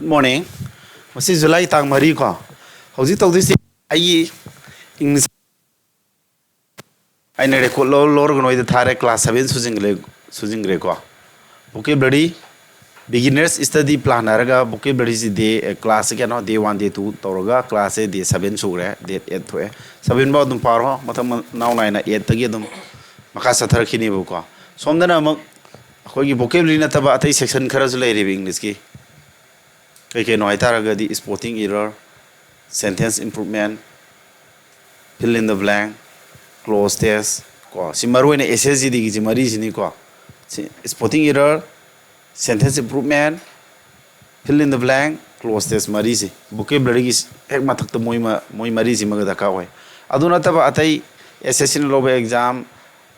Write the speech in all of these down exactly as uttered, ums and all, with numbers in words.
Good morning. ꯉꯁꯤ July ꯇꯥꯡ ꯃꯔꯤ ꯀꯣ꯫ ꯍꯧꯖꯤꯛ ꯇꯧꯗꯣꯏꯁꯤ ꯑꯩꯒꯤ English ꯑꯩꯅ record ꯂꯧ-, ꯂꯧꯔꯒ ꯅꯣꯏꯗ ꯊꯥꯔꯦ, class seven ꯁꯨꯖꯤꯟꯈ꯭ꯔꯦ, ꯁꯨꯖꯤꯟꯈ꯭ꯔꯦꯀꯣ꯫ Vocabulary, beginners study plan ꯍꯥꯏꯔꯒ vocabulary ꯁꯤ day, class ꯁꯤ ꯀꯩꯅꯣ, day one, day two ꯇꯧꯔꯒ class ꯁꯦ day seven ꯁꯨꯈ꯭ꯔꯦ, date eight ꯊꯣꯛꯑꯦ꯫ Seven ꯐꯥꯎ ꯑꯗꯨꯝ ꯄꯥꯔꯣ, ꯃꯊꯪ ꯃꯅꯥꯎ ꯅꯥꯏꯅ eight ꯇꯒꯤ ꯑꯗꯨꯝ ꯃꯈꯥ ꯆꯠꯊꯔꯛꯈꯤꯅꯦꯕꯀꯣ꯫ ꯁꯣꯝꯗꯅ ꯑꯃꯨꯛ ꯑꯩꯈꯣꯏꯒꯤ vocabulary ꯅꯠꯇꯕ ꯑꯇꯩ section ꯈꯔꯁꯨ ꯂꯩꯔꯤꯕ English ꯀꯤ꯫ ꯀꯩ ꯀꯩꯅꯣ ꯍꯥꯏꯇꯥꯔꯒꯗꯤ sporting error, sentence improvement, fill in the blank, clause test ꯀꯣ꯫ ꯁꯤ ꯃꯔꯨ ꯑꯣꯏꯅ S S G D ꯒꯤꯁꯤ ꯃꯔꯤꯁꯤꯅꯤꯀꯣ꯫ ꯁꯤ sporting error, sentence improvement, fill in the blank, clause test ꯃꯔꯤꯁꯤ vocabulary ꯒꯤ ꯍꯦꯛ ꯃꯊꯛꯇ ꯃꯣꯏ ꯃ-, ꯃꯣꯏ ꯃꯔꯤꯁꯤꯃꯒ ꯗꯔꯀꯥꯔ ꯑꯣꯏ꯫ ꯑꯗꯨ ꯅꯠꯇꯕ ꯑꯇꯩ S S C ꯅ ꯂꯧꯕ exam,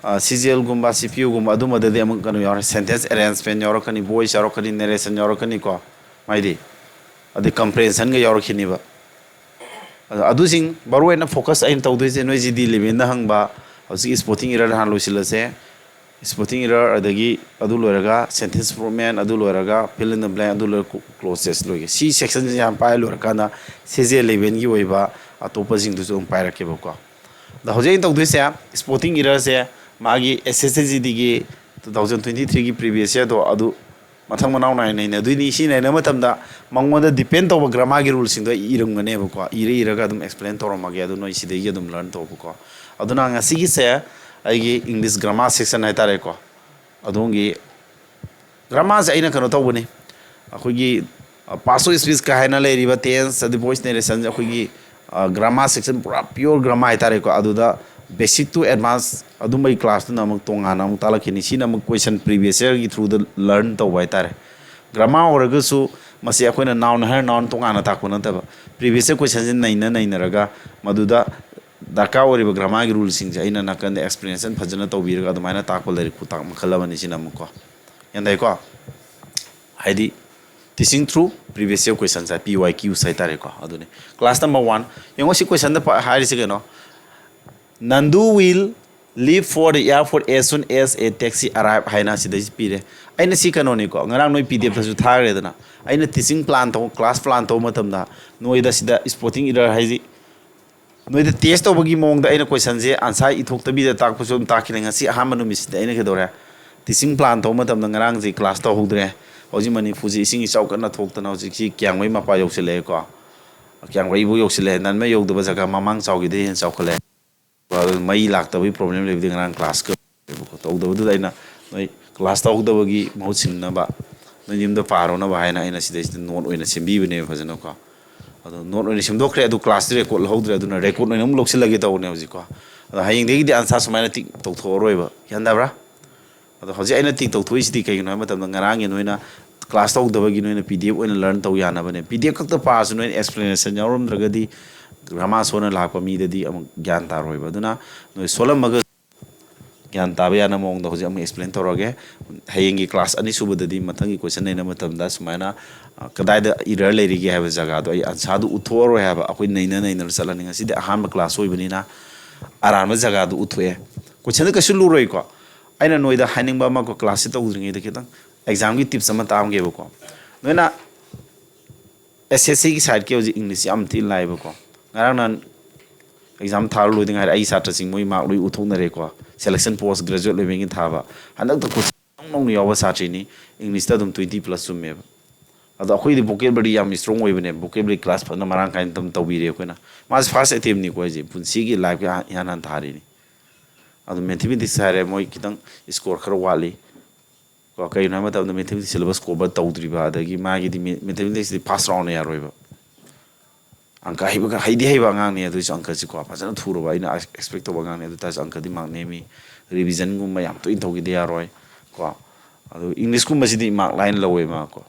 ꯑ, C G L ꯒꯨꯝꯕ, C P U ꯒꯨꯝꯕ ꯑꯗꯨꯝꯕꯗꯗꯤ ꯑꯃꯨꯛ ꯀꯩꯅꯣ ꯌꯥꯎꯔꯦ, sentence arrangement ꯌꯥꯎꯔꯛꯀꯅꯤ, voice ꯌꯥꯎꯔꯛꯀꯅꯤ, narration ꯌꯥꯎꯔꯛꯀꯅꯤꯀꯣ꯫ ꯃꯥꯏꯗꯤ ꯑꯗꯩ comprehension ꯒ ꯌꯥꯎꯔꯛꯈꯤꯅꯤꯕ꯫ ꯑꯗꯣ ꯑꯗꯨꯁꯤꯡ ꯃꯔꯨꯑꯣꯏꯅ focus ꯑꯩꯅ ꯇꯧꯗꯣꯏꯁꯦ ꯅꯣꯏ G D eleven ꯗ ꯍꯪꯕ, ꯍꯧꯖꯤꯛꯀꯤ sporting error ꯍꯥꯟꯅ ꯂꯣꯏꯁꯤꯜꯂꯁꯦ꯫ Sporting error, ꯑꯗꯒꯤ ꯑꯗꯨ ꯂꯣꯏꯔꯒ sentence improvement, ꯑꯗꯨ ꯂꯣꯏꯔꯒ fill in the blank, ꯑꯗꯨ ꯂꯣꯏꯔꯒ cl-, clause test ꯂꯣꯏꯒꯦ꯫ ꯁꯤ section ꯁꯤ ꯌꯥꯝ ꯄꯥꯏ ꯂꯣꯏꯔꯀꯥꯟꯗ C G L eleven ꯒꯤ ꯑꯣꯏꯕ ꯑꯇꯣꯞꯄꯁꯤꯡꯗꯨꯁꯨ ꯑꯗꯨꯝ ꯄꯥꯏꯔꯛꯀꯦꯕꯀꯣ꯫ ꯑꯗꯣ ꯍꯧꯖꯤꯛ ꯑꯩꯅ ꯇꯧꯗꯣꯏꯁꯦ sporting error ꯁꯦ ꯃꯥꯒꯤ S S C G D ꯒꯤ two thousand twenty three ꯒꯤ previous year ꯗꯣ ꯑꯗꯨ ꯃꯊꯪ ꯃꯅꯥꯎ ꯅꯥꯏꯅ ꯅꯩꯅꯗꯣꯏꯅꯤ꯫ ꯁꯤ ꯅꯩꯅꯕ ꯃꯇꯝꯗ ꯃꯉꯣꯟꯗ depend ꯇꯧꯕ grammar ꯒꯤ rule ꯁꯤꯡꯗꯣ ꯑꯩ ꯏꯔꯝꯒꯅꯦꯕꯀꯣ꯫ ꯏꯔ ꯏꯔꯒ ꯑꯗꯨꯝ explain ꯇꯧꯔꯝꯃꯒꯦ꯫ ꯑꯗꯨ ꯅꯣꯏ ꯁꯤꯗꯒꯤ ꯑꯗꯨꯝ learn ꯇꯧꯕꯀꯣ꯫ ꯑꯗꯨꯅ ꯉꯁꯤꯒꯤꯁꯦ ꯑꯩꯒꯤ English grammar section ꯍꯥꯏꯇꯥꯔꯦꯀꯣ꯫ ꯑꯗꯣꯝꯒꯤ grammar ꯁꯦ ꯑꯩꯅ ꯀꯩꯅꯣ ꯇꯧꯕꯅꯤ꯫ ꯑꯩꯈꯣꯏꯒꯤ, ꯑ, parts of speech ꯀ ꯍꯥꯏꯅ ꯂꯩꯔꯤꯕ tense ꯑꯗꯩ voice narration ꯁꯦ ꯑꯩꯈꯣꯏꯒꯤ, ꯑ, grammar section ꯄꯨꯔꯥ pure grammar ꯍꯥꯏꯇꯥꯔꯦꯀꯣ꯫ ꯑꯗꯨꯗ basic to advance ꯑꯗꯨꯝꯕꯒꯤ class ꯇꯨꯅ ꯑꯃꯨꯛ ꯇꯣꯉꯥꯟꯅ ꯑꯃꯨꯛ ꯇꯥꯛꯂꯛꯈꯤꯅꯤ꯫ ꯁꯤꯅ ꯑꯃꯨꯛ question previous year ꯒꯤ through ꯗ learn ꯇꯧꯕ ꯍꯥꯏꯇꯥꯔꯦ꯫ Grammar ꯑꯣꯏꯔꯒꯁꯨ ꯃꯁꯤ ꯑꯩꯈꯣꯏꯅ noun ꯍꯥꯏꯔ noun ꯇꯣꯉꯥꯟꯅ ꯇꯥꯛꯄ ꯅꯠꯇꯕ, previous year question ꯁꯦ ꯅꯩꯅ ꯅꯩꯅꯔꯒ ꯃꯗꯨꯗ ꯗꯔꯀꯥꯔ ꯑꯣꯏꯔꯤꯕ grammar ꯒꯤ rule ꯁꯤꯡꯁꯦ ꯑꯩꯅ ꯅꯥꯀꯟꯗ explanation ꯐꯖꯅ ꯇꯧꯕꯤꯔꯒ ꯑꯗꯨꯃꯥꯏꯅ ꯇꯥꯛꯄ ꯂꯥꯏꯔꯤꯛ ꯈꯨꯇꯥꯛ ꯃꯈꯜ ꯑꯃꯅꯤ ꯁꯤꯅ ꯑꯃꯨꯛꯀꯣ꯫ ꯒ꯭ꯌꯥꯟ ꯇꯥꯏꯀꯣ? ꯍꯥꯏꯗꯤ teaching through previous year questions ꯍꯥꯏ, P Y Qs ꯍꯥꯏꯇꯥꯔꯦꯀꯣ꯫ ꯑꯗꯨꯅꯤ class number one꯫ ꯌꯦꯡꯉꯣ ꯁꯤ question ꯗ ꯄ-, ꯍꯥꯏꯔꯤꯁꯦ ꯀꯩꯅꯣ? Nandu will "Leave for the airport as soon as a taxi arrive" ꯍꯥꯏꯅ ꯁꯤꯗꯩꯁꯤ ꯄꯤꯔꯦ꯫ ꯑꯩꯅ ꯁꯤ ꯀꯩꯅꯣꯅꯤꯀꯣ, ꯉꯔꯥꯡ ꯅꯣꯏ ꯄꯤ ꯗꯤ ꯑꯦꯐꯇꯁꯨ ꯊꯥꯈ꯭ꯔꯦꯗꯅ꯫ ꯑꯩꯅ teaching plan ꯇꯧ, class plan ꯇꯧꯕ ꯃꯇꯝꯗ ꯅꯣꯏꯗ ꯁꯤꯗ spotting error ꯍꯥꯏꯁꯤ ꯅꯣꯏꯗ test ꯇꯧꯕꯒꯤ ꯃꯑꯣꯡꯗ ꯑꯩꯅ questionꯁꯦ answer ꯏꯊꯣꯛꯇꯕꯤꯗ ꯇꯥꯛꯄꯁꯨ ꯑꯗꯨꯝ ꯇꯥꯛꯈꯤꯅꯦ꯫ ꯉꯁꯤ ꯑꯍꯥꯟꯕ ꯅꯨꯃꯤꯠꯁꯤꯗ ꯑꯩꯅ ꯀꯩꯗꯧꯔꯦ, teaching plan ꯇꯧꯕ ꯃꯇꯝꯗ ꯉꯔꯥꯡꯁꯦ class ꯇꯧꯍꯧꯗ꯭ꯔꯦ꯫ ꯍꯧꯖꯤꯛ ꯃꯅꯤꯄꯨꯔꯁꯤ ꯏꯁꯤꯡ ꯏꯆꯥꯎ ꯀꯟꯅ ꯊꯣꯛꯇꯅ ꯍꯧꯖꯤꯛꯁꯤ ꯀꯤꯌꯥꯡꯒꯩ ꯃꯄꯥ ꯌꯧꯁꯤꯜꯂꯛꯑꯦꯀꯣ꯫ ꯀꯤꯌꯥꯡꯒꯩꯕꯨ ꯌꯧꯁꯤꯜꯂꯛꯑꯦ, ꯅꯟꯃ ꯌꯧꯗꯕ ꯖꯒꯥ ꯃꯃꯥꯡ ꯆꯥꯎꯈꯤꯗꯩ ꯍꯦꯟꯅ ꯆꯥꯎꯈꯠꯂꯛꯑꯦ꯫ ꯑꯗꯨ ꯃꯩ ꯂꯥꯛꯇꯕꯒꯤ problem ꯂꯩꯕꯗꯤ ꯉꯔꯥꯡ class ꯀ ꯇꯧꯗꯕꯗꯨꯗ ꯑꯩꯅ ꯅꯣꯏ class ꯇꯧꯍꯧꯗꯕꯒꯤ ꯃꯍꯨꯠ ꯁꯤꯟꯅꯕ, ꯅꯣꯏ ꯌꯨꯝꯗ ꯄꯥꯔꯣꯅꯕ ꯍꯥꯏꯅ ꯑꯩꯅ ꯁꯤꯗꯩꯁꯤꯗ note ꯑꯣꯏꯅ ꯁꯦꯝꯕꯤꯕꯅꯦꯕ ꯐꯖꯅꯀꯣ꯫ ꯑꯗꯣ note ꯑꯣꯏꯅ ꯁꯦꯝꯗꯣꯛꯈ꯭ꯔꯦ, ꯑꯗꯨ class ꯇ record ꯂꯧꯍꯧꯗ꯭ꯔꯦ, ꯑꯗꯨꯅ record ꯑꯣꯏꯅ ꯑꯃꯨꯛ ꯂꯧꯁꯤꯜꯂꯒꯦ ꯇꯧꯕꯅꯦ ꯍꯧꯖꯤꯛꯀꯣ꯫ ꯑꯗꯣ ꯍꯌꯦꯡꯗꯒꯤꯗꯤ answer ꯁꯨꯃꯥꯏꯅ tick ꯇꯧꯊꯣꯛꯑꯔꯣꯏꯕ, ꯒ꯭ꯌꯥꯟ ꯇꯥꯕ꯭ꯔꯥ? ꯑꯗꯣ ꯍꯧꯖꯤꯛ ꯑꯩꯅ tick ꯇꯧꯊꯣꯛꯏꯁꯤꯗꯤ ꯀꯩꯒꯤꯅꯣ ꯍꯥꯏꯕ ꯃꯇꯝꯗ, ꯉꯔꯥꯡꯒꯤ ꯅꯣꯏꯅ class ꯇꯧꯗꯕꯒꯤ ꯅꯣꯏꯅ P D F ꯑꯣꯏꯅ learn ꯇꯧ ꯌꯥꯅꯕꯅꯦ꯫ P D F ꯈꯛꯇ ꯄꯥꯔꯁꯨ ꯅꯣꯏꯅ explanation ꯌꯥꯎꯔꯝꯗ꯭ꯔꯒꯗꯤ grammar ꯁꯣꯟꯅ ꯂꯥꯛꯄ ꯃꯤꯗꯗꯤ ꯑꯃꯨꯛ ꯒ꯭ꯌꯥꯟ ꯇꯥꯔꯣꯏꯕ꯫ ꯑꯗꯨꯅ ꯅꯣꯏ ꯁꯣꯜꯂꯝꯃꯒ ꯒ꯭ꯌꯥꯟ ꯇꯥꯕ ꯌꯥꯅꯕ ꯃꯑꯣꯡꯗ ꯍꯧꯖꯤꯛ ꯑꯃꯨꯛ explain ꯇꯧꯔꯒꯦ꯫ ꯍꯌꯦꯡꯒꯤ class ꯑꯅꯤꯁꯨꯕꯗꯗꯤ ꯃꯊꯪꯒꯤ question ꯅꯩꯅꯕ ꯃꯇꯝꯗ ꯁꯨꯃꯥꯏꯅ, ꯑ, ꯀꯗꯥꯏꯗ error ꯂꯩꯔꯤꯒꯦ ꯍꯥꯏꯕ ꯖꯒꯥꯗꯣ ꯑꯩ answer ꯗꯨ ꯎꯠꯊꯣꯛꯑꯔꯣꯏ ꯍꯥꯏꯕ, ꯑꯩꯈꯣꯏ ꯅꯩꯅ ꯅꯩꯅꯔ ꯆꯠꯂꯅꯤ꯫ ꯉꯁꯤꯗꯤ ꯑꯍꯥꯟꯕ class ꯑꯣꯏꯕꯅꯤꯅ ꯑꯔꯥꯟꯕ ꯖꯒꯥꯗꯨ ꯎꯠꯊꯣꯛꯑꯦ꯫ Question ꯗꯨ ꯀꯩꯁꯨ ꯂꯨꯔꯣꯏꯀꯣ꯫ ꯑꯩꯅ ꯅꯣꯏꯗ ꯍꯥꯏꯅꯤꯡꯕ ꯑꯃꯀꯣ, class ꯁꯤ ꯇꯧꯗ꯭ꯔꯤꯉꯩꯗ ꯈꯤꯇꯪ exam ꯒꯤ tips ꯑꯃ ꯇꯥꯛꯑꯝꯒꯦꯕꯀꯣ꯫ ꯅꯣꯏꯅ S S C ꯒꯤ side ꯀꯤ ꯍꯧꯖꯤꯛ English ꯁꯤ ꯌꯥꯝ ꯊꯤꯅ ꯂꯥꯏꯕꯀꯣ꯫ ꯉꯔꯥꯡ ꯅꯍꯥꯟ exam ꯊꯥꯕ ꯂꯣꯏꯗ ꯉꯥꯏꯔꯤ, ꯑꯩ ꯁꯥꯇ꯭ꯔꯁꯤꯡ ꯃꯣꯏ mark ꯂꯣꯏ ꯎꯠꯊꯣꯛꯅꯔꯦꯀꯣ꯫ Selection post graduate level ꯒꯤ ꯊꯥꯕ꯫ ꯍꯟꯗꯛꯇ question ꯅꯧꯅ ꯌꯥꯎꯕ ꯁꯥꯇ꯭ꯔꯤꯅꯤ, English ꯇ ꯑꯗꯨꯝ twenty plus ꯆꯨꯝꯃꯦꯕ꯫ ꯑꯗꯣ ꯑꯩꯈꯣꯏꯗꯤ vocabulary ꯌꯥꯝ strong ꯑꯣꯏꯕꯅꯦ, vocabulary class ꯐꯖꯅ ꯃꯔꯥꯡ ꯀꯥꯏꯅ ꯑꯗꯨꯝ ꯇꯧꯕꯤꯔꯦ ꯑꯩꯈꯣꯏꯅ꯫ ꯃꯥꯁꯦ first attempt ꯅꯤꯀꯣ ꯍꯥꯏꯁꯦ, ꯄꯨꯟꯁꯤꯒꯤ life ꯀꯤ ꯏꯍꯥꯟ ꯍꯥꯟꯅ ꯊꯥꯔꯤꯅꯤ꯫ ꯑꯗꯣ mathematics ꯍꯥꯏꯔꯦ, ꯃꯣꯏ ꯈꯤꯇꯪ score ꯈꯔ ꯋꯥꯠꯂꯤ꯫ ꯀꯣ, ꯀꯩꯒꯤꯅꯣ ꯍꯥꯏꯕ ꯃꯇꯝꯗ mathematics syllabus cover ꯇꯧꯗ꯭ꯔꯤꯕ, ꯑꯗꯒꯤ ꯃꯥꯒꯤꯗꯤ ꯃꯦ-, mathematics ꯇꯤ pass round ꯅ ꯌꯥꯔꯣꯏꯕ꯫ ꯑꯪꯀ ꯍꯩꯕ, ꯍꯩꯗꯤ ꯍꯩꯕ ꯑꯉꯥꯡꯅꯤ, ꯑꯗꯨꯏꯁꯨ ꯑꯪꯀꯁꯤꯀꯣ ꯐꯖꯅ ꯊꯨꯔꯕ, ꯑꯩꯅ expect ꯇꯧꯕ ꯑꯉꯥꯡꯅꯤ꯫ ꯑꯗꯨ ꯇꯥꯔꯁꯨ ꯑꯪꯀꯗꯤ mark ꯅꯦꯝꯃꯤ꯫ Revision ꯒꯨꯝꯕ ꯌꯥꯝ ꯇꯣꯏꯅ ꯇꯧꯈꯤꯗ ꯌꯥꯔꯣꯏ ꯀꯣ꯫ ꯑꯗꯨ English ꯀꯨꯝꯕꯁꯤꯗꯤ mark line ꯂꯧꯋꯦ ꯃꯥ ꯀꯣ꯫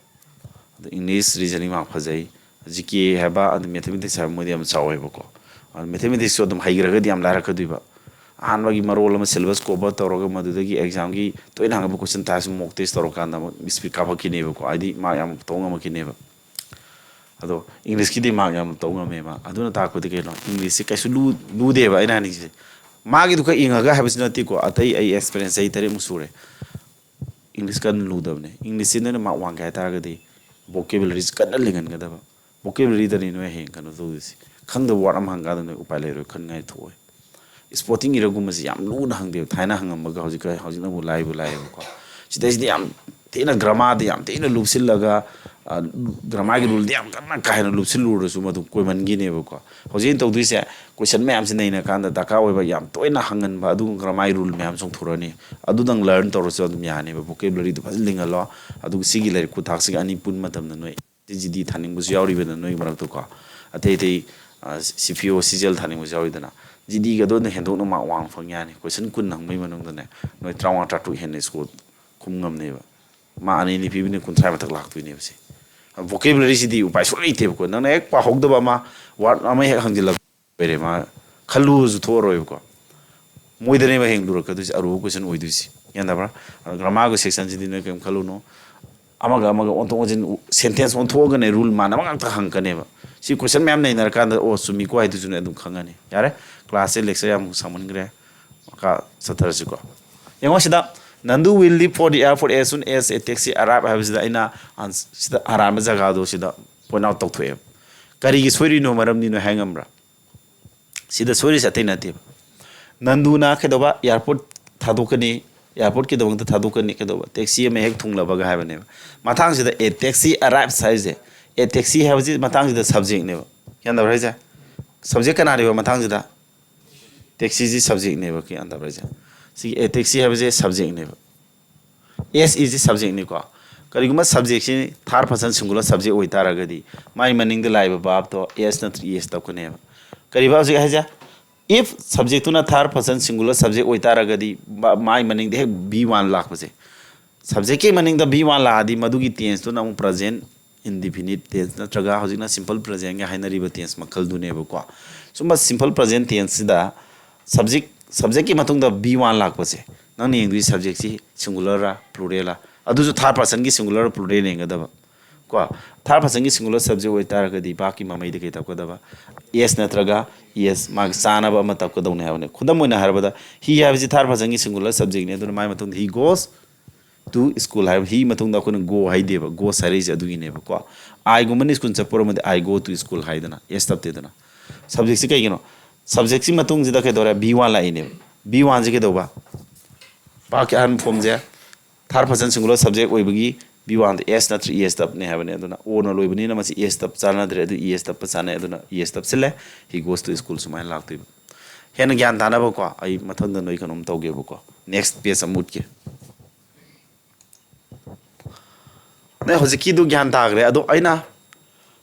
ꯑꯗꯨ English, reasoning mark ꯐꯖꯩ꯫ G K ꯍꯥꯏꯕ ꯑꯗꯨ mathematics ꯍꯥꯏꯕ ꯃꯣꯏꯗꯤ ꯌꯥꯝ ꯆꯥꯎꯋꯦꯕꯀꯣ꯫ ꯑꯗꯨ mathematics ꯁꯨ ꯑꯗꯨꯝ ꯍꯩꯈ꯭ꯔꯒꯗꯤ ꯌꯥꯝ ꯂꯥꯏꯔꯛꯀꯗꯣꯏꯕ꯫ ꯑꯍꯥꯟꯕꯒꯤ ꯃꯔꯣꯜ ꯑꯃ syllabus cover ꯇꯧꯔꯒ ꯃꯗꯨꯗꯒꯤ exam ꯒꯤ ꯇꯣꯏꯅ ꯍꯪꯉꯛꯄ question type ꯁꯨ mock test ꯇꯧꯔꯀꯥꯟꯗ ꯑꯃꯨꯛ speed ꯀꯥꯞꯄꯛꯈꯤꯅꯦꯕꯀꯣ꯫ ꯍꯥꯏꯗꯤ mark ꯌꯥꯝ ꯇꯧ ꯉꯝꯃꯛꯈꯤꯅꯦꯕ꯫ ꯑꯗꯣ English ꯀꯤꯗꯤ mark ꯌꯥꯝ ꯇꯧ ꯉꯝꯃꯦ ꯃꯥ꯫ ꯑꯗꯨꯅ ꯇꯥꯛꯄꯗꯤ ꯀꯩꯅꯣ? English ꯁꯤ ꯀꯩꯁꯨ ꯂꯨ-, ꯂꯨꯗꯦꯕ ꯑꯩꯅ ꯍꯥꯏꯅꯤꯡꯉꯤꯁꯦ꯫ ꯃꯥꯒꯤꯗꯨ ꯈꯛ ꯌꯦꯡꯉꯒ ꯍꯥꯏꯕꯁꯨ ꯅꯠꯇꯦꯀꯣ, ꯑꯇꯩ ꯑꯩ experience ꯆꯍꯤ ꯇꯔꯦꯠꯃꯨꯛ ꯁꯨꯔꯦ꯫ English ꯀꯟꯅ ꯂꯨꯗꯕꯅꯦ꯫ English ꯁꯤ ꯅꯣꯏꯅ mark ꯋꯥꯡꯒꯦ ꯍꯥꯏꯇꯥꯔꯒꯗꯤ vocabulary ꯁꯤ ꯀꯟꯅ ꯂꯤꯡꯍꯟꯒꯗꯕ꯫ Vocabulary ꯗꯅꯤ ꯅꯣꯏ ꯍꯌꯦꯡ ꯀꯩꯅꯣ ꯇꯧꯗꯣꯏꯁꯤ꯫ ꯈꯪꯗꯕ word ꯑꯃ ꯍꯪꯀꯥꯟꯗ ꯅꯣꯏ ꯎꯄꯥꯏ ꯂꯩꯔꯣꯏ, ꯈꯟꯉꯥꯏ ꯊꯣꯛꯑꯣꯏ꯫ Sporting ꯏꯔꯒꯨꯝꯕꯁꯤ ꯌꯥꯝ ꯂꯨꯅ ꯍꯪꯗꯦꯕ꯫ ꯊꯥꯏꯅ ꯍꯪꯉꯝꯕꯒ ꯍꯧꯖꯤꯛꯀ, ꯍꯧꯖꯤꯛꯅ ꯑꯃꯨꯛ ꯂꯥꯏꯕꯨ ꯂꯥꯏꯌꯦꯕꯀꯣ꯫ ꯁꯤꯗꯩꯁꯤꯗꯤ ꯌꯥꯝ ꯊꯤꯅ grammar ꯗ ꯌꯥꯝ ꯊꯤꯅ ꯂꯨꯞꯁꯤꯜꯂꯒ, ꯑ, grammar ꯒꯤ rule ꯗꯤ ꯌꯥꯝ ꯀꯟꯅ ꯀꯥ ꯍꯦꯟꯅ ꯂꯨꯞꯁꯤꯜꯂꯨꯔꯁꯨ ꯃꯗꯨ ꯀꯣꯏꯃꯟꯈꯤꯅꯦꯕꯀꯣ꯫ ꯍꯧꯖꯤꯛ ꯑꯩꯅ ꯇꯧꯗꯣꯏꯁꯦ, question ꯃꯌꯥꯝꯁꯦ ꯅꯩꯅꯀꯥꯟꯗ ꯗꯔꯀꯥꯔ ꯑꯣꯏꯕ ꯌꯥꯝ ꯇꯣꯏꯅ ꯍꯪꯒꯟꯕ ꯑꯗꯨꯒꯨꯝꯕ grammar ꯒꯤ rule ꯃꯌꯥꯝ ꯆꯣꯡꯊꯣꯔꯛꯑꯅꯤ꯫ ꯑꯗꯨꯗꯪ learn ꯇꯧꯔꯁꯨ ꯑꯗꯨꯝ ꯌꯥꯅꯦꯕ꯫ Vocabulary ꯗꯨ ꯐꯖꯅ ꯂꯤꯡꯍꯜꯂꯣ꯫ ꯑꯗꯨꯒ ꯁꯤꯒꯤ ꯂꯥꯏꯔꯤꯛ ꯈꯨꯊꯥꯛꯁꯤꯒ ꯑꯅꯤ ꯄꯨꯟꯕ ꯃꯇꯝꯗ ꯅꯣꯏ G D ꯊꯥꯅꯤꯡꯕꯁꯨ ꯌꯥꯎꯔꯤꯕꯅ ꯅꯣꯏ ꯃꯔꯛꯇꯀꯣ꯫ ꯑꯇꯩ ꯑꯇꯩ, ꯑ, C P O, C G L ꯊꯥꯅꯤꯡꯕꯁꯨ ꯌꯥꯎꯔꯤꯗꯅ꯫ G D ꯒꯗꯣ ꯅꯣꯏ ꯍꯦꯟꯗꯣꯛꯅ mark ꯋꯥꯡꯅ ꯐꯪ ꯌꯥꯅꯤ꯫ Question ꯀꯨꯟ ꯍꯪꯕꯒꯤ ꯃꯅꯨꯡꯗꯅꯦ, ꯅꯣꯏ ꯇꯔꯥꯃꯉꯥ, ꯇꯔꯥꯇꯔꯨꯛ ꯍꯦꯟꯅ score ꯈꯨꯝ ꯉꯝꯅꯦꯕ꯫ Mark ꯑꯅꯤ ꯑꯅꯤ ꯄꯤꯕꯅꯤ, ꯀꯨꯟꯊ꯭ꯔꯥ ꯃꯊꯛ ꯂꯥꯛꯇꯣꯏꯅꯦꯕ ꯁꯤ꯫ Vocabulary ꯁꯤꯗꯤ ꯎꯄꯥꯏ ꯁꯨꯡꯂꯩ ꯂꯩꯇꯦꯕꯀꯣ꯫ ꯅꯪꯅ ꯍꯦꯛ ꯄꯥꯍꯧꯗꯕ ꯑꯃ, word ꯑꯃ ꯍꯦꯛ ꯍꯪꯖꯤꯜꯂꯛ ꯂꯩꯔꯦ, ꯃꯥ ꯈꯜꯂꯨꯁꯨ ꯊꯣꯛꯑꯔꯣꯏꯕꯀꯣ꯫ ꯃꯣꯏꯗꯅꯦꯕ ꯍꯌꯦꯡ ꯂꯨꯔꯛꯀꯗꯣꯏꯁꯦ, ꯑꯔꯨꯕ question ꯑꯣꯏꯗꯣꯏꯁꯦ꯫ ꯒ꯭ꯌꯥꯟ ꯇꯥꯕ꯭ꯔꯥ? ꯑꯗꯣ grammar ꯒ section ꯁꯤꯗꯤ ꯅꯣꯏ ꯀꯔꯤꯝ ꯈꯜꯂꯨꯅꯨ꯫ ꯑꯃꯒ ꯑꯃꯒ ꯑꯣꯟꯊꯣꯛ ꯑꯣꯟꯁꯤꯟ, sentence ꯑꯣꯟꯊꯣꯛꯑꯒꯅꯦ rule ꯃꯥꯟꯅꯕ ꯉꯥꯛꯇ ꯍꯪꯉꯛꯀꯅꯦꯕ꯫ ꯁꯤ question ꯃꯌꯥꯝ ꯅꯩꯅꯔꯀꯥꯟꯗ, "ꯑꯣ, ꯆꯨꯝꯃꯤꯀꯣ" ꯍꯥꯏꯗꯨꯁꯨ ꯅꯣꯏ ꯑꯗꯨꯝ ꯈꯪꯉꯅꯤ꯫ ꯌꯥꯔꯦ, class ꯁꯦ lecture ꯌꯥꯝ ꯁꯥꯡꯃꯟꯈ꯭ꯔꯦ꯫ ꯃꯈꯥ ꯆꯠꯊꯔꯁꯤꯀꯣ꯫ ꯌꯦꯡꯉꯣ ꯁꯤꯗ, "Nandu will leave for the airport as soon as a taxi arrive" ꯍꯥꯏꯕꯁꯤꯗ ꯑꯩꯅ ꯑꯟꯁ-, ꯁꯤꯗ ꯑꯔꯥꯟꯕ ꯖꯒꯥꯗꯣ ꯁꯤꯗ point out ꯇꯧꯊꯣꯛꯑꯦꯕ꯫ ꯀꯔꯤꯒꯤ ꯁꯣꯏꯔꯤꯅꯣ, ꯃꯔꯝꯗꯤ ꯅꯣꯏ ꯍꯥꯏ ꯉꯝꯕ꯭ꯔꯥ? ꯁꯤꯗ ꯁꯣꯏꯔꯤꯁꯦ ꯑꯇꯩ ꯅꯠꯇꯦꯕ꯫ ꯅꯟꯗꯨꯅ ꯀꯩꯗꯧꯕ? Airport ꯊꯥꯗꯣꯛꯀꯅꯤ, airport ꯀꯤꯗꯃꯛꯇ ꯊꯥꯗꯣꯛꯀꯅꯤ, ꯀꯩꯗꯧꯕ? Taxi ꯑꯃ ꯍꯦꯛ ꯊꯨꯡꯂꯕꯒ ꯍꯥꯏꯕꯅꯦꯕ꯫ ꯃꯇꯥꯡꯁꯤꯗ "a taxi arrives" ꯍꯥꯏꯁꯦ, "a taxi" ꯍꯥꯏꯕꯁꯤ ꯃꯇꯥꯡꯁꯤꯗ subject ꯅꯦꯕ꯫ ꯒ꯭ꯌꯥꯟ ꯇꯥꯕ꯭ꯔꯥ ꯍꯥꯏꯁꯦ? Subject ꯀꯅꯥꯅꯦꯕ ꯃꯇꯥꯡꯁꯤꯗ? Taxi ꯁꯤ subject ꯅꯦꯕ꯫ ꯒ꯭ꯌꯥꯟ ꯇꯥꯕ꯭ꯔꯥ ꯍꯥꯏꯁꯦ? ꯁꯤꯒꯤ "a taxi" ꯍꯥꯏꯕꯁꯦ subject ꯅꯦꯕ꯫ "As" ꯁꯤ subject ꯅꯤꯀꯣ꯫ ꯀꯔꯤꯒꯨꯝꯕ subject ꯁꯤ third person singular subject ꯑꯣꯏꯇꯥꯔꯒꯗꯤ, ꯃꯥꯏ ꯃꯅꯤꯡꯗ ꯂꯥꯛꯏꯕ verb ꯇꯣ "as" ꯅꯠꯇ꯭ꯔ "is" ꯇꯧꯀꯅꯦꯕ꯫ ꯀꯔꯤꯕ ꯍꯧꯖꯤꯛ ꯍꯥꯏꯁꯦ? If subject ꯇꯨꯅ third person singular subject ꯑꯣꯏꯇꯥꯔꯒꯗꯤ, ꯃꯥ-, ꯃꯥꯏ ꯃꯅꯤꯡꯗ ꯍꯦꯛ V one ꯂꯥꯛꯄꯁꯦ, subject ꯀꯤ ꯃꯅꯤꯡꯗ V one ꯂꯥꯛꯑꯗꯤ, ꯃꯗꯨꯒꯤ tense ꯇꯨꯅ ꯑꯃꯨꯛ present indefinite tense ꯅꯠꯇ꯭ꯔꯒ ꯍꯧꯖꯤꯛꯅ simple present ꯒ ꯍꯥꯏꯅꯔꯤꯕ tense ꯃꯈꯜꯗꯨꯅꯦꯕꯀꯣ꯫ ꯁꯨꯝꯕ simple present tense ꯁꯤꯗ subject, subject ꯀꯤ ꯃꯇꯨꯡꯗ V one ꯂꯥꯛꯄꯁꯦ, ꯅꯪꯅ ꯌꯦꯡꯗꯣꯏꯁꯦ subject ꯁꯤ singular ꯔ, plural ꯔ? ꯑꯗꯨꯁꯨ third person ꯒꯤ singular ꯔ, plural ꯔ ꯌꯦꯡꯒꯗꯕ꯫ ꯀꯣ, ꯊꯥꯔꯠ ꯄꯔꯁꯟꯒꯤ ꯁꯤꯡꯒꯨꯂꯔ ꯁꯕꯖꯦꯛ ꯑꯣꯏꯇꯥꯔꯒꯗꯤ ꯚꯥꯔꯕꯀꯤ ꯃꯃꯩꯗ ꯀꯩ ꯇꯞꯀꯗꯕ? ꯑꯦꯁ ꯅꯠꯇ꯭ꯔꯒ ꯏ ꯑꯦꯁ, ꯃꯥꯒꯤ ꯆꯥꯅꯕ ꯑꯃ ꯇꯞꯀꯗꯧꯅꯦ ꯍꯥꯏꯕꯅꯦ꯫ ꯈꯨꯗꯝ ꯑꯣꯏꯅ ꯍꯥꯏꯔꯕꯗ, ꯍꯤ ꯍꯥꯏꯕꯁꯤ ꯊꯥꯔꯠ ꯄꯔꯁꯟꯒꯤ ꯁꯤꯡꯒꯨꯂꯔ ꯁꯕꯖꯦꯛꯅꯤ, ꯑꯗꯨꯅ ꯃꯥꯒꯤ ꯃꯇꯨꯡꯗ he goes to school ꯍꯥꯏꯕ, ꯍꯤ ꯃꯇꯨꯡꯗ ꯑꯩꯈꯣꯏꯅ ꯒꯣ ꯍꯥꯏꯗꯦꯕ, ꯒꯣꯁ ꯍꯥꯏꯔꯛꯏꯁꯦ ꯑꯗꯨꯒꯤꯅꯦꯕꯀꯣ꯫ ꯑꯥꯏꯒꯨꯝꯕꯅ ꯁ꯭ꯀꯨꯜ ꯆꯠꯄ ꯑꯣꯏꯔꯝꯃꯗꯤ "I go to school" ꯍꯥꯏꯗꯅ, ꯑꯦꯁ ꯇꯞꯇꯦꯗꯅ꯫ ꯁꯕꯖꯦꯛꯁꯤ ꯀꯩꯒꯤꯅꯣ? ꯁꯕꯖꯦꯛꯁꯤ ꯃꯇꯨꯡꯁꯤꯗ ꯀꯩꯗꯧꯔꯦ? ꯚꯤ ꯋꯥꯟ ꯂꯥꯛꯏꯅꯦꯕ꯫ ꯚꯤ ꯋꯥꯟꯁꯤ ꯀꯩꯗꯧꯕ? ꯚꯥꯔꯕꯀꯤ ꯑꯍꯥꯟꯕ ꯐꯣꯝꯁꯦ ꯊꯥꯔꯠ ꯄꯔꯁꯟ ꯁꯤꯡꯒꯨꯂꯔ ꯁꯕꯖꯦꯛ ꯑꯣꯏꯕꯒꯤ ꯚꯤ ꯋꯥꯟꯗ ꯑꯦꯁ ꯅꯠꯇ꯭ꯔ ꯏ ꯑꯦꯁ ꯇꯞꯅꯦ ꯍꯥꯏꯕꯅꯦ꯫ ꯑꯗꯨꯅ ꯑꯣꯅ ꯂꯣꯏꯕꯅꯤꯅ ꯃꯁꯤ ꯑꯦꯁ ꯇꯞ ꯆꯥꯟꯅꯗ꯭ꯔꯦ, ꯑꯗꯨ ꯏ ꯑꯦꯁ ꯇꯞꯄ ꯆꯥꯟꯅꯩ꯫ ꯑꯗꯨꯅ ꯏ ꯑꯦꯁ ꯇꯞꯁꯤꯜꯂꯦ, he goes to school ꯁꯨꯃꯥꯏꯅ ꯂꯥꯛꯇꯣꯏꯕ꯫ ꯍꯦꯟꯅ ꯒ꯭ꯌꯥꯟ ꯇꯥꯅꯕꯀꯣ, ꯑꯩ ꯃꯊꯪꯗ ꯅꯣꯏ ꯀꯩꯅꯣꯝ ꯇꯧꯒꯦꯕꯀꯣ, ꯅꯦꯛꯁ ꯄꯦꯖ ꯑꯃ ꯎꯠꯀꯦ꯫ ꯅꯣꯏ ꯍꯧꯖꯤꯛꯀꯤꯗꯨ ꯒ꯭ꯌꯥꯟ ꯇꯥꯈ꯭ꯔꯦ꯫ ꯑꯗꯣ ꯑꯩꯅ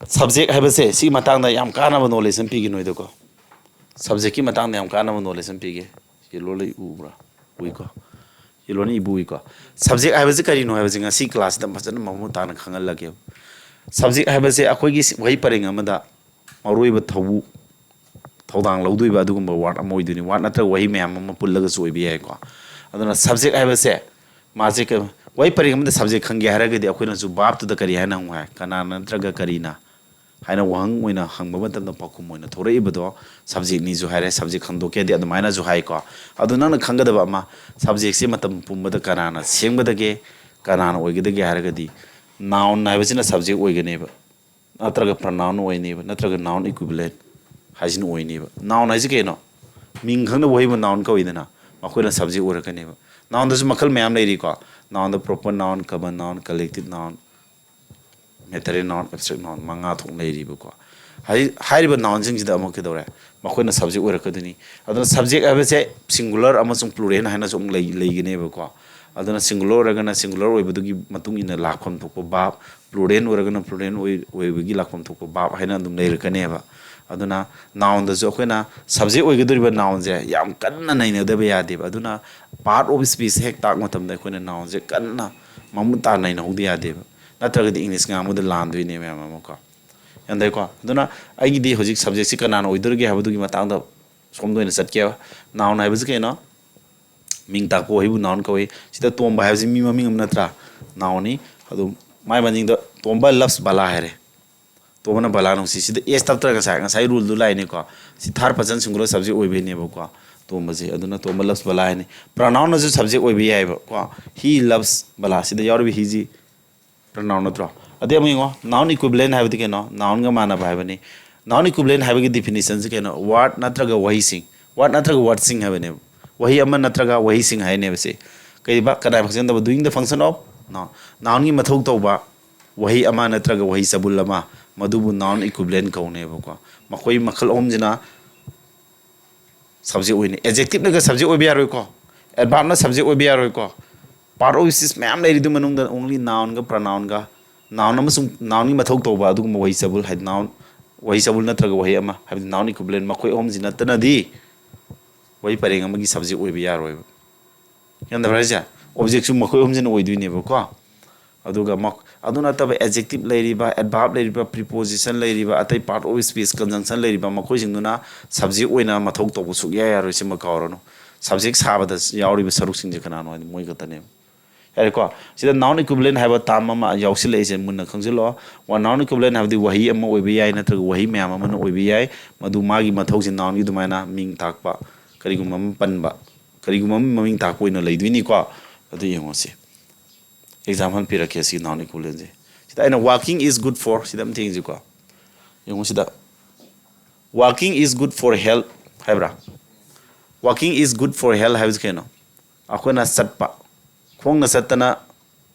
ꯁꯕꯖꯦꯛ ꯍꯥꯏꯕꯁꯦ ꯁꯤꯒꯤ ꯃꯇꯥꯡꯗ ꯌꯥꯝ ꯀꯥꯟꯅꯕ ꯅꯣꯂꯦꯖ ꯑꯃ ꯄꯤꯒꯦ ꯅꯣꯏꯗꯀꯣ꯫ ꯁꯕꯖꯦꯛꯀꯤ ꯃꯇꯥꯡꯗ ꯌꯥꯝ ꯀꯥꯟꯅꯕ ꯅꯣꯂꯦꯖ ꯑꯃ ꯄꯤꯒꯦ꯫ ꯌꯦꯜꯂꯣ ꯂꯩ ꯎꯕ꯭ꯔꯥ? ꯎꯏꯀꯣ꯫ ꯌꯦꯜꯂꯣꯅ ꯏꯕꯨ ꯎꯏꯀꯣ꯫ ꯁꯕꯖꯦꯛ ꯍꯥꯏꯕꯁꯤ ꯀꯔꯤꯅꯣ ꯍꯥꯏꯕꯁꯤ ꯉꯁꯤ ꯀ꯭ꯂꯥꯁꯁꯤꯗ ꯐꯖꯅ ꯃꯃꯨꯠ ꯇꯥꯅ ꯈꯪꯍꯜꯂꯒꯦ꯫ ꯁꯕꯖꯦꯛ ꯍꯥꯏꯕꯁꯦ ꯑꯩꯈꯣꯏꯒꯤ ꯋꯥꯍꯩ ꯄꯔꯦꯡ ꯑꯃꯗ ꯃꯔꯨꯑꯣꯏꯕ ꯊꯧꯕꯨ-, ꯊꯧꯗꯥꯡ ꯂꯧꯗꯣꯏꯕ ꯑꯗꯨꯒꯨꯝꯕ ꯋꯥꯔꯗ ꯑꯃ ꯑꯣꯏꯗꯣꯏꯅꯤ꯫ ꯋꯥꯔꯗ ꯅꯠꯇ꯭ꯔꯒ ꯋꯥꯍꯩ ꯃꯌꯥꯝ ꯑꯃ ꯄꯨꯜꯂꯒꯁꯨ ꯑꯣꯏꯕ ꯌꯥꯏꯀꯣ꯫ ꯑꯗꯨꯅ ꯁꯕꯖꯦꯛ ꯍꯥꯏꯕꯁꯦ ꯃꯥꯁꯦ ꯀ-, ꯋꯥꯍꯩ ꯄꯔꯦꯡ ꯑꯃꯗ ꯁꯕꯖꯦꯛ ꯈꯪꯒꯦ ꯍꯥꯏꯔꯒꯗꯤ ꯑꯩꯈꯣꯏꯅꯁꯨ ꯚꯥꯔꯕꯇꯨꯗ ꯀꯔꯤ ꯍꯥꯏꯅ ꯍꯪꯉꯨ ꯍꯥꯏ? ꯀꯅꯥꯅ ꯅꯠꯇ꯭ꯔꯒ ꯀꯔꯤꯅ ꯍꯥꯏꯅ ꯋꯥꯍꯪ ꯑꯣꯏꯅ ꯍꯪꯕ ꯃꯇꯝꯗ ꯄꯥꯎꯈꯨꯝ ꯑꯣꯏꯅ ꯊꯣꯔꯛꯏꯕꯗꯣ ꯁꯕꯖꯦꯛꯅꯤꯁꯨ ꯍꯥꯏꯔꯦ, ꯁꯕꯖꯦꯛ ꯈꯪꯗꯣꯛꯀꯦꯗꯤ ꯑꯗꯨꯃꯥꯏꯅꯁꯨ ꯍꯥꯏꯀꯣ꯫ ꯑꯗꯨ ꯅꯪꯅ ꯈꯪꯒꯗꯕ ꯑꯃ, ꯁꯕꯖꯦꯛꯁꯦ ꯃꯇꯝ ꯄꯨꯝꯕꯗ ꯀꯅꯥꯅ ꯁꯦꯝꯒꯗꯒꯦ, ꯀꯅꯥꯅ ꯑꯣꯏꯒꯗꯒꯦ ꯍꯥꯏꯔꯒꯗꯤ ꯅꯥꯎꯟ ꯍꯥꯏꯕꯁꯤꯅ ꯁꯕꯖꯦꯛ ꯑꯣꯏꯒꯅꯦꯕ, ꯅꯠꯇ꯭ꯔꯒ ꯄ꯭ꯔꯅꯥꯎꯟ ꯑꯣꯏꯅꯦꯕ, ꯅꯠꯇ꯭ꯔꯒ ꯅꯥꯎꯟ ꯏꯀ꯭ꯋꯤꯕꯂꯦꯟ ꯍꯥꯏꯁꯤꯅ ꯑꯣꯏꯅꯦꯕ꯫ ꯅꯥꯎꯟ ꯍꯥꯏꯁꯤ ꯀꯩꯅꯣ? ꯃꯤꯡ ꯈꯪꯅ ꯋꯥꯍꯩꯕꯨ ꯅꯥꯎꯟ ꯀꯧꯏꯗꯅ, ꯃꯈꯣꯏꯅ ꯁꯕꯖꯦꯛ ꯑꯣꯏꯔꯛꯀꯅꯦꯕ꯫ ꯅꯥꯎꯟꯗꯁꯨ ꯃꯈꯜ ꯃꯌꯥꯝ ꯂꯩꯔꯤꯀꯣ꯫ ꯅꯥꯎꯟꯗ proper noun, common noun, collective noun, material noun, abstract noun ꯃꯉꯥ ꯊꯣꯛꯅ ꯂꯩꯔꯤꯕꯀꯣ꯫ ꯍꯥꯏ-, ꯍꯥꯏꯔꯤꯕ ꯅꯥꯎꯟꯁꯤꯡꯁꯤꯗ ꯑꯃꯨꯛ ꯀꯩꯗꯧꯔꯦ? ꯃꯈꯣꯏꯅ ꯁꯕꯖꯦꯛ ꯑꯣꯏꯔꯛꯀꯗꯣꯏꯅꯤ꯫ ꯑꯗꯨꯅ ꯁꯕꯖꯦꯛ ꯍꯥꯏꯕꯁꯦ ꯁꯤꯡꯒꯨꯂꯔ ꯑꯃꯁꯨꯡ ꯄ꯭ꯂꯨꯔꯦꯜ ꯍꯥꯏꯅꯁꯨ ꯑꯃꯨꯛ ꯂꯩ-, ꯂꯩꯒꯅꯦꯕꯀꯣ꯫ ꯑꯗꯨꯅ ꯁꯤꯡꯒꯨꯂꯔ ꯑꯣꯏꯔꯒꯅ ꯁꯤꯡꯒꯨꯂꯔ ꯑꯣꯏꯕꯗꯨꯒꯤ ꯃꯇꯨꯡ ꯏꯟꯅ ꯂꯥꯛꯐꯝ ꯊꯣꯛꯄ ꯚꯥꯔꯕ, ꯄ꯭ꯂꯨꯔꯦꯜ ꯑꯣꯏꯔꯒꯅ ꯄ꯭ꯂꯨꯔꯦꯜ ꯑꯣꯏ-, ꯑꯣꯏꯕꯒꯤ ꯂꯥꯛꯐꯝ ꯊꯣꯛꯄ ꯚꯥꯔꯕ ꯍꯥꯏꯅ ꯑꯗꯨꯝ ꯂꯩꯔꯛꯀꯅꯦꯕ꯫ ꯑꯗꯨꯅ ꯅꯥꯎꯟꯗꯁꯨ ꯑꯩꯈꯣꯏꯅ ꯁꯕꯖꯦꯛ ꯑꯣꯏꯒꯗꯧꯔꯤꯕ ꯅꯥꯎꯟꯁꯦ ꯌꯥꯝ ꯀꯟꯅ ꯅꯩꯅꯗꯕ ꯌꯥꯗꯦꯕ꯫ ꯑꯗꯨꯅ ꯄꯥꯔꯠ ꯑꯣꯐ ꯁ꯭ꯄꯤꯁ ꯍꯦꯛ ꯇꯥꯛꯄ ꯃꯇꯝꯗ ꯑꯩꯈꯣꯏꯅ ꯅꯥꯎꯟꯁꯦ ꯀꯟꯅ ꯃꯃꯨꯠ ꯇꯥꯅ ꯅꯩꯅꯍꯧꯗ ꯌꯥꯗꯦꯕ꯫ ꯅꯠꯇ꯭ꯔꯒꯗꯤ ꯏꯪꯂꯤꯁ ꯉꯥꯡꯕꯗ ꯂꯥꯟꯗꯣꯏꯅꯦ ꯃꯌꯥꯝ ꯑꯃꯀꯣ꯫ ꯒ꯭ꯌꯥꯟ ꯇꯥꯏꯀꯣ? ꯑꯗꯨꯅ ꯑꯩꯒꯤꯗꯤ ꯍꯧꯖꯤꯛ ꯁꯕꯖꯦꯛꯁꯤ ꯀꯅꯥꯅ ꯑꯣꯏꯗꯣꯔꯤꯒꯦ ꯍꯥꯏꯕꯗꯨꯒꯤ ꯃꯇꯥꯡꯗ ꯁꯣꯝꯗ ꯑꯣꯏꯅ ꯆꯠꯀꯦꯕ꯫ ꯅꯥꯎꯟ ꯍꯥꯏꯕꯁꯤ ꯀꯩꯅꯣ? ꯃꯤꯡ ꯇꯥꯛꯄ ꯋꯥꯍꯩꯕꯨ ꯅꯥꯎꯟ ꯀꯧꯏ꯫ ꯁꯤꯗ ꯇꯣꯝꯕ ꯍꯥꯏꯕꯁꯤ ꯃꯤ ꯃꯃꯤꯡ ꯑꯃ ꯅꯠꯇ꯭ꯔꯥ? ꯅꯥꯎꯟꯅꯤ꯫ ꯑꯗꯨ ꯃꯥꯏ ꯃꯅꯤꯡꯗ ꯇꯣꯝꯕ loves ꯕꯂꯥ ꯍꯥꯏꯔꯦ꯫ ꯇꯣꯝꯕꯅ ꯕꯂꯥ ꯅꯨꯡꯁꯤ꯫ ꯁꯤꯗ S ꯇꯞꯇ꯭ꯔꯥ? ꯉꯁꯥꯏ, ꯉꯁꯥꯏ ruleꯗꯨ ꯂꯥꯛꯏꯅꯤꯀꯣ꯫ ꯁꯤ third person singular subject ꯑꯣꯏꯕꯩꯅꯦꯕꯀꯣ꯫ ꯇꯣꯝꯕꯁꯦ꯫ ꯑꯗꯨꯅ ꯇꯣꯝꯕ loves ꯕꯂꯥ ꯍꯥꯏꯅꯤ꯫ Pronounꯅꯁꯨ subject ꯑꯣꯏꯕ ꯌꯥꯏꯕꯀꯣ꯫ He loves ꯕꯂꯥ꯫ ꯁꯤꯗ ꯌꯥꯎꯔꯤꯕ heꯁꯤ pronoun ꯅꯠꯇ꯭ꯔꯣ? ꯑꯗꯩ ꯑꯃꯨꯛ ꯌꯦꯡꯉꯣ, noun equivalent ꯍꯥꯏꯕꯗꯤ ꯀꯩꯅꯣ? Nounꯒ ꯃꯥꯟꯅꯕ ꯍꯥꯏꯕꯅꯤ꯫ Noun equivalent ꯍꯥꯏꯕꯒꯤ definitionꯁꯤ ꯀꯩꯅꯣ? Word ꯅꯠꯇ꯭ꯔꯒ ꯋꯥꯍꯩꯁꯤꯡ꯫ Word ꯅꯠꯇ꯭ꯔꯒ wordꯁꯤꯡ ꯍꯥꯏꯕꯅꯦꯕ꯫ ꯋꯥꯍꯩ ꯑꯃ ꯅꯠꯇ꯭ꯔꯒ ꯋꯥꯍꯩꯁꯤꯡ ꯍꯥꯏꯅꯦꯕ ꯁꯤ꯫ ꯀꯩꯕ? ꯀꯅꯥꯏ ꯐꯪꯁꯟ ꯇꯧꯕ? Doing the function of noun꯫ Nounꯒꯤ ꯃꯊꯧ ꯇꯧꯕ ꯋꯥꯍꯩ ꯑꯃ ꯅꯠꯇ꯭ꯔꯒ ꯋꯥꯍꯩ ꯆꯕꯨꯜ ꯑꯃ, ꯃꯗꯨꯕꯨ noun equivalent ꯀꯧꯅꯦꯕꯀꯣ꯫ ꯃꯈꯣꯏ ꯃꯈꯜ ꯑꯍꯨꯝꯁꯤꯅ subject ꯑꯣꯏꯅꯤ꯫ Adjectiveꯅꯒ subject ꯑꯣꯏꯕ ꯌꯥꯔꯣꯏꯀꯣ꯫ Adverbꯅ subject ꯑꯣꯏꯕ ꯌꯥꯔꯣꯏꯀꯣ꯫ Part of speech ꯃꯌꯥꯝ ꯂꯩꯔꯤꯗꯨ ꯃꯅꯨꯡꯗ only nounꯒ pronounꯒ, noun ꯑꯃꯁꯨꯡ nounꯒꯤ ꯃꯊꯧ ꯇꯧꯕ ꯑꯗꯨꯒꯨꯝꯕ ꯋꯥꯍꯩ ꯆꯕꯨꯜ ꯍꯥꯏꯗꯤ noun, ꯋꯥꯍꯩ ꯆꯕꯨꯜ ꯅꯠꯇ꯭ꯔꯒ ꯋꯥꯍꯩ ꯑꯃ, ꯍꯥꯏꯕꯗꯤ noun equivalent, ꯃꯈꯣꯏ ꯑꯍꯨꯝꯁꯤ ꯅꯠꯇꯅꯗꯤ ꯋꯥꯍꯩ ꯄꯔꯦꯡ ꯑꯃꯒꯤ subject ꯑꯣꯏꯕ ꯌꯥꯔꯣꯏꯕ꯫ ꯒ꯭ꯌꯥꯟ ꯇꯥꯕ꯭ꯔꯥ ꯍꯥꯏꯁꯦ? Objectꯁꯨ ꯃꯈꯣꯏ ꯑꯍꯨꯝꯁꯤꯅ ꯑꯣꯏꯗꯣꯏꯅꯦꯕꯀꯣ꯫ ꯑꯗꯨꯒ ꯃꯛ-, ꯑꯗꯨ ꯅꯠꯇꯕ adjective ꯂꯩꯔꯤꯕ, adverb ꯂꯩꯔꯤꯕ, preposition ꯂꯩꯔꯤꯕ, ꯑꯇꯩ part of speech conjunction ꯂꯩꯔꯤꯕ ꯃꯈꯣꯏꯁꯤꯡꯗꯨꯅ subject ꯑꯣꯏꯅ ꯃꯊꯧ ꯇꯧꯕ ꯁꯨꯛꯌꯥ ꯌꯥꯔꯣꯏ꯫ ꯁꯤꯃ ꯀꯥꯎꯔꯅꯨ꯫ Subject ꯁꯥꯕꯗ ꯌꯥꯎꯔꯤꯕ ꯁꯔꯨꯛꯁꯤꯡꯁꯦ ꯀꯅꯥꯅꯣ ꯍꯥꯏꯗꯤ ꯃꯣꯏ ꯈꯛꯇꯅꯦꯕ꯫ ꯌꯥꯔꯦꯀꯣ? ꯁꯤꯗ noun equivalent ꯍꯥꯏꯕ term ꯑꯃ ꯌꯥꯎꯁꯤꯜꯂꯛꯏꯁꯦ ꯃꯨꯟꯅ ꯈꯪꯖꯤꯜꯂꯣ꯫ ꯋꯥ-, noun equivalent ꯍꯥꯏꯕꯗꯤ ꯋꯥꯍꯩ ꯑꯃ ꯑꯣꯏꯕ ꯌꯥꯏ ꯅꯠꯇ꯭ꯔꯒ ꯋꯥꯍꯩ ꯃꯌꯥꯝ ꯑꯃꯅ ꯑꯣꯏꯕ ꯌꯥꯏ꯫ ꯃꯗꯨ ꯃꯥꯒꯤ ꯃꯊꯧꯁꯦ nounꯒꯤ ꯑꯗꯨꯃꯥꯏꯅ ꯃꯤꯡ ꯇꯥꯛꯄ, ꯀꯔꯤꯒꯨꯝꯕ ꯑꯃ ꯄꯟꯕ, ꯀꯔꯤꯒꯨꯝꯕ ꯑꯃ ꯃꯃꯤꯡ ꯇꯥꯛꯄ ꯑꯣꯏꯅ ꯂꯩꯗꯣꯏꯅꯤꯀꯣ꯫ ꯑꯗꯨ ꯌꯦꯡꯉꯣ ꯁꯤ꯫ Example ꯄꯤꯔꯛꯀꯦ ꯁꯤ noun equivalentꯁꯦ꯫ ꯁꯤꯗ ꯑꯩꯅ "Walking is good for", ꯁꯤꯗ ꯑꯝꯇ ꯌꯦꯡꯁꯤꯀꯣ꯫ ꯌꯦꯡꯉꯨ ꯁꯤꯗ, "Walking is good for health" ꯍꯥꯏꯕ꯭ꯔꯥ? "Walking is good for health" ꯍꯥꯏꯕꯁꯤ ꯀꯩꯅꯣ? ꯑꯩꯈꯣꯏꯅ ꯆꯠꯄ, ꯈꯣꯡꯅ ꯆꯠꯇꯅ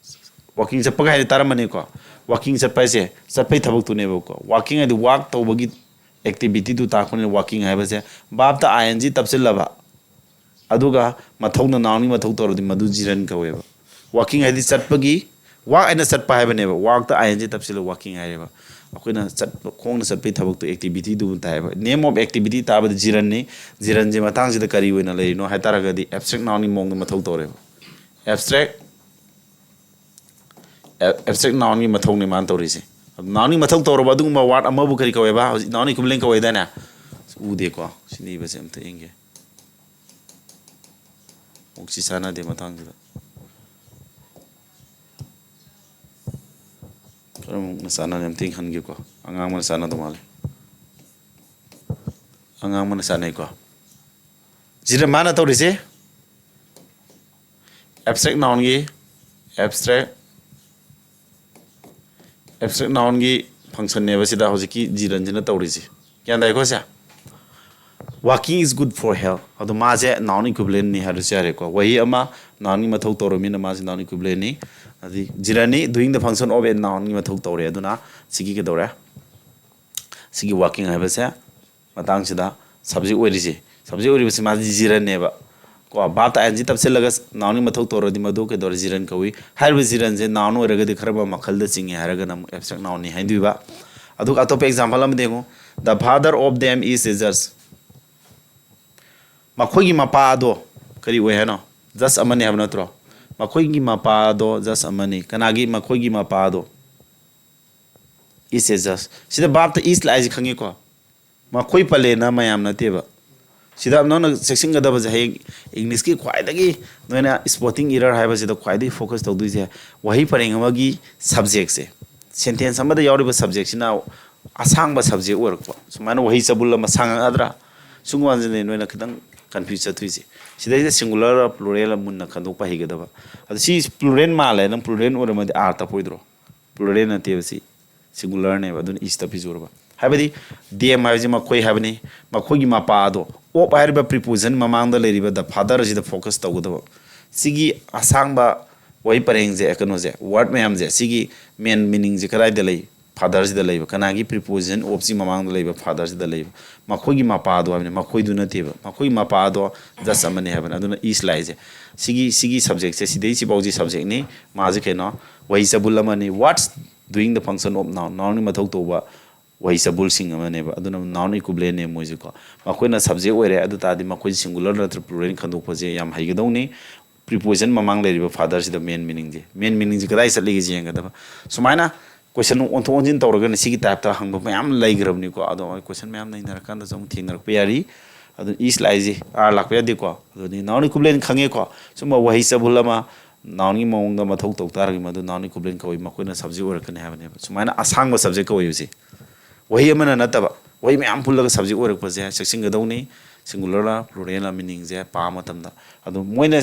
walking ꯆꯠꯄꯒ ꯍꯥꯏꯗꯤ ꯇꯥꯔꯝꯃꯅꯤꯀꯣ꯫ Walking ꯆꯠꯄ ꯍꯥꯏꯁꯦ ꯆꯠꯄꯩ ꯊꯕꯛꯇꯨꯅꯦꯕꯀꯣ꯫ Walking ꯍꯥꯏꯗꯤ walk ꯇꯧꯕꯒꯤ activityꯗꯨ ꯇꯥꯛꯄꯅꯤꯅ walking ꯍꯥꯏꯕꯁꯦ꯫ Verbꯇ I N G ꯇꯞꯁꯤꯜꯂꯕ, ꯑꯗꯨꯒ ꯃꯊꯧꯅ nounꯒꯤ ꯃꯊꯧ ꯇꯧꯔꯗꯤ ꯃꯗꯨ gerund ꯀꯧꯋꯦꯕ꯫ Walking ꯍꯥꯏꯗꯤ ꯆꯠꯄꯒꯤ, walk ꯍꯥꯏꯅ ꯆꯠꯄ ꯍꯥꯏꯕꯅꯦꯕ, walkꯇ I N G ꯇꯞꯁꯤꯜꯂ walking ꯍꯥꯏꯔꯦꯕ꯫ ꯑꯩꯈꯣꯏꯅ ꯆꯠꯄ, ꯈꯣꯡꯅ ꯆꯠꯄꯒꯤ ꯊꯕꯛꯇꯣ activityꯗꯨ ꯇꯥꯏꯌꯦꯕ꯫ Name of activity ꯇꯥꯕꯗ gerundꯅꯤ꯫ Gerundꯁꯦ ꯃꯇꯥꯡꯁꯤꯗ ꯀꯔꯤ ꯑꯣꯏꯅ ꯂꯩꯔꯤꯅꯣ ꯍꯥꯏ ꯇꯥꯔꯒꯗꯤ abstract nounꯒꯤ ꯃꯑꯣꯡꯗ ꯃꯊꯧ ꯇꯧꯔꯦꯕ꯫ Abstract, ab-, abstract nounꯒꯤ ꯃꯊꯧꯅꯤ ꯃꯥꯅ ꯇꯧꯔꯤꯁꯦ꯫ Nounꯒꯤ ꯃꯊꯧ ꯇꯧꯔꯕ ꯑꯗꯨꯒꯨꯝꯕ word ꯑꯃꯕꯨ ꯀꯔꯤ ꯀꯧꯋꯦꯕ? ꯍꯧꯖꯤꯛ noun equivalent ꯀꯧꯋꯦꯗꯥꯏꯅꯦ? ꯎꯗꯦꯀꯣ? ꯁꯤꯅ ꯏꯕꯁꯦ ꯑꯝꯇ ꯌꯦꯡꯒꯦ꯫ ꯑꯃꯨꯛ ꯁꯤ ꯆꯥꯟꯅꯗꯦ ꯃꯇꯥꯡꯁꯤꯗ꯫ ꯀꯔꯝꯅ ꯆꯥꯟꯅꯅꯤ ꯑꯝꯇ ꯌꯦꯡꯍꯟꯒꯦꯀꯣ꯫ ꯑꯉꯥꯡꯕꯅ ꯆꯥꯟꯅꯗꯧ ꯃꯥꯜꯂꯦ꯫ ꯑꯉꯥꯡꯕꯅ ꯆꯥꯟꯅꯩꯀꯣ꯫ ꯁꯤꯗ ꯃꯥꯅ ꯇꯧꯔꯤꯁꯦ abstract nounꯒꯤ, abstract abstract nounꯒꯤ functionꯅꯦꯕ ꯁꯤꯗ ꯍꯧꯖꯤꯛꯀꯤ ꯖꯤꯔꯟꯁꯤꯅ ꯇꯧꯔꯤꯁꯦ꯫ ꯒ꯭ꯌꯥꯟ ꯇꯥꯏꯀꯣ ꯁꯦ? Walking is good for health꯫ ꯑꯗꯣ ꯃꯥꯁꯦ noun equivalentꯅꯤ ꯍꯥꯏꯔꯁꯨ ꯌꯥꯔꯦꯀꯣ꯫ ꯋꯥꯍꯩ ꯑꯃ nounꯒꯤ ꯃꯊꯧ ꯇꯧꯔꯃꯤꯅ ꯃꯥꯁꯦ noun equivalentꯅꯤ꯫ ꯑꯗꯩ ꯖꯤꯔꯟꯅꯤ doing the function of a nounꯒꯤ ꯃꯊꯧ ꯇꯧꯔꯦ꯫ ꯑꯗꯨꯅ ꯁꯤꯒꯤ ꯀꯩꯗꯧꯔꯦ? ꯁꯤꯒꯤ walking ꯍꯥꯏꯕꯁꯦ ꯃꯇꯥꯡꯁꯤꯗ subject ꯑꯣꯏꯔꯤꯁꯦ, subject ꯑꯣꯏꯔꯤꯕꯁꯤ ꯃꯥꯁꯤ ꯖꯤꯔꯟꯅꯦꯕ꯫ ꯀꯣ, verb ꯇ ing ꯇꯞꯁꯤꯜꯂꯒ nounꯒꯤ ꯃꯊꯧ ꯇꯧꯔꯗꯤ ꯃꯗꯨ ꯀꯩꯗꯧꯔꯦ? ꯖꯤꯔꯟ ꯀꯧꯏ꯫ ꯍꯥꯏꯔꯤꯕ ꯖꯤꯔꯟꯁꯦ noun ꯑꯣꯏꯔꯒꯗꯤ ꯀꯔꯝꯕ ꯃꯈꯜꯗ ꯆꯤꯡꯉꯤ ꯍꯥꯏꯔꯒꯅ ꯑꯃꯨꯛ abstract nounꯅꯤ ꯍꯥꯏꯗꯣꯏꯕ꯫ ꯑꯗꯨꯒ ꯑꯇꯣꯞꯄ example ꯑꯃꯗ ꯌꯦꯡꯉꯨ, "The father of them is a judge"꯫ ꯃꯈꯣꯏꯒꯤ ꯃꯄꯥ ꯑꯗꯣ ꯀꯔꯤ ꯑꯣꯏ ꯍꯥꯏꯅꯣ? Judge ꯑꯃꯅꯤ ꯍꯥꯏꯕ ꯅꯠꯇ꯭ꯔꯣ? ꯃꯈꯣꯏꯒꯤ ꯃꯄꯥ ꯑꯗꯣ judge ꯑꯃꯅꯤ꯫ ꯀꯅꯥꯒꯤ? ꯃꯈꯣꯏꯒꯤ ꯃꯄꯥ ꯑꯗꯣ is a judge꯫ ꯁꯤꯗ verb ꯇ is ꯂꯥꯛꯏꯁꯦ ꯈꯪꯉꯤꯀꯣ? ꯃꯈꯣꯏ ꯄꯜꯂꯦꯅ ꯃꯌꯥꯝ ꯅꯠꯇꯦꯕ꯫ ꯁꯤꯗ ꯅꯪꯅ ꯆꯦꯛꯁꯤꯟꯒꯗꯕꯁꯦ, ꯍꯌꯦꯡ Englishꯀꯤ ꯈ꯭ꯋꯥꯏꯗꯒꯤ ꯅꯣꯏꯅ spelling error ꯍꯥꯏꯕꯁꯤꯗ ꯈ꯭ꯋꯥꯏꯗꯒꯤ focus ꯇꯧꯗꯣꯏꯁꯦ, ꯋꯥꯍꯩ ꯄꯔꯦꯡ ꯑꯃꯒꯤ subjectꯁꯦ, sentence ꯑꯃꯗ ꯌꯥꯎꯔꯤꯕ subjectꯁꯤꯅ ꯑꯁꯥꯡꯕ subject ꯑꯣꯏꯔꯛꯄ, ꯁꯨꯃꯥꯏꯅ ꯋꯥꯍꯩ ꯆꯕꯨꯜ ꯑꯃ ꯁꯥꯡꯉꯛꯑꯗ꯭ꯔꯥ? ꯁꯤꯒꯨꯝꯕꯁꯤꯅꯦ ꯅꯣꯏꯅ ꯈꯤꯇꯪ confuse ꯆꯠꯇꯣꯏꯁꯦ꯫ ꯁꯤꯗꯩꯁꯤꯗ singular plural ꯃꯨꯟꯅ ꯈꯟꯗꯣꯛꯄ ꯍꯩꯒꯗꯕ꯫ ꯑꯗꯣ ꯁꯤ plural ꯃꯥꯜꯂꯦ, ꯅꯪ plural ꯑꯣꯏꯔꯝꯃꯗꯤ are ꯇꯞꯄꯣꯏꯗ꯭ꯔꯣ? Plural ꯅꯠꯇꯦꯕ ꯁꯤ, singularꯅꯦꯕ, ꯑꯗꯨꯅ is ꯇꯞꯄꯤꯖꯨꯔꯕ꯫ ꯍꯥꯏꯕꯗꯤ them ꯍꯥꯏꯕꯁꯤ ꯃꯈꯣꯏ ꯍꯥꯏꯕꯅꯤ, ꯃꯈꯣꯏꯒꯤ ꯃꯄꯥ ꯑꯗꯣ꯫ Of ꯍꯥꯏꯔꯤꯕ preposition ꯃꯃꯥꯡꯗ ꯂꯩꯔꯤꯕ the father ꯑꯁꯤꯗ focus ꯇꯧꯒꯗꯕ꯫ ꯁꯤꯒꯤ ꯑꯁꯥꯡꯕ ꯋꯥꯍꯩ ꯄꯔꯦꯡꯁꯦ, ꯀꯩꯅꯣꯁꯦ, word ꯃꯌꯥꯝꯁꯦ, ꯁꯤꯒꯤ main meaningꯁꯦ ꯀꯗꯥꯏꯗ ꯂꯩ? Fatherꯁꯤꯗ ꯂꯩꯕ꯫ ꯀꯅꯥꯒꯤ? Preposition ofꯁꯤ ꯃꯃꯥꯡꯗ ꯂꯩꯕ fatherꯁꯤꯗ ꯂꯩꯕ꯫ ꯃꯈꯣꯏꯒꯤ ꯃꯄꯥꯗꯣ ꯍꯥꯏꯕꯅꯤ, ꯃꯈꯣꯏꯗꯨ ꯅꯠꯇꯦꯕ꯫ ꯃꯈꯣꯏꯒꯤ ꯃꯄꯥꯗꯣ judge ꯑꯃꯅꯤ ꯍꯥꯏꯕꯅꯤ꯫ ꯑꯗꯨꯅ is ꯂꯥꯛꯏꯁꯦ꯫ ꯁꯤꯒꯤ, ꯁꯤꯒꯤ subjectꯁꯦ, ꯁꯤꯗꯩ ꯁꯤꯐꯥꯎꯁꯤ subjectꯅꯤ꯫ ꯃꯥꯁꯦ ꯀꯩꯅꯣ? ꯋꯥꯍꯩ ꯆꯕꯨꯜ ꯑꯃꯅꯤ꯫ What's doing the function of noun? Nounꯒꯤ ꯃꯊꯧ ꯇꯧꯕ ꯋꯥꯍꯩ ꯆꯕꯨꯜꯁꯤꯡ ꯑꯃꯅꯦꯕ꯫ ꯑꯗꯨꯅ noun equivalentꯅꯦ ꯃꯣꯏꯁꯦꯀꯣ꯫ ꯃꯈꯣꯏꯅ subject ꯑꯣꯏꯔꯦ, ꯑꯗꯨ ꯇꯥꯔꯗꯤ ꯃꯈꯣꯏꯁꯦ singular ꯅꯠꯇ꯭ꯔ plural ꯈꯟꯗꯣꯛꯄꯁꯦ ꯌꯥꯝ ꯍꯩꯒꯗꯧꯅꯤ꯫ Preposition ꯃꯃꯥꯡ ꯂꯩꯔꯤꯕ fatherꯁꯤꯗ main meaningꯁꯦ, main meaningꯁꯦ ꯀꯗꯥꯏ ꯆꯠꯂꯤꯒꯦꯁꯦ ꯌꯦꯡꯒꯗꯕ꯫ ꯁꯨꯃꯥꯏꯅ question ꯑꯣꯟꯊꯣꯛ ꯑꯣꯟꯁꯤꯟ ꯇꯧꯔꯒꯅ ꯁꯤꯒꯤ typeꯇ ꯍꯪꯕ ꯃꯌꯥꯝ ꯂꯩꯈ꯭ꯔꯕꯅꯤꯀꯣ꯫ ꯑꯗꯣ ꯑꯩ question ꯃꯌꯥꯝ ꯅꯩꯅꯔꯀꯥꯟꯗꯁꯨ ꯑꯃꯨꯛ ꯊꯦꯡꯅꯔꯛꯄ ꯌꯥꯔꯤ꯫ ꯑꯗꯨ is ꯂꯥꯛꯏꯁꯦ, are ꯂꯥꯛꯄ ꯌꯥꯗꯦꯀꯣ꯫ ꯑꯗꯨꯅꯤ noun equivalent ꯈꯪꯉꯦꯀꯣ꯫ ꯁꯨꯝꯕ ꯋꯥꯍꯩ ꯆꯕꯨꯜ ꯑꯃ nounꯒꯤ ꯃꯑꯣꯡꯗ ꯃꯊꯧ ꯇꯧ ꯇꯥꯔꯒꯗꯤ ꯃꯗꯨ noun equivalent ꯀꯧꯏ, ꯃꯈꯣꯏꯅ subject ꯑꯣꯏꯔꯛꯀꯅꯤ ꯍꯥꯏꯕꯅꯦꯕ꯫ ꯁꯨꯃꯥꯏꯅ ꯑꯁꯥꯡꯕ subject ꯀꯧꯏꯕꯁꯤ ꯋꯥꯍꯩ ꯑꯃꯅ ꯅꯠꯇꯕ, ꯋꯥꯍꯩ ꯃꯌꯥꯝ ꯄꯨꯜꯂꯒ subject ꯑꯣꯏꯔꯛꯄꯁꯦ ꯆꯦꯛꯁꯤꯟꯒꯗꯧꯅꯤ꯫ Singularꯔ pluralꯔ meaningꯁꯦ ꯄꯥꯕ ꯃꯇꯝꯗ꯫ ꯑꯗꯨ ꯃꯣꯏꯅ,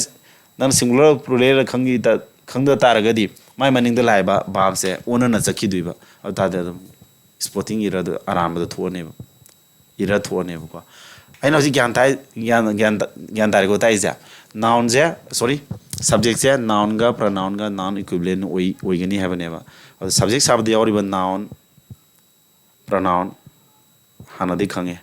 ꯅꯪ singular pluralꯔ ꯈꯪꯈꯤ ꯇ-, ꯈꯪꯗ ꯇꯥꯔꯒꯗꯤ ꯃꯥꯏ ꯃꯅꯤꯡꯗ ꯂꯥꯛꯏꯕ verbꯁꯦ ꯑꯣꯟꯅꯅ ꯆꯠꯈꯤꯗꯣꯏꯕ꯫ ꯑꯗꯨ ꯇꯥꯔꯗꯤ ꯑꯗꯨꯝ spotting errorꯗꯨ ꯑꯔꯥꯟꯕꯗ ꯊꯣꯛꯑꯅꯦꯕ, error ꯊꯣꯛꯑꯅꯦꯕꯀꯣ꯫ ꯑꯩꯅ ꯍꯧꯖꯤꯛ ꯒ꯭ꯌꯥꯟ ꯇꯥꯏ, ꯒ꯭ꯌꯥꯟ, ꯒ꯭ꯌꯥꯟ ꯇ-, ꯒ꯭ꯌꯥꯟ ꯇꯥꯔꯦꯀꯣ ꯇꯥꯛꯏꯁꯦ? Nounꯁꯦ, sorry, subjectꯁꯦ nounꯒ pronounꯒ noun equivalent ꯑꯣꯏ-, ꯑꯣꯏꯒꯅꯤ ꯍꯥꯏꯕꯅꯦꯕ꯫ ꯑꯗꯣ subject ꯁꯥꯕꯗ ꯌꯥꯎꯔꯤꯕ noun, pronoun ꯍꯥꯟꯅꯗꯤ ꯈꯪꯉꯦ꯫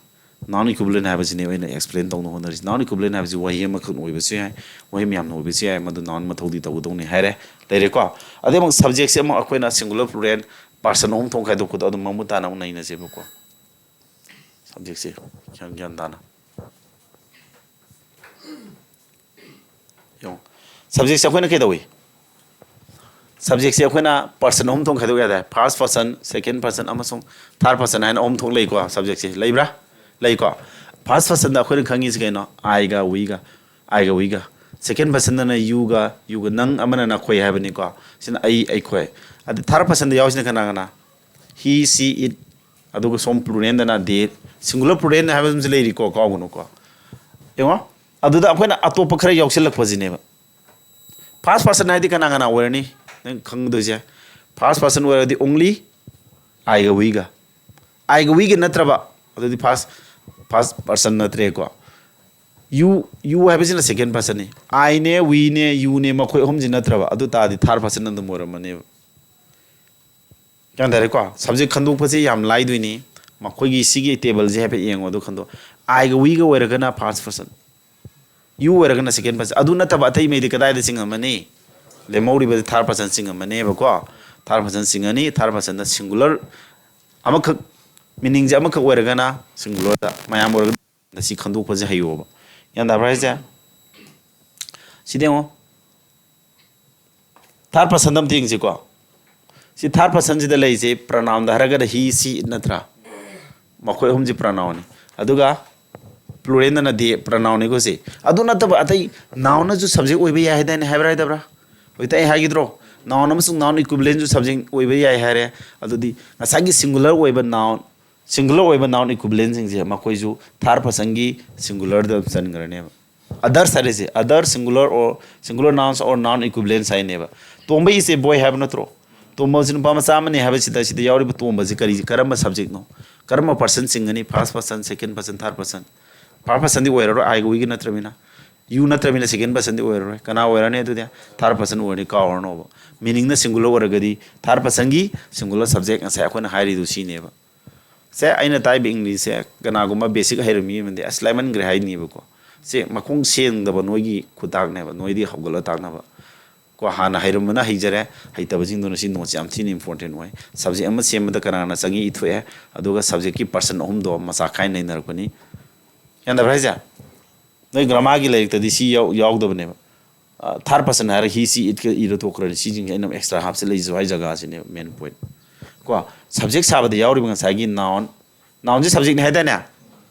Noun equivalent ꯍꯥꯏꯕꯁꯤꯅꯦ ꯑꯩꯅ explain ꯇꯧꯅ ꯍꯣꯠꯅꯔꯤꯁꯤ꯫ Noun equivalent ꯍꯥꯏꯕꯁꯤ ꯋꯥꯍꯩ ꯑꯃꯈꯛꯅ ꯑꯣꯏꯕꯁꯨ ꯌꯥꯏ, ꯋꯥꯍꯩ ꯃꯌꯥꯝꯅ ꯑꯣꯏꯕꯁꯨ ꯌꯥꯏ, ꯃꯗꯨ noun ꯃꯊꯧꯗꯤ ꯇꯧꯒꯗꯧꯅꯤ ꯍꯥꯏꯔꯦ, ꯂꯩꯔꯦꯀꯣ꯫ ꯑꯗꯩ ꯑꯃꯨꯛ subjectꯁꯦ ꯑꯃꯨꯛ ꯑꯩꯈꯣꯏꯅ singular, plural, person ꯑꯍꯨꯝ ꯊꯣꯛꯅ ꯈꯥꯏꯗꯣꯛꯄꯗꯣ ꯑꯗꯨꯝ ꯃꯃꯨꯠ ꯇꯥꯅ ꯑꯃꯨꯛ ꯅꯩꯅꯁꯦꯕꯀꯣ꯫ Subjectꯁꯦ ꯒ꯭ꯌꯥꯟ, ꯒ꯭ꯌꯥꯟ ꯇꯥꯅ꯫ ꯌꯦꯡꯉꯣ꯫ Subjectꯁꯦ ꯑꯩꯈꯣꯏꯅ ꯀꯩꯗꯧꯏ? Subjectꯁꯦ ꯑꯩꯈꯣꯏꯅ person ꯑꯍꯨꯝ ꯊꯣꯛꯅ ꯈꯥꯏꯗꯣꯛ ꯌꯥꯗꯦ꯫ First person, second person ꯑꯃꯁꯨꯡ third person ꯍꯥꯏꯅ ꯑꯍꯨꯝ ꯊꯣꯛ ꯂꯩꯀꯣ꯫ Subjectꯁꯦ ꯂꯩꯕ꯭ꯔꯥ? ꯂꯩꯀꯣ꯫ First personꯗ ꯑꯩꯈꯣꯏꯅ ꯈꯪꯉꯤꯁꯤ ꯀꯩꯅꯣ? Iꯒ weꯒ, Iꯒ weꯒ꯫ Second personꯗꯅ youꯒ, youꯒ, ꯅꯪ ꯑꯃꯅ ꯅꯈꯣꯏ ꯍꯥꯏꯕꯅꯤꯀꯣ꯫ ꯁꯤꯅ ꯑꯩ, ꯑꯩꯈꯣꯏ꯫ ꯑꯗ third personꯗ ꯌꯥꯎꯔꯤꯁꯤꯅ ꯀꯅꯥ ꯀꯅꯥ? He, she, it꯫ ꯑꯗꯨꯒ ꯁꯣꯝ pluralꯗꯅ they꯫ Singular plural ꯍꯥꯏꯕ ꯑꯃꯁꯨ ꯂꯩꯔꯤꯀꯣ, ꯀꯥꯎꯒꯅꯨꯀꯣ꯫ ꯌꯦꯡꯉꯣ, ꯑꯗꯨꯗ ꯑꯩꯈꯣꯏꯅ ꯑꯇꯣꯞꯄ ꯈꯔ ꯌꯥꯎꯁꯤꯜꯂꯛꯄꯁꯤꯅꯦꯕ꯫ First person ꯍꯥꯏꯗꯤ ꯀꯅꯥ ꯀꯅꯥ ꯑꯣꯏꯔꯅꯤ? ꯅꯪ ꯈꯪꯒꯗꯣꯏꯁꯦ, first person ꯑꯣꯏꯔꯗꯤ only Iꯒ weꯒ꯫ Iꯒ weꯒ ꯅꯠꯇ꯭ꯔꯕ, ꯑꯗꯨꯗꯤ first, first person ꯅꯠꯇ꯭ꯔꯦꯀꯣ꯫ You, you ꯍꯥꯏꯕꯁꯤꯅ second personꯅꯤ꯫ Iꯅꯦ, weꯅꯦ, youꯅꯦ, ꯃꯈꯣꯏ ꯑꯍꯨꯝꯁꯤ ꯅꯠꯇ꯭ꯔꯕ, ꯑꯗꯨ ꯇꯥꯔꯗꯤ third person ꯑꯗꯨꯝ ꯑꯣꯏꯔꯝꯃꯅꯦꯕ꯫ ꯒ꯭ꯌꯥꯟ ꯇꯥꯔꯦꯀꯣ? Subject ꯈꯟꯗꯣꯛꯄꯁꯦ ꯌꯥꯝ ꯂꯥꯏꯗꯣꯏꯅꯤ꯫ ꯃꯈꯣꯏꯒꯤ ꯁꯤꯒꯤ tableꯁꯦ ꯍꯥꯏꯐꯦꯠ ꯌꯦꯡꯉꯣ, ꯑꯗꯨ ꯈꯟꯗꯣꯛ꯫ Iꯒ weꯒ ꯑꯣꯏꯔꯒꯅ first person, you ꯑꯣꯏꯔꯒꯅ second person꯫ ꯑꯗꯨ ꯅꯠꯇꯕ ꯑꯇꯩ ꯃꯩꯗꯤ ꯀꯗꯥꯏꯗ ꯆꯤꯡꯉꯝꯃꯅꯤ? ꯂꯦꯝꯍꯧꯔꯤꯕꯗꯤ third person ꯆꯤꯡꯉꯝꯃꯅꯦꯕꯀꯣ꯫ Third person ꯆꯤꯡꯉꯅꯤ꯫ Third personꯗ singular ꯑꯃꯈꯛ, meaningꯁꯦ ꯑꯃꯈꯛ ꯑꯣꯏꯔꯒꯅ singularꯗ, ꯃꯌꯥꯝ ꯑꯣꯏꯔꯒꯅ ꯁꯤ ꯈꯟꯗꯣꯛꯄꯁꯦ ꯍꯩꯌꯣꯕ꯫ ꯒ꯭ꯌꯥꯟ ꯇꯥꯕ꯭ꯔꯥ ꯍꯥꯏꯁꯦ? ꯁꯤꯗꯤ ꯌꯦꯡꯉꯣ, third personꯗ ꯑꯝꯇ ꯌꯦꯡꯁꯤꯀꯣ꯫ ꯁꯤ third personꯁꯤꯗ ꯂꯩꯔꯤꯁꯦ pronounꯗ ꯍꯥꯏꯔꯒꯅ he, she, it ꯅꯠꯇ꯭ꯔꯥ? ꯃꯈꯣꯏ ꯑꯍꯨꯝꯁꯤ pronounꯅꯤ꯫ ꯑꯗꯨꯒ pluralꯗꯅ they, pronounꯅꯤꯀꯣ ꯁꯤ꯫ ꯑꯗꯨ ꯅꯠꯇꯕ ꯑꯇꯩ nounꯅꯁꯨ subject ꯑꯣꯏꯕ ꯌꯥꯏ ꯍꯥꯏꯗꯥꯏꯅꯦ? ꯍꯥꯏꯕ꯭ꯔꯥ ꯍꯥꯏꯗꯕ꯭ꯔꯥ? ꯍꯧꯖꯤꯛꯇ ꯑꯩ ꯍꯥꯏꯈꯤꯗ꯭ꯔꯣ, noun ꯑꯃꯁꯨꯡ noun equivalentꯁꯨ subject ꯑꯣꯏꯕ ꯌꯥꯏ ꯍꯥꯏꯔꯦ꯫ ꯑꯗꯨꯗꯤ ꯉꯁꯥꯏꯒꯤ singular ꯑꯣꯏꯕ noun, singular ꯑꯣꯏꯕ noun equivalentꯁꯤꯡꯁꯦ ꯃꯈꯣꯏꯁꯨ third personꯒꯤ singularꯗ ꯑꯗꯨꯝ ꯆꯟꯈ꯭ꯔꯅꯦꯕ꯫ Others ꯍꯥꯏꯔꯤꯁꯦ other singular or singular nouns or noun equivalents ꯍꯥꯏꯅꯦꯕ꯫ Tomba is a boy ꯍꯥꯏꯕ ꯅꯠꯇ꯭ꯔꯣ? ꯇꯣꯝꯕꯁꯤ ꯅꯨꯄꯥ ꯃꯆꯥ ꯑꯃꯅꯤ ꯍꯥꯏꯕꯁꯤꯗ, ꯁꯤꯗ ꯌꯥꯎꯔꯤꯕ ꯇꯣꯝꯕꯁꯤ ꯀꯔꯤ, ꯀꯔꯝꯕ subjectꯅꯣ? ꯀꯔꯝꯕ person ꯆꯤꯡꯒꯅꯤ? First person, second person, third person? First personꯗꯤ ꯑꯣꯏꯔꯔꯣꯏ, Iꯒ weꯒ ꯅꯠꯇ꯭ꯔꯃꯤꯅ꯫ You ꯅꯠꯇ꯭ꯔꯃꯤꯅ second personꯗꯤ ꯑꯣꯏꯔꯔꯣꯏ꯫ ꯀꯅꯥ ꯑꯣꯏꯔꯅꯤ ꯑꯗꯨꯗꯤ? Third person ꯑꯣꯏꯔꯅꯤ, ꯀꯥꯎꯔꯅꯣꯕ꯫ Meaningꯅ singular ꯑꯣꯏꯔꯒꯗꯤ third personꯒꯤ singular subject ꯉꯁꯥꯏ ꯑꯩꯈꯣꯏꯅ ꯍꯥꯏꯔꯤꯗꯨ ꯁꯤꯅꯦꯕ꯫ ꯁꯦ, ꯑꯩꯅ ꯇꯥꯛꯏꯕ Englishꯁꯦ ꯀꯅꯥꯒꯨꯝꯕ basic ꯍꯩꯔꯕ ꯃꯤ ꯑꯃꯗꯤ "ꯑꯁ, ꯂꯥꯏꯃꯟꯈ꯭ꯔꯦ" ꯍꯥꯏꯅꯤꯕꯀꯣ꯫ ꯁꯦ, ꯃꯈꯣꯡ ꯁꯦꯡꯗꯕ ꯅꯣꯏꯒꯤ ꯈꯨꯇꯥꯛꯅꯦꯕ, ꯅꯣꯏꯗꯤ ꯍꯧꯒꯠꯂ ꯇꯥꯛꯅꯕ꯫ ꯀꯣ, ꯍꯥꯟꯅ ꯍꯩꯔꯝꯕꯅ ꯍꯩꯖꯔꯦ, ꯍꯩꯇꯕꯁꯤꯡꯗꯨꯅ ꯁꯤ noteꯁꯦ ꯌꯥꯝ ꯊꯤꯅ important ꯑꯣꯏ꯫ Subject ꯑꯃ ꯁꯦꯝꯕꯗ ꯀꯅꯥꯅ ꯆꯪꯉꯤ ꯏꯊꯣꯛꯑꯦ, ꯑꯗꯨꯒ subjectꯀꯤ person ꯑꯍꯨꯝꯗꯣ ꯃꯆꯥ ꯈꯥꯏ ꯅꯩꯅꯔꯛꯄꯅꯤ꯫ ꯒ꯭ꯌꯥꯟ ꯇꯥꯕ꯭ꯔꯥ ꯍꯥꯏꯁꯦ? ꯅꯣꯏ grammarꯒꯤ ꯂꯥꯏꯔꯤꯛꯇꯗꯤ ꯁꯤ ꯌꯥꯎ-, ꯌꯥꯎꯗꯕꯅꯦꯕ꯫ ꯑ, third person ꯍꯥꯏꯔꯒ he, she, itꯀ ꯏꯔ ꯊꯣꯛꯈ꯭ꯔꯅꯤ꯫ ꯁꯤꯁꯤꯡꯁꯦ ꯑꯩꯅ extra ꯍꯥꯞꯆꯤꯜꯂꯛꯏꯁꯦ ꯁ꯭ꯋꯥꯏ ꯖꯒꯥꯁꯤꯅꯦꯕ main point꯫ ꯀꯣ, subject ꯁꯥꯕꯗ ꯌꯥꯎꯔꯤꯕ ꯉꯁꯥꯏꯒꯤ noun, nounꯁꯦ subjectꯅꯤ ꯍꯥꯏꯗꯥꯏꯅꯦ?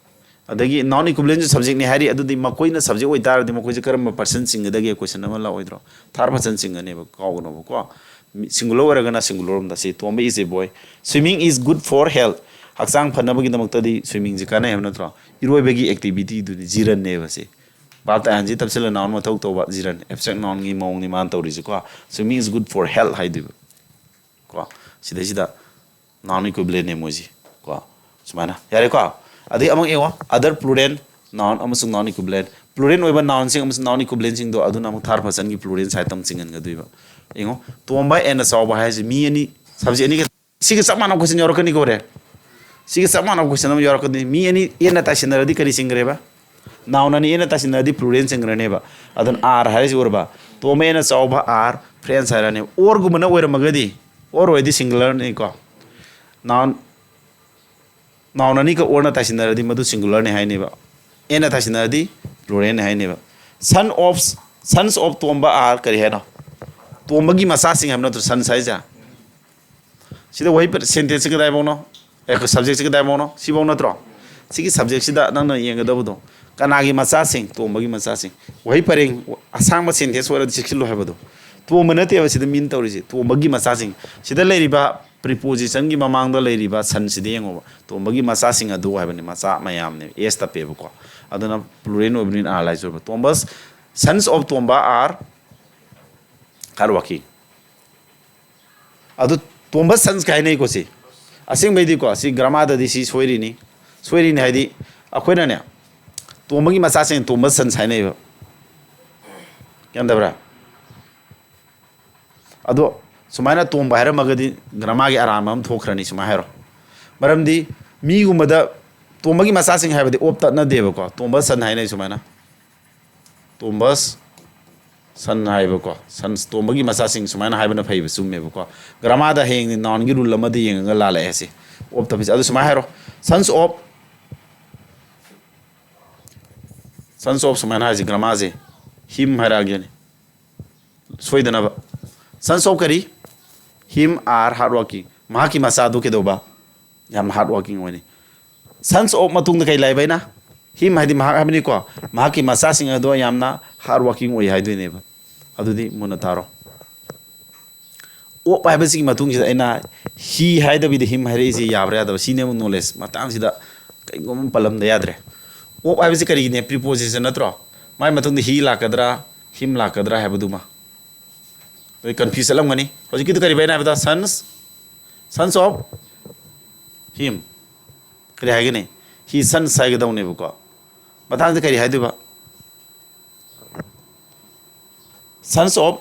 ꯑꯗꯒꯤ noun equivalentꯁꯨ subjectꯅꯤ ꯍꯥꯏꯔꯤ꯫ ꯑꯗꯨꯗꯤ ꯃꯈꯣꯏꯅ subject ꯑꯣꯏꯇꯥꯔꯗꯤ ꯃꯈꯣꯏꯁꯦ ꯀꯔꯝꯕ person ꯆꯤꯡꯒꯗꯒꯦ question ꯑꯃ ꯂꯥꯛꯑꯣꯏꯗ꯭ꯔꯣ? Third person ꯆꯤꯡꯒꯅꯦꯕ, ꯀꯥꯎꯒꯅꯣꯕꯀꯣ꯫ Singular ꯑꯣꯏꯔꯒꯅ singular ꯔꯣꯝꯗ꯫ ꯁꯤ, "ꯇꯣꯝꯕ is a boy, swimming is good for health"꯫ ꯍꯛꯆꯥꯡ ꯐꯅꯕꯒꯤꯗꯃꯛꯇꯗꯤ swimmingꯁꯦ ꯀꯥꯟꯅꯩ ꯍꯥꯏꯕ ꯅꯠꯇ꯭ꯔꯣ? ꯏꯔꯣꯏꯕꯒꯤ activityꯗꯨꯅꯤ, ꯖꯤꯔꯟꯅꯦꯕ ꯁꯤ꯫ Verb ꯇꯥꯏꯝꯁꯤ ꯇꯞꯁꯤꯜꯂ noun ꯃꯊꯧ ꯇꯧꯕ ꯖꯤꯔꯟ, abstract nounꯒꯤ ꯃꯑꯣꯡꯅꯤ ꯃꯥꯅ ꯇꯧꯔꯤꯁꯦꯀꯣ꯫ "Swimming is good for health" ꯍꯥꯏꯗꯣꯏꯕ꯫ ꯀꯣ, ꯁꯤꯗꯩꯁꯤꯗ noun equivalentꯅꯦ ꯃꯣꯏꯁꯤ꯫ ꯀꯣ, ꯁꯨꯃꯥꯏꯅ꯫ ꯌꯥꯔꯦꯀꯣ? ꯑꯗꯩ ꯑꯃꯨꯛ ꯌꯦꯡꯉꯣ, other plural noun ꯑꯃꯁꯨꯡ noun equivalent꯫ Plural ꯑꯣꯏꯕ nounꯁꯤꯡ ꯑꯃꯁꯨꯡ noun equivalentꯁꯤꯡꯗꯣ ꯑꯗꯨꯅ ꯑꯃꯨꯛ third personꯒꯤ plural sideꯇ ꯑꯃꯨꯛ ꯆꯤꯡꯍꯟꯒꯗꯣꯏꯕ꯫ ꯌꯦꯡꯉꯣ, ꯇꯣꯝꯕ and ꯆꯥꯎꯕ ꯍꯥꯏꯁꯦ ꯃꯤ ꯑꯅꯤ, subject ꯑꯅꯤꯒ ꯁꯤꯒ ꯆꯞ ꯃꯥꯟꯅꯕ question ꯌꯥꯎꯔꯛꯀꯅꯤꯀꯣ ꯍꯣꯔꯦꯟ꯫ ꯁꯤꯒ ꯆꯞ ꯃꯥꯟꯅꯕ question ꯑꯃ ꯌꯥꯎꯔꯛꯀꯅꯤ꯫ ꯃꯤ ꯑꯅꯤ ꯑꯦꯟꯅ ꯇꯥꯏꯁꯤꯟꯅꯔꯗꯤ ꯀꯔꯤ ꯆꯤꯡꯈ꯭ꯔꯦꯕ? Noun ꯑꯅꯤ ꯑꯦꯟꯅ ꯇꯥꯏꯁꯤꯟꯅꯔꯗꯤ plural ꯆꯤꯡꯈ꯭ꯔꯅꯦꯕ꯫ ꯑꯗꯨꯅ are ꯍꯥꯏꯔꯤꯁꯤ ꯎꯔꯕ? ꯇꯣꯝꯕ ꯑꯦꯟꯅ ꯆꯥꯎꯕ are friends ꯍꯥꯏꯔꯅꯦꯕ꯫ Orꯒꯨꯝꯕꯅ ꯑꯣꯏꯔꯝꯃꯒꯗꯤ, or ꯑꯣꯏꯔꯗꯤ singularꯅꯤꯀꯣ꯫ Noun, noun ꯑꯅꯤꯒ orꯅ ꯇꯥꯏꯁꯤꯟꯅꯔꯗꯤ ꯃꯗꯨ singularꯅꯤ ꯍꯥꯏꯅꯦꯕ꯫ ꯑꯦꯟꯅ ꯇꯥꯏꯁꯤꯟꯅꯔꯗꯤ pluralꯅꯤ ꯍꯥꯏꯅꯦꯕ꯫ Son of, sons of Tomba are ꯀꯔꯤ ꯍꯥꯏꯅꯣ? ꯇꯣꯝꯕꯒꯤ ꯃꯆꯥꯁꯤꯡ ꯍꯥꯏꯕ ꯅꯠꯇ꯭ꯔꯣ sons ꯍꯥꯏꯁꯦ? ꯁꯤꯗ ꯋꯥꯍꯩ ꯄꯔꯦꯡ, sentenceꯁꯤ ꯀꯗꯥꯏꯐꯥꯎꯅꯣ? ꯑꯦ, subjectꯁꯤ ꯀꯗꯥꯏꯐꯥꯎꯅꯣ? ꯁꯤꯐꯥꯎ ꯅꯠꯇ꯭ꯔꯣ? ꯁꯤꯒꯤ subjectꯁꯤꯗ ꯅꯪꯅ ꯌꯦꯡꯒꯗꯕꯗꯣ ꯀꯅꯥꯒꯤ ꯃꯆꯥꯁꯤꯡ? ꯇꯣꯝꯕꯒꯤ ꯃꯆꯥꯁꯤꯡ꯫ ꯋꯥꯍꯩ ꯄꯔꯦꯡ ꯑꯁꯥꯡꯕ sentence ꯑꯣꯏꯔꯗꯤ ꯆꯦꯛꯁꯤꯜꯂꯨ ꯍꯥꯏꯕꯗꯣ꯫ ꯇꯣꯝꯕ ꯅꯠꯇꯦꯕ ꯁꯤꯗ ꯃꯤꯟ ꯇꯧꯔꯤꯁꯦ, ꯇꯣꯝꯕꯒꯤ ꯃꯆꯥꯁꯤꯡ꯫ ꯁꯤꯗ ꯂꯩꯔꯤꯕ prepositionꯒꯤ ꯃꯃꯥꯡꯗ ꯂꯩꯔꯤꯕ ꯁꯟꯁꯤꯗ ꯌꯦꯡꯉꯣꯕ, ꯇꯣꯝꯕꯒꯤ ꯃꯆꯥꯁꯤꯡ ꯑꯗꯨ ꯍꯥꯏꯕꯅꯤ, ꯃꯆꯥ ꯃꯌꯥꯝꯅꯦ, S ꯇꯞꯄꯦꯕꯀꯣ꯫ ꯑꯗꯨꯅ plural ꯑꯣꯏꯕꯅꯤꯅ are ꯂꯥꯏꯖꯣꯏꯕ꯫ Tomba, sons of Tomba are hard working꯫ ꯑꯗꯨ ꯇꯣꯝꯕ sons ꯀꯥꯏ ꯍꯥꯏꯅꯩꯀꯣ ꯁꯤ꯫ ꯑꯁꯦꯡꯕꯩꯗꯤꯀꯣ ꯁꯤ grammarꯗꯗꯤ ꯁꯤ ꯁꯣꯏꯔꯤꯅꯤ꯫ ꯁꯣꯏꯔꯤꯅꯤ ꯍꯥꯏꯗꯤ ꯑꯩꯈꯣꯏꯅꯅꯦ, ꯇꯣꯝꯕꯒꯤ ꯃꯆꯥꯁꯤꯡ ꯇꯣꯝꯕ sons ꯍꯥꯏꯅꯩꯕ꯫ ꯒ꯭ꯌꯥꯟ ꯇꯥꯕ꯭ꯔꯥ? ꯑꯗꯣ ꯁꯨꯃꯥꯏꯅ ꯇꯣꯝꯕ ꯍꯥꯏꯔꯝꯃꯒꯗꯤ grammarꯒꯤ ꯑꯔꯥꯟꯕ ꯑꯃ ꯊꯣꯛꯈ꯭ꯔꯅꯤ꯫ ꯁꯨꯃꯥꯏꯅ ꯍꯥꯏꯔꯣ꯫ ꯃꯔꯝꯗꯤ ꯃꯤꯒꯨꯝꯕꯗ ꯇꯣꯝꯕꯒꯤ ꯃꯆꯥꯁꯤꯡ ꯍꯥꯏꯕꯗꯤ of ꯇꯠꯅꯗꯦꯕꯀꯣ꯫ ꯇꯣꯝꯕ sons ꯍꯥꯏꯅꯩ ꯁꯨꯃꯥꯏꯅ꯫ ꯇꯣꯝꯕ sons ꯍꯥꯏꯕꯀꯣ꯫ Sons, ꯇꯣꯝꯕꯒꯤ ꯃꯆꯥꯁꯤꯡ ꯁꯨꯃꯥꯏꯅ ꯍꯥꯏꯕꯅ ꯐꯩꯕ, ꯆꯨꯝꯃꯦꯕꯀꯣ꯫ Grammarꯗ ꯍꯌꯦꯡ nounꯒꯤ rule ꯑꯃꯗ ꯌꯦꯡꯉꯒ ꯂꯥꯜꯂꯛꯑꯦ ꯁꯤ꯫ Of ꯇꯞꯄꯤꯁꯦ꯫ ꯑꯗꯨ ꯁꯨꯃꯥꯏꯅ ꯍꯥꯏꯔꯣ꯫ Sons of, sons of ꯁꯨꯃꯥꯏꯅ ꯍꯥꯏꯁꯤ grammarꯁꯦ꯫ Him ꯍꯥꯏꯔꯛꯑꯒꯦꯅꯦ꯫ ꯁꯣꯏꯗꯅꯕ꯫ Sons of ꯀꯔꯤ? Him are hard working꯫ ꯃꯍꯥꯛꯀꯤ ꯃꯆꯥꯗꯨ ꯀꯩꯗꯧꯕ? ꯌꯥꯝ hard working ꯑꯣꯏꯅꯤ꯫ Sons of ꯃꯇꯨꯡꯗ ꯀꯩ ꯂꯥꯛꯏꯕ ꯑꯩꯅ? Him ꯍꯥꯏꯗꯤ ꯃꯍꯥꯛ ꯍꯥꯏꯕꯅꯤꯀꯣ꯫ ꯃꯍꯥꯛꯀꯤ ꯃꯆꯥꯁꯤꯡ ꯑꯗꯣ ꯌꯥꯝꯅ hard working ꯑꯣꯏ ꯍꯥꯏꯗꯣꯏꯅꯦꯕ꯫ ꯑꯗꯨꯗꯤ ꯃꯨꯟꯅ ꯇꯥꯔꯣ꯫ Of ꯍꯥꯏꯕꯁꯤꯒꯤ ꯃꯇꯨꯡꯁꯤꯗ ꯑꯩꯅ he ꯍꯥꯏꯗꯕꯤꯗ him ꯍꯥꯏꯔꯛꯏꯁꯤ ꯌꯥꯕ꯭ꯔꯥ ꯌꯥꯗꯕ꯭ꯔꯥ? ꯁꯤꯅꯦꯕ knowledge꯫ ꯃꯇꯥꯡꯁꯤꯗ ꯀꯩꯒꯨꯝꯕ ꯑꯃ ꯄꯜꯂꯝꯗ ꯌꯥꯗ꯭ꯔꯦ꯫ Of ꯍꯥꯏꯕꯁꯤ ꯀꯔꯤꯒꯤꯅꯦ? Preposition ꯅꯠꯇ꯭ꯔꯣ? ꯃꯥꯏ ꯃꯇꯨꯡꯗ he ꯂꯥꯛꯀꯗ꯭ꯔꯥ, him ꯂꯥꯛꯀꯗ꯭ꯔꯥ ꯍꯥꯏꯕꯗꯨꯃ꯫ ꯅꯣꯏ confuse ꯆꯠꯂꯝꯒꯅꯤ꯫ ꯍꯧꯖꯤꯛꯀꯤꯗꯨ ꯀꯔꯤꯕ ꯑꯩꯅ ꯍꯥꯏꯕꯗ? Sons, sons of him꯫ ꯀꯔꯤ ꯍꯥꯏꯒꯅꯤ? His sons ꯍꯥꯏꯒꯗꯧꯅꯦꯕꯀꯣ꯫ ꯃꯊꯪꯗ ꯀꯔꯤ ꯍꯥꯏꯗꯣꯏꯕ? Sons of,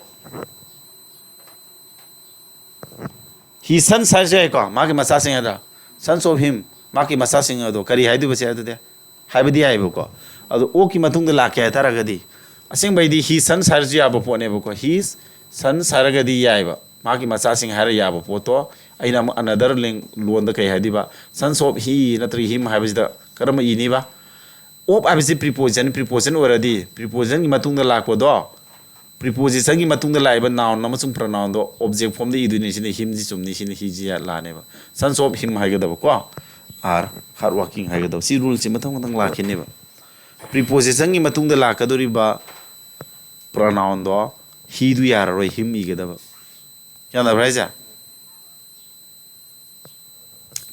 his sons ꯍꯥꯏꯔꯁꯨ ꯌꯥꯏꯀꯣ, ꯃꯥꯒꯤ ꯃꯆꯥꯁꯤꯡ ꯍꯥꯏꯗ꯭ꯔꯥ? Sons of him, ꯃꯥꯒꯤ ꯃꯆꯥꯁꯤꯡ ꯑꯗꯣ ꯀꯔꯤ ꯍꯥꯏꯗꯣꯏꯕ ꯁꯤ ꯑꯗꯨꯗꯤ? ꯍꯥꯏꯕꯗꯤ ꯌꯥꯏꯕꯀꯣ꯫ ꯑꯗꯣ ofꯀꯤ ꯃꯇꯨꯡꯗ ꯂꯥꯛꯀꯦ ꯍꯥꯏꯇꯥꯔꯒꯗꯤ, ꯑꯁꯦꯡꯕꯩꯗꯤ he sons ꯍꯥꯏꯔꯁꯨ ꯌꯥꯕ ꯄꯣꯠꯅꯦꯕꯀꯣ꯫ His sons ꯍꯥꯏꯔꯒꯗꯤ ꯌꯥꯏꯕ, ꯃꯥꯒꯤ ꯃꯆꯥꯁꯤꯡ ꯍꯥꯏꯔ ꯌꯥꯕ ꯄꯣꯠꯇꯣ꯫ ꯑꯩꯅ ꯑꯃꯨꯛ another lang-, ꯂꯣꯟꯗ ꯀꯩ ꯍꯥꯏꯗꯣꯏꯕ? Sons of he ꯅꯠꯇ꯭ꯔꯒ him ꯍꯥꯏꯕꯁꯤꯗ ꯀꯔꯝꯕ ꯏꯅꯤꯕ? Of ꯍꯥꯏꯕꯁꯤ preposition, preposition ꯑꯣꯏꯔꯗꯤ prepositionꯒꯤ ꯃꯇꯨꯡꯗ ꯂꯥꯛꯄꯗꯣ, prepositionꯒꯤ ꯃꯇꯨꯡꯗ ꯂꯥꯛꯏꯕ noun ꯑꯃꯁꯨꯡ pronounꯗꯣ object formꯗ ꯏꯗꯣꯏꯅꯤ꯫ ꯁꯤꯅ himꯁꯤ ꯆꯨꯝꯅꯤ, ꯁꯤꯅ heꯁꯤ ꯂꯥꯟꯅꯦꯕ꯫ Sons of him ꯍꯥꯏꯒꯗꯕꯀꯣ, are hard working ꯍꯥꯏꯒꯗꯕ꯫ ꯁꯤ ruleꯁꯤ ꯃꯊꯪ ꯃꯊꯪ ꯂꯥꯛꯈꯤꯅꯦꯕ꯫ Prepositionꯒꯤ ꯃꯇꯨꯡꯗ ꯂꯥꯛꯀꯗꯧꯔꯤꯕ pronounꯗꯣ ꯍꯤꯗꯨ ꯌꯥꯔꯔꯣꯏ, ꯍꯤꯝ ꯏꯒꯗꯕ꯫ ꯒ꯭ꯌꯥꯟ ꯇꯥꯕ꯭ꯔꯥ ꯍꯥꯏꯁꯦ?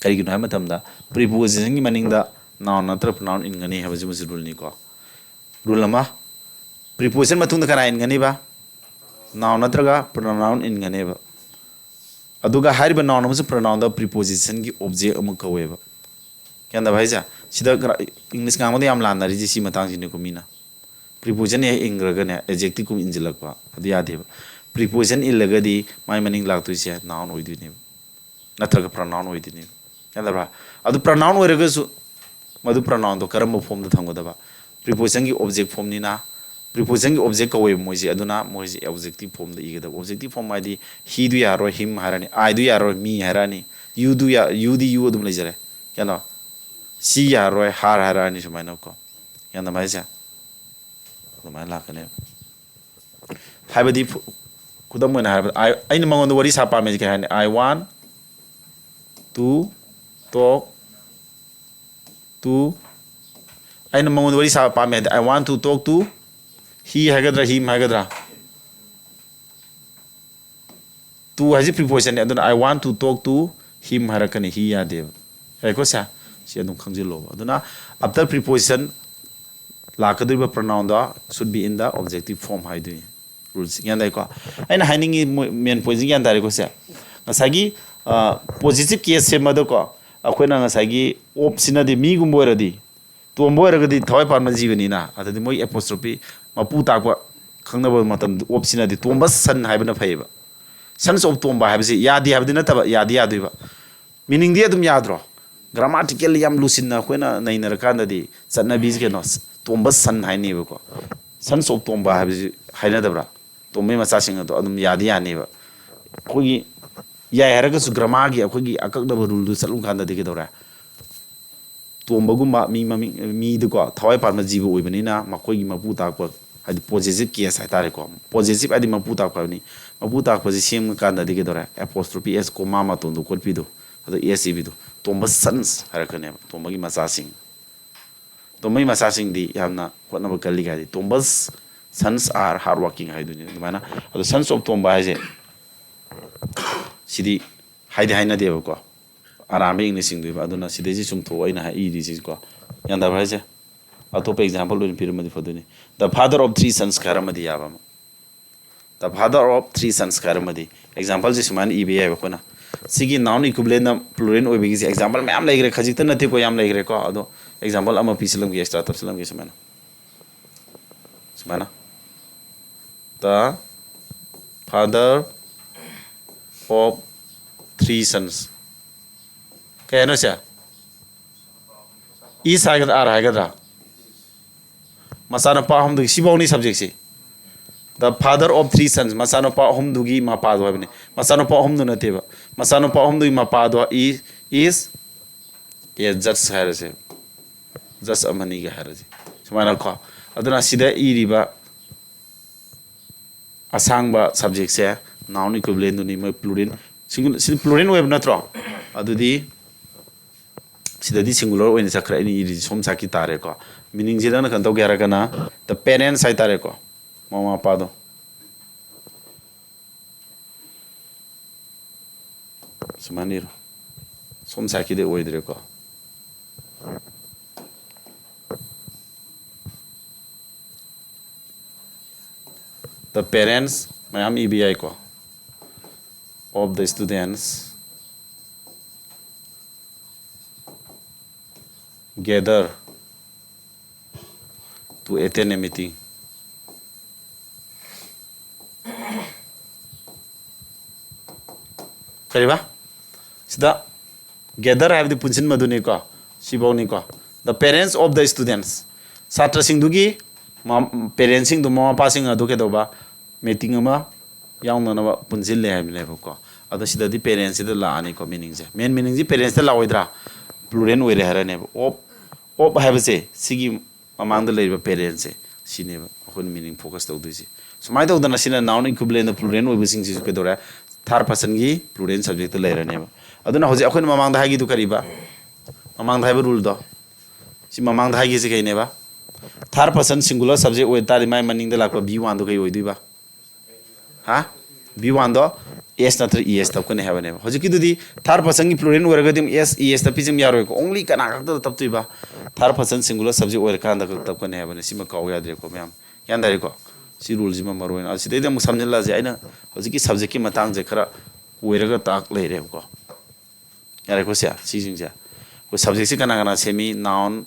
ꯀꯔꯤꯒꯤꯅꯣ ꯍꯥꯏꯕ ꯃꯇꯝꯗ, ꯄ꯭ꯔꯤꯄꯣꯖꯤꯁꯟꯒꯤ ꯃꯅꯤꯡꯗ ꯅꯥꯎꯟ ꯅꯠꯇ꯭ꯔꯒ ꯄ꯭ꯔꯣꯅꯥꯎꯟ ꯏꯟꯒꯅꯤ ꯍꯥꯏꯕꯁꯤꯃꯁꯨ ꯔꯨꯜꯅꯤꯀꯣ꯫ ꯔꯨꯜ ꯑꯃ, ꯄ꯭ꯔꯤꯄꯣꯖꯤꯁꯟ ꯃꯇꯨꯡꯗ ꯀꯅꯥ ꯏꯟꯒꯅꯤꯕ? ꯅꯥꯎꯟ ꯅꯠꯇ꯭ꯔꯒ ꯄ꯭ꯔꯣꯅꯥꯎꯟ ꯏꯟꯒꯅꯦꯕ꯫ ꯑꯗꯨꯒ ꯍꯥꯏꯔꯤꯕ ꯅꯥꯎꯟ ꯑꯃꯁꯨꯡ ꯄ꯭ꯔꯣꯅꯥꯎꯟꯗ ꯄ꯭ꯔꯤꯄꯣꯖꯤꯁꯟꯒꯤ ꯑꯣꯞꯖꯦꯛ ꯑꯃ ꯀꯧꯋꯦꯕ꯫ ꯒ꯭ꯌꯥꯟ ꯇꯥꯕ ꯍꯥꯏꯁꯦ? ꯁꯤꯗ ꯈꯔ ꯏꯪꯂꯤꯁ ꯉꯥꯡꯕꯗ ꯌꯥꯝ ꯂꯥꯟꯅꯔꯤꯁꯦ ꯁꯤ ꯃꯇꯥꯡꯁꯤꯅꯤꯀꯣ ꯃꯤꯅ꯫ ꯄ꯭ꯔꯤꯄꯣꯖꯤꯁꯟ ꯍꯦꯛ ꯏꯟꯈ꯭ꯔꯒꯅꯦ ꯑꯦꯗꯖꯦꯛꯇꯤꯚꯀꯨꯝꯕ ꯏꯟꯁꯤꯜꯂꯛꯄ, ꯑꯗꯨ ꯌꯥꯗꯦꯕ꯫ ꯄ꯭ꯔꯤꯄꯣꯖꯤꯁꯟ ꯏꯜꯂꯒꯗꯤ ꯃꯥꯏ ꯃꯅꯤꯡ ꯂꯥꯛꯇꯣꯏꯁꯦ ꯅꯥꯎꯟ ꯑꯣꯏꯗꯣꯏꯅꯦꯕ, ꯅꯠꯇ꯭ꯔꯒ ꯄ꯭ꯔꯣꯅꯥꯎꯟ ꯑꯣꯏꯗꯣꯏꯅꯦꯕ꯫ ꯒ꯭ꯌꯥꯟ ꯇꯥꯕ꯭ꯔꯥ? ꯑꯗꯨ ꯄ꯭ꯔꯣꯅꯥꯎꯟ ꯑꯣꯏꯔꯒꯁꯨ ꯃꯗꯨ ꯄ꯭ꯔꯣꯅꯥꯎꯟꯗꯣ ꯀꯔꯝꯕ ꯐꯣꯝꯗ ꯊꯝꯒꯗꯕ? ꯄ꯭ꯔꯤꯄꯣꯖꯤꯁꯟꯒꯤ ꯑꯣꯞꯖꯦꯛ ꯐꯣꯝꯅꯤꯅ, ꯄ꯭ꯔꯤꯄꯣꯖꯤꯁꯟꯒꯤ ꯑꯣꯞꯖꯦꯛ ꯀꯧꯋꯦꯕ ꯃꯣꯏꯁꯦ, ꯑꯗꯨꯅ ꯃꯣꯏꯁꯦ ꯑꯣꯞꯖꯦꯛꯇꯤꯚ ꯐꯣꯝꯗ ꯏꯒꯗꯕ꯫ ꯑꯣꯞꯖꯦꯛꯇꯤꯚ ꯐꯣꯝ ꯍꯥꯏꯗꯤ ꯍꯤꯗꯨ ꯌꯥꯔꯣꯏ, ꯍꯤꯝ ꯍꯥꯏꯔꯅꯤ, ꯑꯥꯏꯗꯨ ꯌꯥꯔꯣꯏ, ꯃꯤ ꯍꯥꯏꯔꯛꯑꯅꯤ, ꯌꯨꯗꯨ ꯌꯥ-, ꯌꯨꯗꯤ ꯌꯨ ꯑꯗꯨꯝ ꯂꯩꯖꯔꯦ꯫ ꯀꯩꯅꯣ, ꯁꯤ ꯌꯥꯔꯣꯏ, ꯍꯥꯔ ꯍꯥꯏꯔꯛꯑꯅꯤ ꯁꯨꯃꯥꯏꯅꯀꯣ꯫ ꯒ꯭ꯌꯥꯟ ꯇꯥꯕ ꯍꯥꯏꯁꯦ? ꯑꯗꯨꯃꯥꯏꯅ ꯂꯥꯛꯀꯅꯦꯕ꯫ ꯍꯥꯏꯕꯗꯤ ꯐꯨ-, ꯈꯨꯗꯝ ꯑꯣꯏꯅ ꯍꯥꯏꯔꯕꯗ, I, ꯑꯩꯅ ꯃꯉꯣꯟꯗ ꯋꯥꯔꯤ ꯁꯥ ꯄꯥꯝꯃꯦꯁꯦ ꯀꯩ ꯍꯥꯏꯅꯤ? "I want to talk to", ꯑꯩꯅ ꯃꯉꯣꯟꯗ ꯋꯥꯔꯤ ꯁꯥꯕ ꯄꯥꯝꯃꯦ ꯍꯥꯏꯗꯤ, "I want to talk to he" ꯍꯥꯏꯒꯗ꯭ꯔꯥ, "him" ꯍꯥꯏꯒꯗ꯭ꯔꯥ? "To" ꯍꯥꯏꯁꯤ ꯄ꯭ꯔꯤꯄꯣꯖꯤꯁꯟꯅꯤ, ꯑꯗꯨꯅ "I want to talk to him" ꯍꯥꯏꯔꯛꯀꯅꯤ, "he" ꯌꯥꯗꯦꯕ꯫ ꯌꯥꯏꯀꯣ ꯁꯦ? ꯁꯤ ꯑꯗꯨꯝ ꯈꯪꯖꯤꯜꯂꯣꯕ꯫ ꯑꯗꯨꯅ after preposition ꯂꯥꯛꯀꯗꯧꯔꯤꯕ ꯄ꯭ꯔꯣꯅꯥꯎꯟꯗꯣ should be in the objective form ꯍꯥꯏꯗꯣꯏꯅꯤ꯫ ꯔꯨꯜꯁꯦ ꯒ꯭ꯌꯥꯟ ꯇꯥꯏꯀꯣ? ꯑꯩꯅ ꯍꯥꯏꯅꯤꯡꯉꯤ ꯃꯣꯏ ꯃꯦꯟ ꯄꯣꯏꯟꯁꯦ ꯒ꯭ꯌꯥꯟ ꯇꯥꯔꯦꯀꯣ ꯁꯦ? ꯉꯁꯥꯏꯒꯤ ꯄꯣꯖꯤꯇꯤꯚ ꯀꯦꯁ ꯁꯦꯝꯕꯗꯀꯣ, ꯑꯩꯈꯣꯏꯅ ꯉꯁꯥꯏꯒꯤ ꯑꯣꯞꯁꯤꯅꯗꯤ, ꯃꯤꯒꯨꯝꯕ ꯑꯣꯏꯔꯗꯤ, ꯇꯣꯝꯕ ꯑꯣꯏꯔꯒꯗꯤ ꯊꯋꯥꯏ ꯄꯥꯟꯕ ꯖꯤꯕꯅꯤꯅ, ꯑꯗꯨꯗꯤ ꯃꯣꯏ ꯑꯦꯄꯣꯁꯇ꯭ꯔꯣꯐꯤ ꯃꯄꯨ ꯇꯥꯛꯄ ꯈꯪꯅꯕ ꯃꯇꯝꯗ ꯑꯣꯞꯁꯤꯅꯗꯤ ꯇꯣꯝꯕ ꯁꯟ ꯍꯥꯏꯕꯅ ꯐꯩꯌꯦꯕ꯫ Sons of ꯇꯣꯝꯕ ꯍꯥꯏꯕꯁꯤ ꯌꯥꯗꯦ ꯍꯥꯏꯕꯗꯤ ꯅꯠꯇꯕ, ꯌꯥꯗꯤ ꯌꯥꯗꯣꯏꯕ꯫ ꯃꯤꯅꯤꯡꯗꯤ ꯑꯗꯨꯝ ꯌꯥꯗ꯭ꯔꯣ? ꯒ꯭ꯔꯥꯃꯥꯇꯤꯀꯦꯜ ꯌꯥꯝ ꯂꯨꯁꯤꯟꯅ ꯑꯩꯈꯣꯏꯅ ꯅꯩꯅꯔꯀꯥꯟꯗꯗꯤ ꯆꯠꯅꯕꯤꯁꯤ ꯀꯩꯅꯣ, ꯇꯣꯝꯕ ꯁꯟ ꯍꯥꯏꯅꯦꯕꯀꯣ꯫ Sons of ꯇꯣꯝꯕ ꯍꯥꯏꯕꯁꯤ ꯍꯥꯏꯅꯗꯕ꯭ꯔꯥ? ꯇꯣꯝꯕꯩ ꯃꯆꯥꯁꯤꯡ ꯑꯗꯣ ꯑꯗꯨꯝ ꯌꯥꯗꯤ ꯌꯥꯅꯦꯕ꯫ ꯑꯩꯈꯣꯏꯒꯤ ꯌꯥꯏ ꯍꯥꯏꯔꯒꯁꯨ ꯒ꯭ꯔꯥꯃꯥꯒꯤ ꯑꯩꯈꯣꯏꯒꯤ ꯑꯀꯛꯅꯕ ꯔꯨꯜꯗꯨ ꯆꯠꯂꯨ ꯀꯥꯟꯗꯗꯤ ꯀꯩꯗꯧꯔꯦ? ꯇꯣꯝꯕꯒꯨꯝꯕ ꯃꯤ ꯃꯃꯤꯡ, ꯃꯤꯗꯨꯀꯣ, ꯊꯋꯥꯏ ꯄꯥꯟꯕ ꯖꯤꯕ ꯑꯣꯏꯕꯅꯤꯅ ꯃꯈꯣꯏꯒꯤ ꯃꯄꯨ ꯇꯥꯛꯄ, ꯍꯥꯏꯗꯤ ꯄꯣꯖꯦꯁꯤꯚ ꯀꯦꯁ ꯍꯥꯏꯇꯥꯔꯦꯀꯣ꯫ ꯄꯣꯖꯦꯁꯤꯚ ꯍꯥꯏꯗꯤ ꯃꯄꯨ ꯇꯥꯛꯄ ꯍꯥꯏꯕꯅꯤ꯫ ꯃꯄꯨ ꯇꯥꯛꯄꯁꯤ ꯁꯦꯝꯕ ꯀꯥꯟꯗꯗꯤ ꯀꯩꯗꯧꯔꯦ? ꯑꯦꯄꯣꯁꯇ꯭ꯔꯣꯐꯤ ꯑꯦꯁ, ꯀꯣꯃꯥ ꯃꯇꯣꯟꯗꯣ ꯀꯣꯠꯄꯤꯗꯣ, ꯑꯗꯣ ꯑꯦꯁ ꯏꯕꯤꯗꯣ, ꯇꯣꯝꯕ ꯁꯟꯁ ꯍꯥꯏꯔꯛꯀꯅꯦꯕ, ꯇꯣꯝꯕꯒꯤ ꯃꯆꯥꯁꯤꯡ꯫ ꯇꯣꯝꯕꯒꯤ ꯃꯆꯥꯁꯤꯡꯗꯤ ꯌꯥꯝꯅ ꯍꯣꯠꯅꯕ ꯀꯜꯂꯤ ꯍꯥꯏꯗꯤ ꯇꯣꯝꯕꯁ Sons are hard working ꯍꯥꯏꯗꯨꯅꯤ ꯑꯗꯨꯃꯥꯏꯅ꯫ ꯑꯗꯣ sons of ꯇꯣꯝꯕ ꯍꯥꯏꯁꯦ ꯁꯤꯗꯤ ꯍꯥꯏꯗꯤ ꯍꯥꯏꯅꯗꯦꯕꯀꯣ, ꯑꯔꯥꯟꯕ ꯏꯪꯂꯤꯁ ꯆꯤꯡꯗꯣꯏꯕ꯫ ꯑꯗꯨꯅ ꯁꯤꯗꯩꯁꯤ ꯆꯨꯝꯊꯣꯛꯑꯣ ꯑꯩꯅ ꯍꯥꯏ ꯏꯔꯤꯁꯤꯀꯣ꯫ ꯒ꯭ꯌꯥꯟ ꯇꯥꯕ꯭ꯔꯥ ꯍꯥꯏꯁꯦ? ꯑꯇꯣꯞꯄ example ꯑꯣꯏꯅ ꯄꯤꯔꯝꯃꯗꯤ ꯐꯗꯣꯏꯅꯤ꯫ The father of three sons ꯍꯥꯏꯔꯝꯃꯗꯤ ꯌꯥꯕ ꯑꯃ꯫ The father of three sons ꯍꯥꯏꯔꯝꯃꯗꯤ exampleꯁꯦ ꯁꯨꯃꯥꯏꯅ ꯏꯕ ꯌꯥꯏꯕ ꯑꯩꯈꯣꯏꯅ꯫ ꯁꯤꯒꯤ noun equivalentꯅ plural ꯑꯣꯏꯕꯒꯤꯁꯦ example ꯃꯌꯥꯝ ꯂꯩꯈ꯭ꯔꯦ, ꯈꯖꯤꯛꯇ ꯅꯠꯇꯦꯀꯣ, ꯌꯥꯝ ꯂꯩꯈ꯭ꯔꯦꯀꯣ꯫ ꯑꯗꯣ example ꯑꯃ ꯄꯤꯁꯤꯜꯂꯝꯒꯦ, extra ꯇꯞꯁꯤꯜꯂꯝꯒꯦ ꯁꯨꯃꯥꯏꯅ꯫ ꯁꯨꯃꯥꯏꯅ꯫ The father of three sons꯫ ꯀꯩ ꯍꯥꯏꯅꯣ ꯁꯦ? Is ꯍꯥꯏꯒꯗ꯭ꯔꯥ, are ꯍꯥꯏꯒꯗ꯭ꯔꯥ? ꯃꯆꯥꯅꯨꯄꯥ ꯑꯍꯨꯝꯗꯨꯒꯤ, ꯁꯤꯐꯧꯅꯤ subjectꯁꯤ꯫ The father of three sons, ꯃꯆꯥꯅꯨꯄꯥ ꯑꯍꯨꯝꯗꯨꯒꯤ ꯃꯄꯥꯗꯣ ꯍꯥꯏꯕꯅꯤ꯫ ꯃꯆꯥꯅꯨꯄꯥ ꯑꯍꯨꯝꯗꯨ ꯅꯠꯇꯦꯕ꯫ ꯃꯆꯥꯅꯨꯄꯥ ꯑꯍꯨꯝꯗꯨꯒꯤ ꯃꯄꯥꯗꯣ is, is a judge ꯍꯥꯏꯔꯁꯦ꯫ Judge ꯑꯃꯅꯤꯒ ꯍꯥꯏꯔꯁꯦ꯫ ꯁꯨꯃꯥꯏꯅꯀꯣ꯫ ꯑꯗꯨꯅ ꯁꯤꯗ ꯏꯔꯤꯕ ꯑꯁꯥꯡꯕ subjectꯁꯦ noun equivalentꯗꯨꯅꯤ, ꯃꯣꯏ plural, singular, ꯁꯤꯗꯤ plural ꯑꯣꯏꯕ ꯅꯠꯇ꯭ꯔꯣ? ꯑꯗꯨꯗꯤ ꯁꯤꯗꯗꯤ singular ꯑꯣꯏꯅ ꯆꯠꯈ꯭ꯔꯦ, ꯑꯩꯅ ꯏꯔꯤꯁꯤ ꯁꯣꯝ ꯁꯥꯏꯠꯀꯤ ꯇꯥꯔꯦꯀꯣ꯫ Meaningꯁꯤ ꯅꯪꯅ ꯀꯩꯅꯣ ꯇꯧꯒꯦ ꯍꯥꯏꯔꯒꯅ the parents ꯍꯥꯏꯇꯥꯔꯦꯀꯣ, ꯃꯃꯥ ꯃꯄꯥꯗꯣ꯫ ꯁꯨꯃꯥꯏꯅ ꯏꯔꯣ꯫ ꯁꯣꯝ ꯁꯥꯏꯠꯀꯤꯗꯤ ꯑꯣꯏꯗ꯭ꯔꯦꯀꯣ꯫ The parents ꯃꯌꯥꯝ ꯏꯕ ꯌꯥꯏꯀꯣ, of the students gather to attend a meeting꯫ ꯀꯔꯤꯕ? ꯁꯤꯗ gather ꯍꯥꯏꯕꯗꯤ ꯄꯨꯟꯁꯤꯟꯕꯗꯨꯅꯤꯀꯣ, ꯁꯤꯐꯧꯅꯤꯀꯣ꯫ The parents of the students, ꯁꯥꯇ꯭ꯔꯁꯤꯡꯗꯨꯒꯤ ꯃ-, parentꯁꯤꯡꯗꯨ, ꯃꯃꯥ ꯃꯄꯥꯁꯤꯡ ꯑꯗꯨ ꯀꯩꯗꯧꯕ, meeting ꯑꯃ ꯌꯥꯎꯅꯅꯕ ꯄꯨꯟꯁꯤꯜꯂꯦ ꯍꯥꯏꯕꯅꯦꯕꯀꯣ꯫ ꯑꯗꯣ ꯁꯤꯗꯗꯤ parentsꯁꯤꯗ ꯂꯥꯛꯑꯅꯤꯀꯣ, meaningꯁꯦ꯫ Main meaningꯁꯤ parentsꯇ ꯂꯥꯛꯑꯣꯏꯗ꯭ꯔꯥ? Plural ꯑꯣꯏꯔꯦ ꯍꯥꯏꯔꯅꯦꯕ꯫ Of, of ꯍꯥꯏꯕꯁꯦ ꯁꯤꯒꯤ ꯃꯃꯥꯡꯗ ꯂꯩꯔꯤꯕ parentsꯁꯦ, ꯁꯤꯅꯦꯕ ꯑꯩꯈꯣꯏꯅ meaning focus ꯇꯧꯗꯣꯏꯁꯦ꯫ ꯁꯨꯃꯥꯏꯅ ꯇꯧꯗꯅ ꯁꯤꯅ noun equivalentꯗ plural ꯑꯣꯏꯕꯁꯤꯡꯁꯤꯁꯨ ꯀꯩꯗꯧꯔꯦ? Third personꯒꯤ plural subjectꯇ ꯂꯩꯔꯅꯦꯕ꯫ ꯑꯗꯨꯅ ꯍꯧꯖꯤꯛ ꯑꯩꯈꯣꯏꯅ ꯃꯃꯥꯡꯗ ꯍꯥꯏꯒꯤꯗꯨ ꯀꯔꯤꯕ? ꯃꯃꯥꯡꯗ ꯍꯥꯏꯕ ruleꯗꯣ, ꯁꯤ ꯃꯃꯥꯡꯗ ꯍꯥꯏꯒꯤꯁꯤ ꯀꯩꯅꯦꯕ? Third person singular subject ꯑꯣꯏ ꯇꯥꯔꯗꯤ ꯃꯥꯏ ꯃꯅꯤꯡꯗ ꯂꯥꯛꯄ V one ꯗꯣ ꯀꯩ ꯑꯣꯏꯗꯣꯏꯕ? ꯍꯥ? V one ꯗꯣ S ꯅꯠꯇ꯭ꯔ E S ꯇꯞꯀꯅꯤ ꯍꯥꯏꯕꯅꯦꯕ꯫ ꯍꯧꯖꯤꯛꯀꯤꯗꯨꯗꯤ third personꯒꯤ plural ꯑꯣꯏꯔꯒꯗꯤ ꯑꯃꯨꯛ S, E S ꯇꯞꯄꯤꯁꯤ ꯑꯃꯨꯛ ꯌꯥꯔꯣꯏꯀꯣ꯫ Only ꯀꯅꯥ ꯈꯛꯇꯗ ꯇꯞꯇꯣꯏꯕ? Third person singular subject ꯑꯣꯏꯔꯀꯥꯟꯗ ꯈꯛ ꯇꯞꯀꯅꯤ ꯍꯥꯏꯕꯅꯦ꯫ ꯁꯤꯃ ꯀꯥꯎ ꯌꯥꯗ꯭ꯔꯦꯀꯣ ꯃꯌꯥꯝ꯫ ꯒ꯭ꯌꯥꯟ ꯇꯥꯔꯦꯀꯣ? ꯁꯤ ruleꯁꯤꯃ ꯃꯔꯨ ꯑꯣꯏꯅ꯫ ꯑꯁꯤꯗꯩꯗꯤ ꯑꯃꯨꯛ ꯁꯝꯖꯤꯜꯂꯁꯦ꯫ ꯑꯩꯅ ꯍꯧꯖꯤꯛꯀꯤ subjectꯀꯤ ꯃꯇꯥꯡꯁꯦ ꯈꯔ ꯀꯣꯏꯔꯒ ꯇꯥꯛ ꯂꯩꯔꯦꯕꯀꯣ꯫ ꯌꯥꯔꯦꯀꯣ ꯁꯦ? ꯁꯤꯁꯤꯡꯁꯦ꯫ ꯑꯩꯈꯣꯏ subjectꯁꯦ ꯀꯅꯥ ꯀꯅꯥ ꯁꯦꯝꯃꯤ? Noun,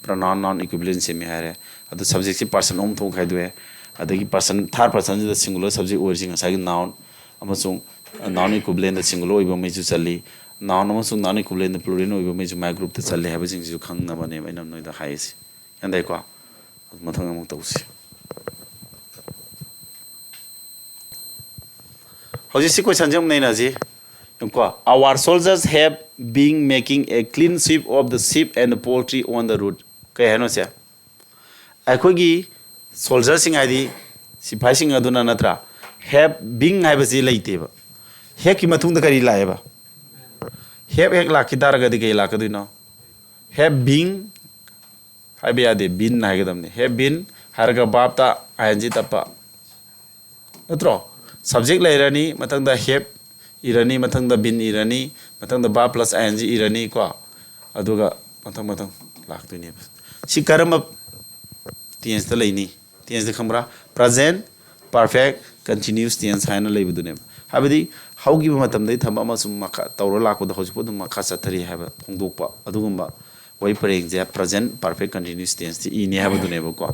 pronoun, noun equivalent ꯁꯦꯝꯃꯤ ꯍꯥꯏꯔꯦ꯫ ꯑꯗꯨ subjectꯁꯦ person ꯑꯍꯨꯝ ꯊꯣꯛꯅ ꯈꯥꯏꯗꯣꯛꯑꯦ꯫ ꯑꯗꯒꯤ person, third personꯁꯤꯗ singular subject ꯑꯣꯏꯔꯤꯁꯤ ꯉꯁꯥꯏꯒꯤ noun ꯑꯃꯁꯨꯡ noun equivalentꯗ singular ꯑꯣꯏꯕꯉꯩꯁꯨ ꯆꯜꯂꯤ꯫ Noun ꯑꯃꯁꯨꯡ noun equivalentꯗ plural ꯑꯣꯏꯕꯉꯩꯁꯨ my groupꯇ ꯆꯜꯂꯤ ꯍꯥꯏꯕꯁꯤꯡꯁꯤꯁꯨ ꯈꯪꯅꯕꯅꯦꯕ ꯑꯩꯅ ꯅꯣꯏꯗ ꯍꯥꯏꯔꯤꯁꯤ꯫ ꯒ꯭ꯌꯥꯟ ꯇꯥꯏꯀꯣ? ꯃꯊꯪ ꯑꯃꯨꯛ ꯇꯧꯁꯤ꯫ ꯍꯧꯖꯤꯛ ꯁꯤ questionꯁꯦ ꯑꯃꯨꯛ ꯅꯩꯅꯁꯤ꯫ ꯌꯦꯡꯉꯨꯀꯣ, "Our soldiers have been making a clean sweep of the sheep and poultry on the road." ꯀꯩ ꯍꯥꯏꯅꯣ ꯁꯦ? ꯑꯩꯈꯣꯏꯒꯤ soldierꯁꯤꯡ ꯍꯥꯏꯗꯤ ꯁꯤꯐꯥꯏꯁꯤꯡ ꯑꯗꯨꯅ ꯅꯠꯇ꯭ꯔꯥ? Have been ꯍꯥꯏꯕꯁꯤ ꯂꯩꯇꯦꯕ꯫ Haveꯀꯤ ꯃꯇꯨꯡꯗ ꯀꯔꯤ ꯂꯥꯛꯑꯦꯕ? Have ꯍꯦꯛ ꯂꯥꯛꯈꯤ ꯇꯥꯔꯒꯗꯤ ꯀꯩ ꯂꯥꯛꯀꯗꯣꯏꯅꯣ? Have been ꯍꯥꯏꯕ ꯌꯥꯗꯦ, been ꯍꯥꯏꯒꯗꯕꯅꯤ꯫ Have been ꯍꯥꯏꯔꯒ verbꯇ I N G ꯇꯞꯄ ꯅꯠꯇ꯭ꯔꯣ? Subject ꯂꯩꯔꯅꯤ, ꯃꯊꯪꯗ have ꯏꯔꯅꯤ, ꯃꯊꯪꯗ been ꯏꯔꯅꯤ, ꯃꯊꯪꯗ verb plus I N G ꯏꯔꯅꯤ ꯀꯣ꯫ ꯑꯗꯨꯒ ꯃꯊꯪ ꯃꯊꯪ ꯂꯥꯛꯇꯣꯏꯅꯦꯕ꯫ ꯁꯤ ꯀꯔꯝꯕ tenseꯇ ꯂꯩꯅꯤ? Tenseꯇ ꯈꯪꯕ꯭ꯔꯥ? Present perfect continuous tense ꯍꯥꯏꯅ ꯂꯩꯕꯗꯨꯅꯦꯕ꯫ ꯍꯥꯏꯕꯗꯤ ꯍꯧꯈꯤꯕ ꯃꯇꯝꯗꯒꯤ ꯊꯕꯛ ꯑꯃ ꯁꯨꯝ ꯃꯈꯥ ꯇꯧꯔ ꯂꯥꯛꯄꯗꯣ ꯍꯧꯖꯤꯛꯐꯥꯎ ꯑꯗꯨꯝ ꯃꯈꯥ ꯆꯠꯊꯔꯤ ꯍꯥꯏꯕ ꯐꯣꯡꯗꯣꯛꯄ ꯑꯗꯨꯒꯨꯝꯕ ꯋꯥꯍꯩ ꯄꯔꯦꯡꯁꯦ present perfect continuous tenseꯇ ꯏꯅꯤ ꯍꯥꯏꯕꯗꯨꯅꯦꯕꯀꯣ꯫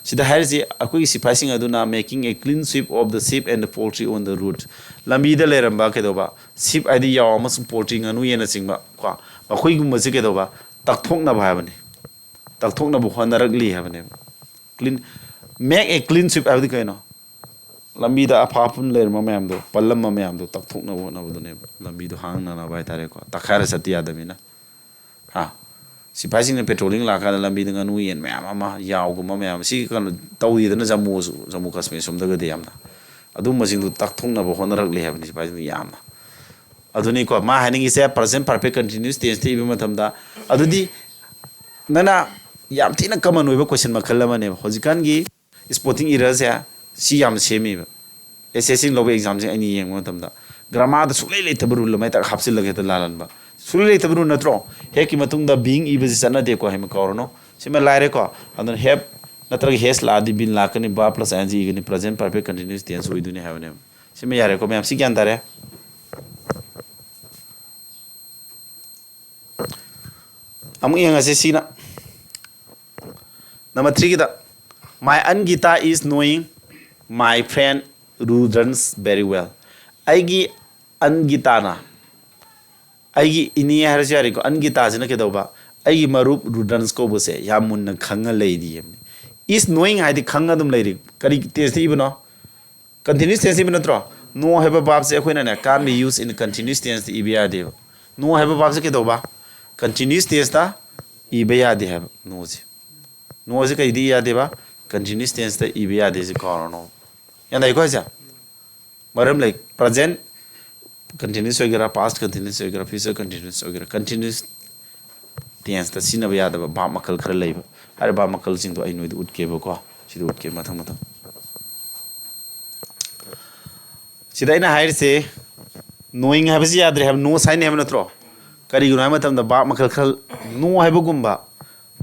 ꯁꯤꯗ ꯍꯥꯏꯔꯤꯁꯤ ꯑꯩꯈꯣꯏꯒꯤ ꯁꯤꯐꯥꯏꯁꯤꯡ ꯑꯗꯨꯅ making a clean sweep of the sheep and poultry on the road꯫ ꯂꯝꯕꯤꯗ ꯂꯩꯔꯝꯕ ꯀꯩꯗꯧꯕ? Sheep ꯍꯥꯏꯗꯤ ꯌꯥꯎ ꯑꯃꯁꯨꯡ poultry, ꯉꯥꯅꯨ ꯌꯦꯟꯅꯆꯤꯡꯕ ꯀꯣ, ꯃꯈꯣꯏꯒꯨꯝꯕꯁꯤ ꯀꯩꯗꯧꯕ? ꯇꯛꯊꯣꯛꯅꯕ ꯍꯥꯏꯕꯅꯤ꯫ ꯇꯛꯊꯣꯛꯅꯕ ꯍꯣꯠꯅꯔꯛꯂꯤ ꯍꯥꯏꯕꯅꯦꯕ꯫ Clean, make a clean sweep ꯍꯥꯏꯕꯗꯤ ꯀꯩꯅꯣ? ꯂꯝꯕꯤꯗ ꯑꯐ ꯑꯐꯨꯟ ꯂꯩꯔꯝꯕ ꯃꯌꯥꯝꯗꯣ, ꯄꯜꯂꯝꯕ ꯃꯌꯥꯝꯗꯣ ꯇꯛꯊꯣꯛꯅꯕ ꯍꯣꯠꯅꯕꯗꯨꯅꯦꯕ꯫ ꯂꯝꯕꯤꯗꯣ ꯍꯥꯡꯅꯅꯕ ꯍꯥꯏꯇꯥꯔꯦꯀꯣ, ꯇꯛꯈꯥꯏꯔ ꯆꯠꯇ ꯌꯥꯗꯕꯅꯤꯅ꯫ ꯍꯥ? ꯁꯤꯐꯥꯏꯁꯤꯡꯅ patrolling ꯂꯥꯛꯀꯥꯟꯗ ꯂꯝꯕꯤꯗ ꯉꯥꯅꯨ ꯌꯦꯟ ꯃꯌꯥꯝ ꯑꯃ, ꯌꯥꯎꯒꯨꯝꯕ ꯃꯌꯥꯝ, ꯁꯤ ꯀꯩꯅꯣ ꯇꯧꯔꯤꯗꯅ ꯖꯝꯃꯨꯁꯨ, ꯖꯝꯃꯨ ꯀꯥꯁꯃꯤꯔ ꯁꯣꯝꯗꯒꯗꯤ ꯌꯥꯝꯅ꯫ ꯑꯗꯨꯝꯕꯁꯤꯡꯗꯨ ꯇꯛꯊꯣꯛꯅꯕ ꯍꯣꯠꯅꯔꯛꯂꯤ ꯍꯥꯏꯕꯅꯤ ꯁꯤꯐꯥꯏꯁꯤꯡꯅ ꯌꯥꯝꯅ꯫ ꯑꯗꯨꯅꯤꯀꯣ ꯃꯥ ꯍꯥꯏꯅꯤꯡꯉꯤꯁꯦ, present perfect continuous tenseꯇ ꯏꯕ ꯃꯇꯝꯗ꯫ ꯑꯗꯨꯗꯤ ꯅꯪꯅ ꯌꯥꯝ ꯊꯤꯅ ꯀꯃꯟ ꯑꯣꯏꯕ ꯀꯣꯏꯁꯟ ꯃꯈꯜ ꯑꯃꯅꯦꯕ꯫ ꯍꯧꯖꯤꯛꯀꯥꯟꯒꯤ ꯁ꯭ꯄꯣꯔꯇꯤꯡ ꯏꯔꯔꯁꯦ ꯁꯤ ꯌꯥꯝ ꯁꯦꯝꯃꯤꯕ꯫ ꯑꯦꯁ ꯑꯦꯁ ꯁꯤ ꯂꯧꯕ ꯑꯦꯛꯖꯥꯝꯁꯦ ꯑꯩꯅ ꯌꯦꯡꯕ ꯃꯇꯝꯗ ꯒ꯭ꯔꯥꯃꯥꯔꯗ ꯁꯨꯡꯂꯩ ꯂꯩꯇꯕ ꯔꯨꯜ ꯑꯃ ꯍꯦꯛꯇ ꯍꯥꯞꯆꯤꯜꯂꯒ ꯍꯦꯛꯇ ꯂꯥꯜꯍꯟꯕ꯫ ꯁꯨꯡꯂꯩ ꯂꯩꯇꯕ ꯔꯨꯜ ꯅꯠꯇ꯭ꯔꯣ? ꯍꯦꯞꯀꯤ ꯃꯇꯨꯡꯗ ꯕꯤꯡ ꯏꯕꯁꯤ ꯆꯠꯅꯗꯦꯀꯣ ꯍꯥꯏꯕ ꯀꯥꯎꯔꯅꯨ꯫ ꯁꯤꯃ ꯂꯥꯏꯔꯦꯀꯣ꯫ ꯑꯗꯨꯅ ꯍꯦꯞ ꯅꯠꯇ꯭ꯔꯒ ꯍꯦꯁ ꯂꯥꯛꯑꯗꯤ ꯕꯤꯟ ꯂꯥꯛꯀꯅꯤ, ꯕꯥ ꯄ꯭ꯂꯁ ꯑꯥꯏ ꯑꯦꯟ ꯖꯤ ꯏꯒꯅꯤ, ꯄ꯭ꯔꯖꯦꯟ ꯄꯔꯐꯦꯛ ꯀꯟꯇꯤꯅ꯭ꯌꯨꯁ ꯇꯦꯟꯁ ꯑꯣꯏꯗꯣꯏꯅꯤ ꯍꯥꯏꯕꯅꯦꯕ꯫ ꯁꯤꯃ ꯌꯥꯔꯦꯀꯣ ꯃꯌꯥꯝ, ꯁꯤ ꯒ꯭ꯌꯥꯟ ꯇꯥꯔꯦ? ꯑꯃꯨꯛ ꯌꯦꯡꯉꯁꯤ ꯁꯤꯅ꯫ ꯅꯝꯕꯔ ꯊ꯭ꯔꯤꯒꯤꯗ, "My Angita is knowing my friend Rudran's very well." ꯑꯩꯒꯤ ꯑꯟꯒꯤꯇꯥꯅ, ꯑꯩꯒꯤ ꯏꯅꯦ ꯍꯥꯏꯔꯁꯨ ꯌꯥꯔꯦꯀꯣ, ꯑꯟꯒꯤꯇꯥꯁꯤꯅ ꯀꯩꯗꯧꯕ? ꯑꯩꯒꯤ ꯃꯔꯨꯞ ꯔꯨꯗ꯭ꯔꯟꯁ ꯀꯧꯕꯁꯦ ꯌꯥꯝ ꯃꯨꯟꯅ ꯈꯪꯉ ꯂꯩꯔꯤ ꯍꯥꯏꯕꯅꯤ꯫ "Is knowing" ꯍꯥꯏꯗꯤ ꯈꯪꯉ ꯑꯗꯨꯝ ꯂꯩꯔꯤ꯫ ꯀꯔꯤ ꯇꯦꯟꯁꯇ ꯏꯕꯅꯣ? ꯀꯟꯇꯤꯅ꯭ꯌꯨꯁ ꯇꯦꯟꯁ ꯏꯕ ꯅꯠꯇ꯭ꯔꯣ? "Know" ꯍꯥꯏꯕ ꯚꯥꯔꯕꯁꯦ ꯑꯩꯈꯣꯏꯅꯅꯦ, can't be used in continuous tense ꯇ ꯏꯕ ꯌꯥꯗꯦꯕ꯫ "Know" ꯍꯥꯏꯕ ꯚꯥꯔꯕꯁꯦ ꯀꯩꯗꯧꯕ? ꯀꯟꯇꯤꯅ꯭ꯌꯨꯁ ꯇꯦꯟꯁꯇ ꯏꯕ ꯌꯥꯗꯦ ꯍꯥꯏꯕ "know" ꯁꯦ꯫ "Know" ꯁꯦ ꯀꯩꯗ ꯏ ꯌꯥꯗꯦꯕ? ꯀꯟꯇꯤꯅ꯭ꯌꯨꯁ ꯇꯦꯟꯁꯇ ꯏꯕ ꯌꯥꯗꯦ, ꯁꯤ ꯀꯥꯎꯔꯅꯣ꯫ ꯒ꯭ꯌꯥꯟ ꯇꯥꯏꯀꯣ ꯍꯥꯏꯁꯦ? ꯃꯔꯝ ꯂꯩ꯫ ꯄ꯭ꯔꯖꯦꯟ ꯀꯟꯇꯤꯅ꯭ꯌꯨꯁ ꯑꯣꯏꯒꯦꯔꯥ, ꯄꯥꯁ ꯀꯟꯇꯤꯅ꯭ꯌꯨꯁ ꯑꯣꯏꯒꯦꯔꯥ, ꯐ꯭ꯌꯨꯆꯔ ꯀꯟꯇꯤꯅ꯭ꯌꯨꯁ ꯑꯣꯏꯒꯦꯔꯥ, ꯀꯟꯇꯤꯅ꯭ꯌꯨꯁ ꯇꯦꯟꯁꯇ ꯁꯤꯖꯤꯟꯅꯕ ꯌꯥꯗꯕ ꯚꯥꯔꯕ ꯃꯈꯜ ꯈꯔ ꯂꯩꯕ꯫ ꯍꯥꯏꯔꯤꯕ ꯚꯥꯔꯕ ꯃꯈꯜꯁꯤꯡꯗꯣ ꯑꯩ ꯅꯣꯏꯗ ꯎꯠꯀꯦꯕꯀꯣ꯫ ꯁꯤꯗ ꯎꯠꯀꯦ ꯃꯊꯪ ꯃꯊꯪ꯫ ꯁꯤꯗ ꯑꯩꯅ ꯍꯥꯏꯔꯤꯁꯦ, "knowing" ꯍꯥꯏꯕꯁꯤ ꯌꯥꯗ꯭ꯔꯦ ꯍꯥꯏꯕ, "knows" ꯍꯥꯏꯅꯤ ꯍꯥꯏꯕ ꯅꯠꯇ꯭ꯔꯣ? ꯀꯔꯤꯒꯤꯅꯣ ꯍꯥꯏꯕ ꯃꯇꯝꯗ ꯚꯥꯔꯕ ꯃꯈꯜ ꯈꯔ, "know" ꯍꯥꯏꯕꯒꯨꯝꯕ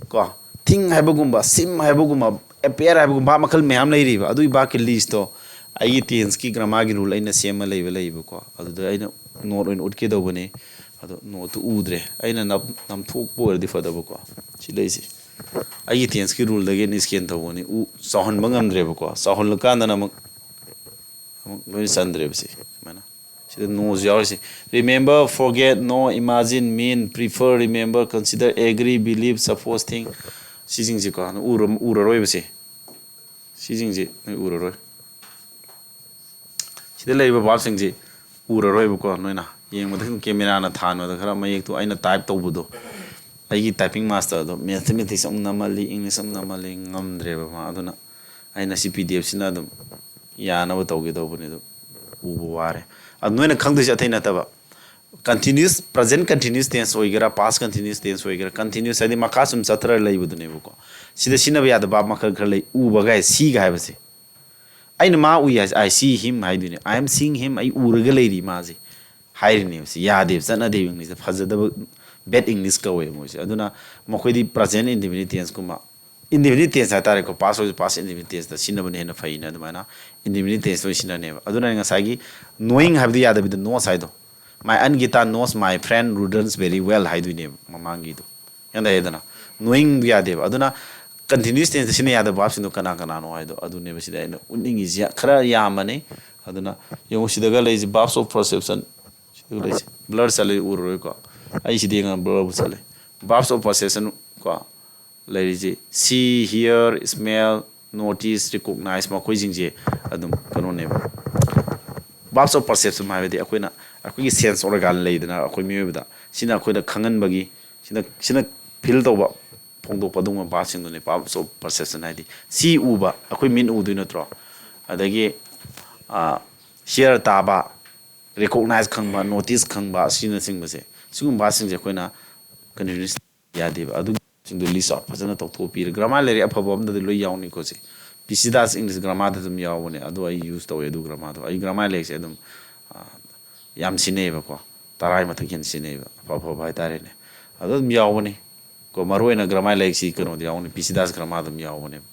ꯀꯣ, "think" ꯍꯥꯏꯕꯒꯨꯝꯕ, "seem" ꯍꯥꯏꯕꯒꯨꯝꯕ, "appear" ꯍꯥꯏꯕꯒꯨꯝꯕ ꯚꯥꯔꯕ ꯃꯈꯜ ꯃꯌꯥꯝ ꯂꯩꯔꯤꯕ꯫ ꯑꯗꯨꯒꯤ ꯚꯥꯔꯕꯀꯤ ꯂꯤꯁꯇꯣ ꯑꯩꯒꯤ ꯇꯦꯟꯁꯀꯤ ꯒ꯭ꯔꯥꯃꯥꯔꯒꯤ ꯔꯨꯜ ꯑꯩꯅ ꯁꯦꯝꯃ ꯂꯩꯕ ꯂꯩꯌꯦꯕꯀꯣ꯫ ꯑꯗꯨꯗ ꯑꯩꯅ ꯅꯣꯠ ꯑꯣꯏꯅ ꯎꯠꯀꯦ ꯇꯧꯕꯅꯤ꯫ ꯑꯗꯣ ꯅꯣꯠꯇꯨ ꯎꯗ꯭ꯔꯦ꯫ ꯑꯩꯅ ꯅꯞ-, ꯅꯝꯊꯣꯛꯄ ꯑꯣꯏꯔꯗꯤ ꯐꯗꯕꯀꯣ꯫ ꯁꯤ ꯂꯩꯁꯦ꯫ ꯑꯩꯒꯤ ꯇꯦꯟꯁꯀꯤ ꯔꯨꯜꯗꯒꯤ ꯑꯩꯅ ꯁ꯭ꯀꯦꯟ ꯇꯧꯕꯅꯤ꯫ ꯎ-, ꯆꯥꯎꯍꯟꯕ ꯉꯝꯗ꯭ꯔꯦꯕꯀꯣ꯫ ꯆꯥꯎꯍꯜꯂꯀꯥꯟꯗꯅ ꯑꯃꯨꯛ, ꯑꯃꯨꯛ ꯂꯣꯏꯅ ꯆꯟꯗ꯭ꯔꯦꯕ ꯁꯤ꯫ ꯁꯨꯃꯥꯏꯅ꯫ ꯁꯤꯗ "knows" ꯌꯥꯎꯔꯤꯁꯦ꯫ "Remember, forget, know, imagine, mean, prefer, remember, consider, agree, believe, suppose, think" ꯁꯤꯁꯤꯡꯁꯦꯀꯣ꯫ ꯎꯔ-, ꯎꯔꯔꯣꯏꯕ ꯁꯤ꯫ ꯁꯤꯁꯤꯡꯁꯤ ꯅꯣꯏ ꯎꯔꯔꯣꯏ꯫ ꯁꯤꯗ ꯂꯩꯔꯤꯕ ꯚꯥꯔꯕꯁꯤꯡꯁꯤ ꯎꯔꯔꯣꯏꯕꯀꯣ꯫ ꯅꯣꯏꯅ ꯌꯦꯡꯕꯗ ꯁꯨꯝ ꯀꯦꯃꯦꯔꯥꯅ ꯊꯥꯟꯕꯗ ꯈꯔ ꯃꯌꯦꯛꯇꯣ ꯑꯩꯅ ꯇꯥꯏꯞ ꯇꯧꯕꯗꯣ, ꯑꯩꯒꯤ ꯇꯥꯏꯄꯤꯡ ꯃꯥꯁꯇꯔꯗꯣ ꯃꯦꯊꯃꯦꯇꯤꯛꯁ ꯑꯃꯨꯛ ꯅꯝꯍꯜꯂꯤ, ꯏꯪꯂꯤꯁ ꯑꯃꯨꯛ ꯅꯝꯍꯜꯂꯤ, ꯉꯝꯗ꯭ꯔꯦꯕ ꯃꯥ꯫ ꯑꯗꯨꯅ ꯑꯩꯅ ꯁꯤ ꯄꯤ ꯗꯤ ꯑꯦꯐꯁꯤꯅ ꯑꯗꯨꯝ ꯌꯥꯅꯕ ꯇꯧꯒꯦ ꯇꯧꯕꯅꯤ꯫ ꯑꯗꯨ ꯎꯕ ꯋꯥꯔꯦ꯫ ꯑꯗꯨ ꯅꯣꯏꯅ ꯈꯪꯗꯣꯏꯁꯦ ꯑꯇꯩ ꯅꯠꯇꯕ, Continuous, present continuous tense ꯑꯣꯏꯒꯦꯔꯥ, past continuous tense ꯑꯣꯏꯒꯦꯔꯥ, continuous ꯍꯥꯏꯗꯤ ꯃꯈꯥ ꯁꯨꯝ ꯆꯠꯊꯔ ꯂꯩꯕꯗꯨꯅꯦꯕꯀꯣ꯫ ꯁꯤꯗ ꯁꯤꯖꯤꯟꯅꯕ ꯌꯥꯗꯕ verb ꯃꯈꯜ ꯈꯔ ꯂꯩ꯫ ꯎꯕ ꯀꯥꯏ, see ꯒ ꯍꯥꯏꯕꯁꯦ꯫ ꯑꯩꯅ ꯃꯥ ꯎꯏ ꯍꯥꯏꯁꯦ, "I see him" ꯍꯥꯏꯗꯣꯏꯅꯦ꯫ "I am seeing him", ꯑꯩ ꯎꯔꯒ ꯂꯩꯔꯤ ꯃꯥꯁꯦ ꯍꯥꯏꯔꯤꯅꯦꯕ꯫ ꯁꯤ ꯌꯥꯗꯦꯕ, ꯆꯠꯅꯗꯦꯕ, English ꯇ ꯐꯖꯗꯕ, bad English ꯀꯧꯋꯦꯕ ꯃꯣꯏꯁꯦ꯫ ꯑꯗꯨꯅ ꯃꯈꯣꯏꯗꯤ present indefinite tense ꯀꯨꯝꯕ, indefinite tense ꯍꯥꯏꯇꯥꯔꯦꯀꯣ, past ꯑꯣꯏꯔꯁꯨ past indefinite tense ꯇ ꯁꯤꯖꯤꯟꯅꯕꯅ ꯍꯦꯟꯅ ꯐꯩꯅ ꯑꯗꯨꯃꯥꯏꯅ indefinite tense ꯇ ꯑꯣꯏꯅ ꯁꯤꯖꯤꯟꯅꯅꯦꯕ꯫ ꯑꯗꯨꯅ ꯑꯩ ꯉꯁꯥꯏꯒꯤ knowing ꯍꯥꯏꯕꯗꯨ ꯌꯥꯗꯕꯤꯗ knows ꯍꯥꯏꯗꯣ, "My aunt Gita knows my friend Rudolph very well" ꯍꯥꯏꯗꯣꯏꯅꯦꯕ ꯃꯃꯥꯡꯒꯤꯗꯣ꯫ ꯒ꯭ꯌꯥꯟ ꯇꯥꯏꯗꯅ? Knowing ꯗꯨ ꯌꯥꯗꯦꯕ꯫ ꯑꯗꯨꯅ continuous tense ꯇ ꯁꯤꯖꯤꯟꯅ ꯌꯥꯗꯕ verb ꯁꯤꯡꯗꯣ ꯀꯅꯥ ꯀꯅꯥꯅꯣ ꯍꯥꯏꯗꯣ ꯑꯗꯨꯅꯦꯕ ꯁꯤꯗ ꯑꯩꯅ ꯎꯠꯅꯤꯡꯉꯤꯁꯦ꯫ ꯈꯔ ꯌꯥꯝꯕꯅꯤ꯫ ꯑꯗꯨꯅ ꯌꯦꯡꯉꯨ, ꯁꯤꯗꯒ ꯂꯩꯔꯤꯁꯦ verbs of perception, ꯁꯤꯗꯒ ꯂꯩꯔꯤꯁꯦ blur ꯆꯠꯂꯦ, ꯎꯔꯔꯣꯏꯀꯣ꯫ ꯑꯩ ꯁꯤꯗꯤ ꯌꯦꯡꯉ blur ꯕꯨ ꯆꯠꯂꯦ꯫ Verbs of perception ꯀꯣ, ꯂꯩꯔꯤꯁꯦ see, hear, smell, notice, recognize, ꯃꯈꯣꯏꯁꯤꯡꯁꯦ ꯑꯗꯨꯝ ꯀꯩꯅꯣꯅꯦꯕ꯫ Verbs of perception ꯍꯥꯏꯕꯗꯤ ꯑꯩꯈꯣꯏꯅ, ꯑꯩꯈꯣꯏꯒꯤ sense organ ꯂꯩꯗꯅ ꯑꯩꯈꯣꯏ ꯃꯤꯑꯣꯏꯕꯗ, ꯁꯤꯅ ꯑꯩꯈꯣꯏꯗ ꯈꯪꯍꯟꯕꯒꯤ, ꯁꯤꯅ, ꯁꯤꯅ feel ꯇꯧꯕ, ꯐꯣꯡꯗꯣꯛꯄ ꯑꯗꯨꯒꯨꯝꯕ verbs ꯁꯤꯡꯗꯨꯅꯦ verbs of perception ꯍꯥꯏꯗꯤ꯫ See ꯎꯕ, ꯑꯩꯈꯣꯏ ꯃꯤꯠꯅ ꯎꯗꯣꯏ ꯅꯠꯇ꯭ꯔꯣ? ꯑꯗꯒꯤ ꯑ, hear ꯇꯥꯕ, recognize ꯈꯪꯕ, notice ꯈꯪꯕ, ꯑꯁꯤꯅꯆꯤꯡꯕꯁꯦ, ꯁꯤꯒꯨꯝꯕ verbs ꯁꯤꯡꯁꯦ ꯑꯩꯈꯣꯏꯅ continuous ꯌꯥꯗꯦꯕ꯫ ꯑꯗꯨꯁꯤꯡꯗꯣ list out ꯐꯖꯅ ꯇꯧꯊꯣꯛꯄꯤꯔꯦ꯫ Grammar ꯂꯥꯏꯔꯤꯛ ꯑꯐꯕ ꯑꯝꯗꯗꯤ ꯂꯣꯏ ꯌꯥꯎꯅꯤꯀꯣ ꯁꯦ꯫ ꯄꯤꯁꯤꯗꯥꯁ English grammar ꯗ ꯑꯗꯨꯝ ꯌꯥꯎꯕꯅꯦ꯫ ꯑꯗꯣ ꯑꯩ use ꯇꯧꯋꯦ ꯑꯗꯨ grammar ꯗꯣ꯫ ꯑꯩ grammar ꯂꯥꯏꯔꯤꯛꯁꯦ ꯑꯗꯨꯝ, ꯑ, ꯌꯥꯝ ꯁꯤꯖꯤꯟꯅꯩꯌꯦꯕꯀꯣ꯫ ꯇꯔꯥꯒꯤ ꯃꯊꯛ ꯍꯦꯟꯅ ꯁꯤꯖꯤꯟꯅꯩꯌꯦꯕ꯫ ꯑꯐ ꯑꯐꯕ ꯍꯥꯏꯇꯥꯔꯦꯅꯦ꯫ ꯑꯗꯣ ꯑꯗꯨꯝ ꯌꯥꯎꯕꯅꯤ꯫ ꯀꯣ, ꯃꯔꯨꯑꯣꯏꯅ grammar ꯂꯥꯏꯔꯤꯛꯁꯤ ꯀꯩꯅꯣꯗ ꯌꯥꯎꯕꯅꯤ, ꯄꯤꯁꯤꯗꯥꯁ grammar ꯗ ꯑꯗꯨꯝ ꯌꯥꯎꯕꯅꯦꯕ꯫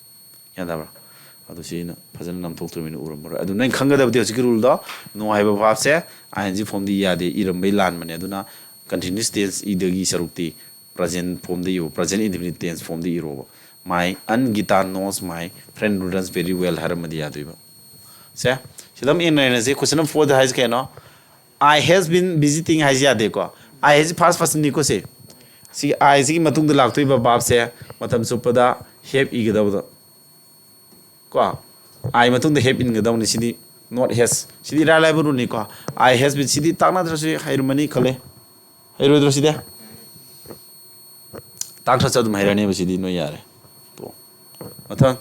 ꯒ꯭ꯌꯥꯟ ꯇꯥꯕ꯭ꯔꯥ? ꯑꯗꯨ ꯁꯤ ꯑꯩꯅ ꯐꯖꯅ ꯅꯝꯊꯣꯛꯇ꯭ꯔꯕꯅꯤꯅ ꯎꯔꯝꯃꯔꯣꯏ꯫ ꯑꯗꯨ ꯅꯪ ꯈꯪꯒꯗꯕꯗꯤ ꯍꯧꯖꯤꯛꯀꯤ rule ꯗꯣ, know ꯍꯥꯏꯕ verb say I N G form the E ꯌꯥꯗꯦ, ꯏꯔꯝꯕꯩ ꯂꯥꯟꯕꯅꯦ꯫ ꯑꯗꯨꯅ continuous tense ꯏꯗꯒꯤ ꯁꯔꯨꯛꯇꯤ present form the U, present indefinite tense form the ꯏꯔꯣꯕ꯫ "My aunt Gita knows my friend Rudolph very well" ꯍꯥꯏꯔꯝꯃꯗꯤ ꯌꯥꯗꯣꯏꯕ꯫ ꯁꯦ, ꯁꯤꯗ ꯑꯃꯨꯛ ꯌꯦꯡꯅꯔꯁꯤ꯫ Question number four ꯗ ꯍꯥꯏꯁꯦ ꯀꯩꯅꯣ? "I has been visiting" ꯍꯥꯏꯁꯦ ꯌꯥꯗꯦꯀꯣ꯫ I ꯍꯥꯏꯁꯦ first person ꯅꯤꯀꯣ ꯁꯦ꯫ ꯁꯤꯒꯤ I ꯁꯤꯒꯤ ꯃꯇꯨꯡꯗ ꯂꯥꯛꯇꯣꯏꯕ verb ꯁꯦ ꯃꯇꯝ ꯆꯨꯞꯄꯗ have ꯏꯒꯗꯕꯗꯣ꯫ ꯀꯣ? I ꯃꯇꯨꯡꯗ have ꯏꯟꯒꯗꯧꯅꯤ꯫ CD not has꯫ ꯁꯤꯗꯤ ꯏꯔꯥꯏ ꯂꯥꯏꯕ rule ꯅꯤꯀꯣ꯫ "I has been" ꯁꯤꯗꯤ ꯇꯥꯛꯅꯗ꯭ꯔꯁꯨ ꯍꯩꯔꯝꯃꯅꯤ ꯈꯜꯂꯦ꯫ ꯍꯩꯔꯣꯏꯗ꯭ꯔꯣ ꯁꯤꯗꯤ? ꯇꯥꯛꯅꯗ꯭ꯔꯁꯨ ꯑꯗꯨꯝ ꯍꯩꯔꯅꯦꯕ ꯁꯤꯗꯤ ꯅꯣꯏ ꯌꯥꯔꯦ꯫ ꯇꯣ꯫ ꯃꯊꯪ꯫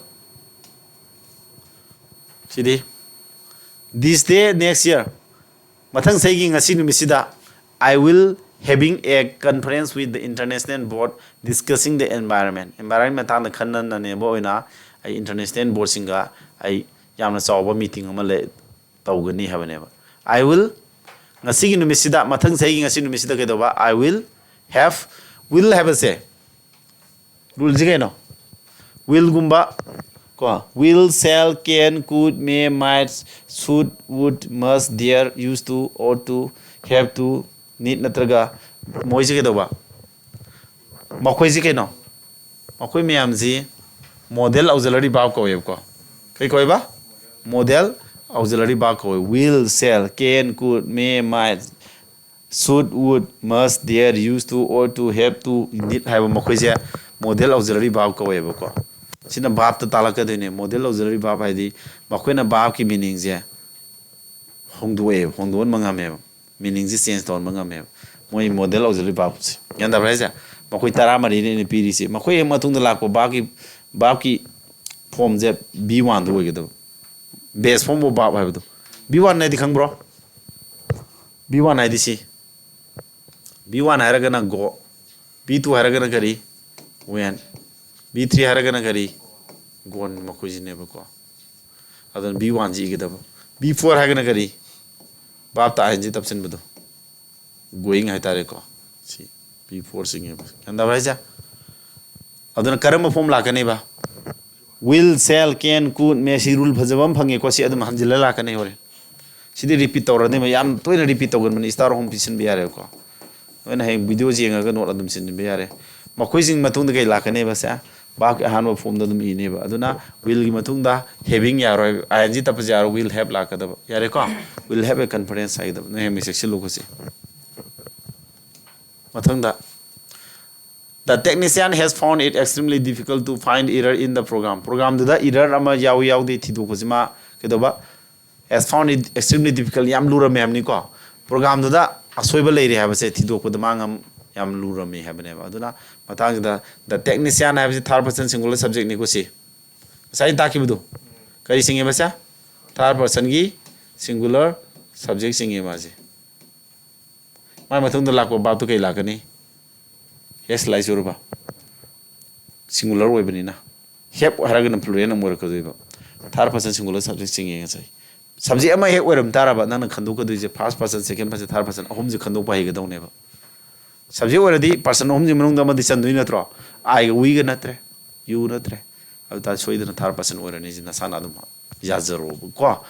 ꯁꯤꯗꯤ "This day next year", ꯃꯊꯪ ꯆꯍꯤꯒꯤ ꯉꯁꯤ ꯅꯨꯃꯤꯠꯁꯤꯗ꯫ I will having a conference with the international board discussing the environment. Environment ꯃꯇꯥꯡꯗ ꯈꯟꯅꯅꯅꯦꯕ ꯑꯣꯏꯅ ꯑꯩ international boardꯁꯤꯡꯒ ꯑꯩ ꯌꯥꯝꯅ ꯆꯥꯎꯕ meeting ꯑꯃ ꯂꯩ, ꯇꯧꯒꯅꯤ ꯍꯥꯏꯕꯅꯦꯕ꯫ I will, ꯉꯁꯤꯒꯤ ꯅꯨꯃꯤꯠꯁꯤꯗ, ꯃꯊꯪ ꯆꯍꯤꯒꯤ ꯉꯁꯤ ꯅꯨꯃꯤꯠꯁꯤꯗ ꯀꯩꯗꯧꯕ? I will have, will ꯍꯥꯏꯕꯁꯦ ruleꯁꯤ ꯀꯩꯅꯣ? Willꯒꯨꯝꯕ ꯀꯣ, will, shall, can, could, may, might, should, would, must, dare, used to, ought to, have to, need ꯅꯠꯇ꯭ꯔꯒ ꯃꯣꯏꯁꯤ ꯀꯩꯗꯧꯕ? ꯃꯈꯣꯏꯁꯤ ꯀꯩꯅꯣ? ꯃꯈꯣꯏ ꯃꯌꯥꯝꯁꯤ modal auxiliary verb ꯀꯧꯋꯦꯕꯀꯣ꯫ ꯀꯩ ꯀꯧꯋꯦꯕ? Modal auxiliary verb ꯀꯧꯋꯦ꯫ Will, shall, can, could, may, might, should, would, must, dare, used to, ought to, have to, need ꯍꯥꯏꯕ ꯃꯈꯣꯏꯁꯦ modal auxiliary verb ꯀꯧꯋꯦꯕꯀꯣ꯫ ꯁꯤꯅ verbꯇ ꯇꯥꯛꯂꯛꯀꯗꯣꯏꯅꯦ꯫ Modal auxiliary verb ꯍꯥꯏꯗꯤ ꯃꯈꯣꯏꯅ verbꯀꯤ meaningꯁꯦ ꯍꯣꯡꯗꯣꯛꯑꯦꯕ, ꯍꯣꯡꯗꯣꯛꯍꯟꯕ ꯉꯝꯃꯦꯕ, meaningꯁꯦ change ꯇꯧꯍꯟꯕ ꯉꯝꯃꯦꯕ꯫ ꯃꯣꯏ modal auxiliary verbꯁꯦ, ꯒ꯭ꯌꯥꯟ ꯇꯥꯕ꯭ꯔꯥ ꯍꯥꯏꯁꯦ? ꯃꯈꯣꯏ ꯇꯔꯥꯃꯔꯤꯅꯦ ꯑꯩꯅ ꯄꯤꯔꯤꯁꯦ꯫ ꯃꯈꯣꯏ ꯍꯦꯛ ꯃꯇꯨꯡꯗ ꯂꯥꯛꯄ verbꯀꯤ, verbꯀꯤ formꯁꯦ V oneꯗ ꯑꯣꯏꯒꯗꯕ, base form of verb ꯍꯥꯏꯕꯗꯣ꯫ V one ꯍꯥꯏꯗꯤ ꯈꯪꯕ꯭ꯔꯣ? V one ꯍꯥꯏꯗꯤ ꯁꯤ, V one ꯍꯥꯏꯔꯒꯅ go, V two ꯍꯥꯏꯔꯒꯅ ꯀꯔꯤ? Went, V three ꯍꯥꯏꯔꯒꯅ ꯀꯔꯤ? Gone꯫ ꯃꯈꯣꯏꯁꯤꯅꯦꯕꯀꯣ꯫ ꯑꯗꯨꯅ V oneꯁꯤ ꯏꯒꯗꯕ꯫ V four ꯍꯥꯏꯔꯒꯅ ꯀꯔꯤ? Verbꯇ ing ꯇꯞꯁꯤꯟꯕꯗꯣ, going ꯍꯥꯏꯇꯥꯔꯦꯀꯣ꯫ ꯁꯤ V four ꯆꯤꯡꯉꯦꯕ꯫ ꯒ꯭ꯌꯥꯟ ꯇꯥꯕ꯭ꯔꯥ ꯍꯥꯏꯁꯦ? ꯑꯗꯨꯅ ꯀꯔꯝꯕ form ꯂꯥꯛꯀꯅꯦꯕ? Will, shall, can, could, may꯫ ꯁꯤ rule ꯐꯖꯕ ꯑꯃ ꯐꯪꯉꯦꯀꯣ꯫ ꯁꯤ ꯑꯗꯨꯝ ꯍꯟꯖꯤꯜꯂ ꯂꯥꯛꯀꯅꯤ ꯍꯣꯔꯦꯟ꯫ ꯁꯤꯗꯤ repeat ꯇꯧꯔꯗꯤ ꯌꯥꯝ ꯇꯣꯏꯅ repeat ꯇꯧꯒꯟꯕꯅꯤ꯫ Star ꯑꯍꯨꯝ ꯄꯤꯁꯤꯟꯕ ꯌꯥꯔꯦꯕꯀꯣ꯫ ꯅꯣꯏꯅ ꯍꯌꯦꯡ video ꯌꯦꯡꯉꯒ note ꯑꯗꯨꯝ ꯁꯤꯟꯕ ꯌꯥꯔꯦ꯫ ꯃꯈꯣꯏꯁꯤꯡ ꯃꯇꯨꯡꯗ ꯀꯩ ꯂꯥꯛꯀꯅꯦꯕ? ꯁꯦ, verbꯀꯤ ꯑꯍꯥꯟꯕ formꯗ ꯑꯗꯨꯝ ꯏꯅꯦꯕ꯫ ꯑꯗꯨꯅ willꯒꯤ ꯃꯇꯨꯡꯗ having ꯌꯥꯔꯣꯏ, ing ꯇꯞꯄꯁꯨ ꯌꯥꯔꯣꯏ, will have ꯂꯥꯛꯀꯗꯕ꯫ ꯌꯥꯔꯦꯀꯣ? Will have a conference ꯍꯥꯏꯒꯗꯕ꯫ ꯅꯣꯏ ꯍꯌꯦꯡ ꯆꯦꯛꯁꯤꯜꯂꯨꯀꯣ ꯁꯤ꯫ ꯃꯊꯪꯗ, "The technician has found it extremely difficult to find error in the program." Programꯗꯨꯗ error ꯑꯃ ꯌꯥꯎꯏ ꯌꯥꯎꯗꯦ ꯊꯤꯗꯣꯛꯄꯁꯤ ꯃꯥ ꯀꯩꯗꯧꯕ? "Has found it extremely difficult", ꯌꯥꯝ ꯂꯨꯔꯝꯃꯦ ꯍꯥꯏꯕꯅꯤꯀꯣ꯫ Programꯗꯨꯗ ꯑꯁꯣꯏꯕ ꯂꯩꯔꯦ ꯍꯥꯏꯕꯁꯦ ꯊꯤꯗꯣꯛꯄꯗ ꯃꯥ ꯉꯝ-, ꯌꯥꯝ ꯂꯨꯔꯝꯃꯤ ꯍꯥꯏꯕꯅꯦꯕ꯫ ꯑꯗꯨꯅ ꯃꯇꯥꯡꯁꯤꯗ the technician ꯍꯥꯏꯕꯁꯤ third person singular subjectꯅꯤꯀꯣ ꯁꯤ꯫ ꯉꯁꯥꯏ ꯇꯥꯛꯈꯤꯕꯗꯣ ꯀꯔꯤ ꯆꯤꯡꯉꯦꯕ ꯁꯦ? Third personꯒꯤ singular subject ꯆꯤꯡꯉꯦ ꯃꯥꯁꯦ꯫ ꯃꯥꯏ ꯃꯇꯨꯡꯗ ꯂꯥꯛꯄ verb ꯇꯨ ꯀꯩ ꯂꯥꯛꯀꯅꯤ? Has ꯂꯥꯛꯏ ꯆꯨꯔꯕ? Singular ꯑꯣꯏꯕꯅꯤꯅ꯫ Have ꯍꯥꯏꯔꯒꯅ plural ꯑꯃ ꯑꯣꯏꯔꯛꯀꯗꯣꯏꯕ꯫ Third person singular subject ꯁꯤꯡ ꯌꯦꯡꯉꯁꯦ꯫ Subject ꯑꯃ ꯍꯦꯛ ꯑꯣꯏꯔꯝ ꯇꯥꯔꯕ, ꯅꯪꯅ ꯈꯟꯗꯣꯛꯀꯗꯣꯏꯁꯦ first person, second person, third person ꯑꯍꯨꯝꯁꯦ ꯈꯟꯗꯣꯛꯄ ꯍꯩꯒꯗꯧꯅꯦꯕ꯫ Subject ꯑꯣꯏꯔꯗꯤ person ꯑꯍꯨꯝꯁꯤ ꯃꯅꯨꯡꯗ ꯑꯃꯗꯤ ꯆꯟꯗꯣꯏ ꯅꯠꯇ꯭ꯔꯣ? Iꯒ weꯒ ꯅꯠꯇ꯭ꯔꯦ, you ꯅꯠꯇ꯭ꯔꯦ꯫ ꯑꯗꯨ ꯇꯥꯔꯗꯤ ꯁꯣꯏꯗꯅ third person ꯑꯣꯏꯔꯅꯤ꯫ ꯁꯤ ꯅꯁꯥꯅ ꯑꯗꯨꯝ ꯌꯥꯖꯔꯣꯕꯀꯣ꯫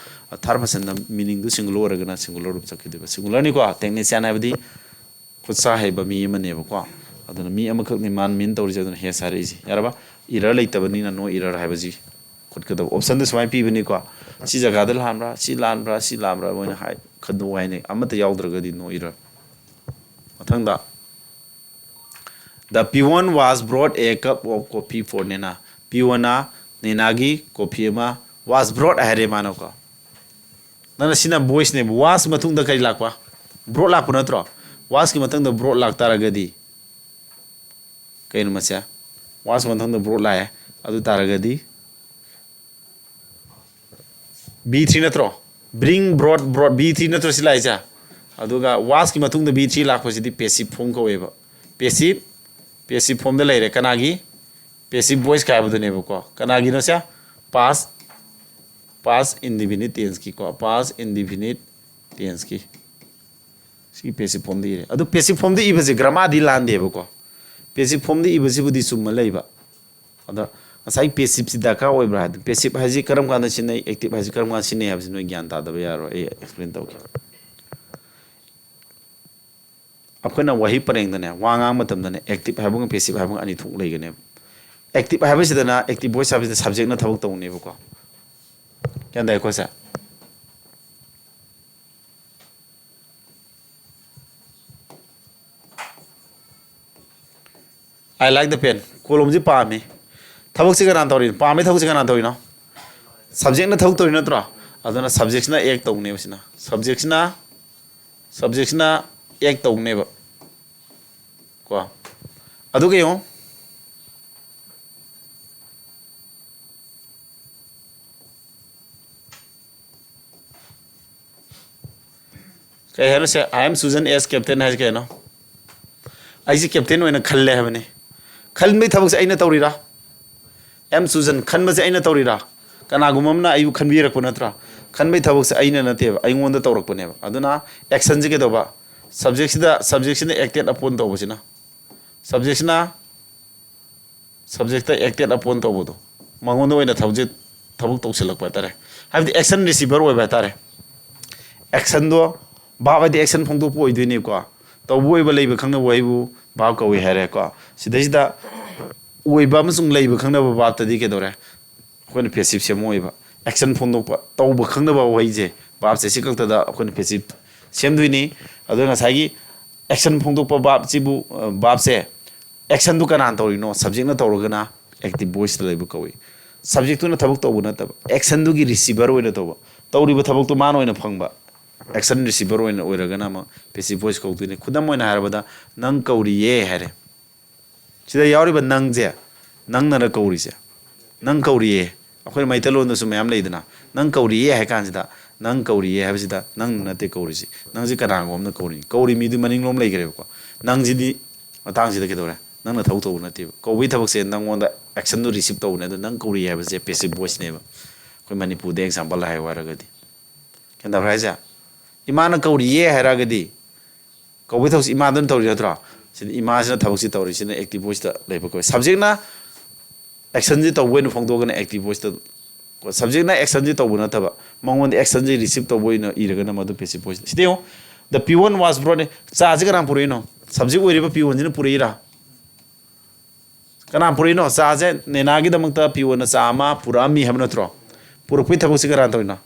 Third personꯗ meaningꯗꯨ singular ꯑꯣꯏꯔꯒꯅ singular ꯑꯗꯨꯝ ꯆꯠꯈꯤꯗꯣꯏꯕ꯫ Singularꯅꯤꯀꯣ, technician ꯍꯥꯏꯕꯗꯤ ꯈꯨꯠꯁꯥ ꯍꯩꯕ ꯃꯤ ꯑꯃꯅꯦꯕꯀꯣ꯫ ꯑꯗꯨꯅ ꯃꯤ ꯑꯃꯈꯛꯅꯤ ꯃꯥꯅ mean ꯇꯧꯔꯤꯁꯦ, ꯑꯗꯨꯅ has ꯍꯥꯏꯔꯛꯏꯁꯦ꯫ ꯌꯥꯔꯕ? Error ꯂꯩꯇꯕꯅꯤꯅ no error ꯍꯥꯏꯕꯁꯤ ꯈꯣꯠꯀꯗꯕ꯫ Optionꯗ ꯁꯨꯃꯥꯏꯅ ꯄꯤꯕꯅꯤꯀꯣ, ꯁꯤ ꯖꯒꯥꯗ ꯂꯥꯟꯕ꯭ꯔꯥ, ꯁꯤ ꯂꯥꯟꯕ꯭ꯔꯥ, ꯁꯤ ꯂꯥꯟꯕ꯭ꯔꯥ, ꯃꯣꯏꯅ ꯍꯥꯏ ꯈꯟꯗꯣꯛ ꯍꯥꯏꯅꯩ꯫ ꯑꯃꯠꯇ ꯌꯥꯎꯗ꯭ꯔꯒꯗꯤ no error꯫ ꯃꯊꯪꯗ, "The peon was brought a cup of coffee for Nena." Peonꯅ ꯅꯦꯅꯥꯒꯤ coffee ꯑꯃ, was brought ꯍꯥꯏꯔꯦ ꯃꯥꯅꯀꯣ꯫ ꯅꯪꯅ ꯁꯤꯅ voiceꯅꯦꯕ꯫ Was ꯃꯇꯨꯡꯗ ꯀꯔꯤ ꯂꯥꯛꯄ? Brought ꯂꯥꯛꯄ ꯅꯠꯇ꯭ꯔꯣ? Wasꯀꯤ ꯃꯊꯪꯗ brought ꯂꯥꯛꯇꯥꯔꯒꯗꯤ ꯀꯩꯅꯣ ꯃꯁꯦ? Was ꯃꯊꯪꯗ brought ꯂꯥꯛꯑꯦ꯫ ꯑꯗꯨ ꯇꯥꯔꯒꯗꯤ be three ꯅꯠꯇ꯭ꯔꯣ? Bring, brought, brought, be three ꯅꯠꯇ꯭ꯔꯣ ꯁꯤ ꯂꯥꯛꯏꯁꯦ? ꯑꯗꯨꯒ wasꯀꯤ ꯃꯇꯨꯡꯗ be three ꯂꯥꯛꯄꯁꯤꯗꯤ passive form ꯀꯧꯋꯦꯕ꯫ Passive, passive formꯗ ꯂꯩꯔꯦ꯫ ꯀꯅꯥꯒꯤ? Passive voice ꯀꯥꯏ ꯍꯥꯏꯕꯗꯨꯅꯦꯕꯀꯣ꯫ ꯀꯅꯥꯒꯤꯅꯣ ꯁꯦ? Past, past indefinite tenseꯀꯤꯀꯣ꯫ Past indefinite tenseꯀꯤ꯫ ꯁꯤꯒꯤ passive formꯗ ꯏꯔꯦ꯫ ꯑꯗꯨ passive formꯗ ꯏꯕꯁꯦ grammarꯗꯤ ꯂꯥꯟꯗꯦꯕꯀꯣ꯫ Passive formꯗ ꯏꯕꯁꯤꯕꯨꯗꯤ ꯆꯨꯝꯃ ꯂꯩꯕ꯫ ꯑꯗ ꯉꯁꯥꯏ passiveꯁꯤ ꯗꯔꯀꯥꯔ ꯑꯣꯏꯕ꯭ꯔꯥ ꯍꯥꯏꯗꯤ, passive ꯍꯥꯏꯁꯤ ꯀꯔꯝ ꯀꯥꯟꯗ ꯁꯤꯖꯤꯟꯅꯩ, active ꯍꯥꯏꯁꯤ ꯀꯔꯝ ꯀꯥꯟꯗ ꯁꯤꯖꯤꯟꯅꯩ ꯍꯥꯏꯕꯁꯤ ꯅꯣꯏ ꯒ꯭ꯌꯥꯟ ꯇꯥꯗꯕ ꯌꯥꯔꯣꯏ꯫ ꯑꯩ explain ꯇꯧꯒꯦ꯫ ꯑꯩꯈꯣꯏꯅ ꯋꯥꯍꯩ ꯄꯔꯦꯡꯗꯅꯦ, ꯋꯥ ꯉꯥꯡꯕ ꯃꯇꯝꯗꯅꯦ, active ꯍꯥꯏꯕ ꯑꯃꯒ passive ꯍꯥꯏꯕ ꯑꯃꯒ ꯑꯅꯤ ꯊꯣꯛꯅ ꯂꯩꯒꯅꯦꯕ꯫ Active ꯍꯥꯏꯕꯁꯤꯗꯅ, active voice ꯍꯥꯏꯕꯁꯤꯗ subjectꯅ ꯊꯕꯛ ꯇꯧꯅꯦꯕꯀꯣ꯫ ꯒ꯭ꯌꯥꯟ ꯇꯥꯏꯀꯣ ꯁꯦ? "I like the pen." ꯀꯣꯂꯣꯝꯁꯤ ꯄꯥꯝꯃꯤ꯫ ꯊꯕꯛꯁꯤ ꯀꯅꯥꯅ ꯇꯧꯔꯤꯅꯣ? ꯄꯥꯝꯃꯤ ꯊꯕꯛꯁꯤ ꯀꯅꯥꯅ ꯇꯧꯔꯤꯅꯣ? Subjectꯅ ꯊꯕꯛ ꯇꯧꯔꯤ ꯅꯠꯇ꯭ꯔꯣ? ꯑꯗꯨꯅ subjectꯁꯤꯅ act ꯇꯧꯅꯦꯕ ꯁꯤꯅ꯫ Subjectꯁꯤꯅ, subjectꯁꯤꯅ act ꯇꯧꯅꯦꯕ꯫ ꯀꯣ? ꯑꯗꯨꯒ ꯌꯦꯡꯉꯣ꯫ ꯀꯩ ꯍꯥꯏꯅꯣ ꯁꯦ? "I am chosen as captain" ꯍꯥꯏꯁꯦ ꯀꯩꯅꯣ? ꯑꯩꯁꯦ ꯀꯦꯞꯇꯦꯟ ꯑꯣꯏꯅ ꯈꯜꯂꯦ ꯍꯥꯏꯕꯅꯤ꯫ ꯈꯟꯕꯒꯤ ꯊꯕꯛꯁꯦ ꯑꯩꯅ ꯇꯧꯔꯤꯔꯥ? "I am chosen" ꯈꯟꯕꯁꯦ ꯑꯩꯅ ꯇꯧꯔꯤꯔꯥ? ꯀꯅꯥꯒꯨꯝꯕ ꯑꯃꯅ ꯑꯩꯕꯨ ꯈꯟꯕꯤꯔꯛꯄ ꯅꯠꯇ꯭ꯔꯥ? ꯈꯟꯕꯒꯤ ꯊꯕꯛꯁꯦ ꯑꯩꯅ ꯅꯠꯇꯦꯕ, ꯑꯩꯉꯣꯟꯗ ꯇꯧꯔꯛꯄꯅꯦꯕ꯫ ꯑꯗꯨꯅ actionꯁꯦ ꯀꯩꯗꯧꯕ? Subjectꯁꯤꯗ, subjectꯁꯤꯅ acted upon ꯇꯧꯕꯁꯤꯅ, subjectꯁꯤꯅ subjectꯇ acted upon ꯇꯧꯕꯗꯣ, ꯃꯉꯣꯟꯗ ꯑꯣꯏꯅ ꯊꯕꯛꯁꯦ, ꯊꯕꯛ ꯇꯧꯁꯤꯜꯂꯛꯄ ꯍꯥꯏꯇꯥꯔꯦ꯫ ꯍꯥꯏꯕꯗꯤ action receiver ꯑꯣꯏꯕ ꯍꯥꯏꯇꯥꯔꯦ꯫ Actionꯗꯣ, verb ꯍꯥꯏꯗꯤ action ꯐꯣꯡꯗꯣꯛꯄ ꯑꯣꯏꯗꯣꯏꯅꯦꯀꯣ꯫ ꯇꯧꯕ ꯑꯣꯏꯕ ꯂꯩꯕ ꯈꯪꯅꯕ ꯋꯥꯍꯩꯕꯨ verb ꯀꯧꯏ ꯍꯥꯏꯔꯦꯀꯣ꯫ ꯁꯤꯗꯩꯁꯤꯗ ꯑꯣꯏꯕ ꯑꯃꯁꯨꯡ ꯂꯩꯕ ꯈꯪꯅꯕ verbꯇꯗꯤ ꯀꯩꯗꯧꯔꯦ? ꯑꯩꯈꯣꯏꯅ passive ꯁꯦꯝꯃꯛꯑꯣꯏꯕ꯫ Action ꯐꯣꯡꯗꯣꯛꯄ, ꯇꯧꯕ ꯈꯪꯅꯕ ꯋꯥꯍꯩꯁꯦ, verbꯁꯦ ꯁꯤ ꯈꯛꯇꯗ ꯑꯩꯈꯣꯏꯅ passive ꯁꯦꯝꯗꯣꯏꯅꯤ꯫ ꯑꯗꯨꯅ ꯉꯁꯥꯏꯒꯤ action ꯐꯣꯡꯗꯣꯛꯄ verbꯁꯤꯕꯨ, ꯑ, verbꯁꯦ actionꯗꯨ ꯀꯅꯥꯅ ꯇꯧꯔꯤꯅꯣ? Subjectꯅ ꯇꯧꯔꯒꯅ active voiceꯇ ꯂꯩꯕ ꯀꯧꯏ꯫ Subjectꯇꯨꯅ ꯊꯕꯛ ꯇꯧꯕ ꯅꯠꯇꯕ, actionꯗꯨꯒꯤ receiver ꯑꯣꯏꯅ ꯇꯧꯕ, ꯇꯧꯔꯤꯕ ꯊꯕꯛꯇꯨ ꯃꯥꯅ ꯑꯣꯏꯅ ꯐꯪꯕ, action receiver ꯑꯣꯏꯅ ꯑꯣꯏꯔꯒꯅ ꯑꯃꯨꯛ passive voice ꯀꯧꯗꯣꯏꯅꯤ꯫ ꯈꯨꯗꯝ ꯑꯣꯏꯅ ꯍꯥꯏꯔꯕꯗ, "ꯅꯪ ꯀꯧꯔꯤꯌꯦ" ꯍꯥꯏꯔꯦ꯫ ꯁꯤꯗ ꯌꯥꯎꯔꯤꯕ "ꯅꯪꯁꯦ", ꯅꯪꯅꯔ ꯀꯧꯔꯤꯁꯦ? "ꯅꯪ ꯀꯧꯔꯤꯌꯦ"꯫ ꯑꯩꯈꯣꯏ ꯃꯩꯇꯩꯂꯣꯟꯗꯁꯨ ꯃꯌꯥꯝ ꯂꯩꯗꯅ, "ꯅꯪ ꯀꯧꯔꯤꯌꯦ" ꯍꯥꯏ ꯀꯥꯟꯁꯤꯗ, "ꯅꯪ ꯀꯧꯔꯤꯌꯦ" ꯍꯥꯏꯕꯁꯤꯗ ꯅꯪꯅ ꯅꯠꯇꯦ ꯀꯧꯔꯤꯁꯤ, ꯅꯪꯁꯦ ꯀꯅꯥꯒꯨꯝꯕ ꯑꯃꯅ ꯀꯧꯔꯤꯅꯤ꯫ ꯀꯧꯔꯤ ꯃꯤꯗꯨ ꯃꯅꯤꯡꯂꯣꯝ ꯂꯩꯈ꯭ꯔꯦꯕꯀꯣ꯫ ꯅꯪꯁꯤꯗꯤ ꯃꯇꯥꯡꯁꯤꯗ ꯀꯩꯗꯧꯔꯦ? ꯅꯪꯅ ꯊꯕꯛ ꯇꯧꯕ ꯅꯠꯇꯦꯕ꯫ ꯀꯧꯕꯒꯤ ꯊꯕꯛꯁꯦ ꯅꯪꯉꯣꯟꯗ actionꯗꯨ receive ꯇꯧꯕꯅꯦ꯫ ꯑꯗꯣ "ꯅꯪ ꯀꯧꯔꯤꯌꯦ" ꯍꯥꯏꯕꯁꯦ passive voiceꯅꯦꯕ꯫ ꯑꯩꯈꯣꯏ ꯃꯅꯤꯄꯨꯔꯗ example ꯍꯥꯏꯌꯨ ꯍꯥꯏꯔꯒꯗꯤ, ꯒ꯭ꯌꯥꯟ ꯇꯥꯕ꯭ꯔꯥ ꯍꯥꯏꯁꯦ? "ꯏꯃꯥꯅ ꯀꯧꯔꯤꯌꯦ" ꯍꯥꯏꯔꯒꯗꯤ, ꯀꯧꯕꯒꯤ ꯊꯕꯛꯁꯤ ꯏꯃꯥꯗꯨꯅ ꯇꯧꯔꯤ ꯅꯠꯇ꯭ꯔꯣ? ꯁꯤꯗ ꯏꯃꯥꯁꯤꯅ ꯊꯕꯛꯁꯤ ꯇꯧꯔꯤꯁꯤꯅ active voiceꯇ ꯂꯩꯕ ꯀꯧꯏ꯫ Subjectꯅ actionꯁꯤ ꯇꯧꯕ ꯑꯣꯏꯅ ꯐꯣꯡꯗꯣꯛꯑꯒꯅ active voiceꯇ, subjectꯅ actionꯁꯤ ꯇꯧꯕ ꯅꯠꯇꯕ, ꯃꯉꯣꯟꯗ actionꯁꯤ receive ꯇꯧꯕ ꯑꯣꯏꯅ ꯏꯔꯒꯅ ꯃꯗꯨ passive voice꯫ ꯁꯤꯗ ꯌꯦꯡꯉꯨ, "The peon was brought in", ꯆꯥꯁꯤ ꯀꯅꯥ ꯄꯨꯔꯛꯏꯅꯣ? Subject ꯑꯣꯏꯔꯤꯕ peonꯁꯤꯅ ꯄꯨꯔꯛꯏꯔꯥ? ꯀꯅꯥ ꯄꯨꯔꯛꯏꯅꯣ? ꯆꯥꯁꯦ ꯅꯦꯅꯥꯒꯤꯗꯃꯛꯇ peonꯅ ꯆꯥ ꯑꯃ ꯄꯨꯔꯛꯑꯝꯃꯤ ꯍꯥꯏꯕ ꯅꯠꯇ꯭ꯔꯣ? ꯄꯨꯔꯛꯄꯒꯤ ꯊꯕꯛꯁꯤ ꯀꯅꯥ ꯇꯧꯔꯤꯅꯣ?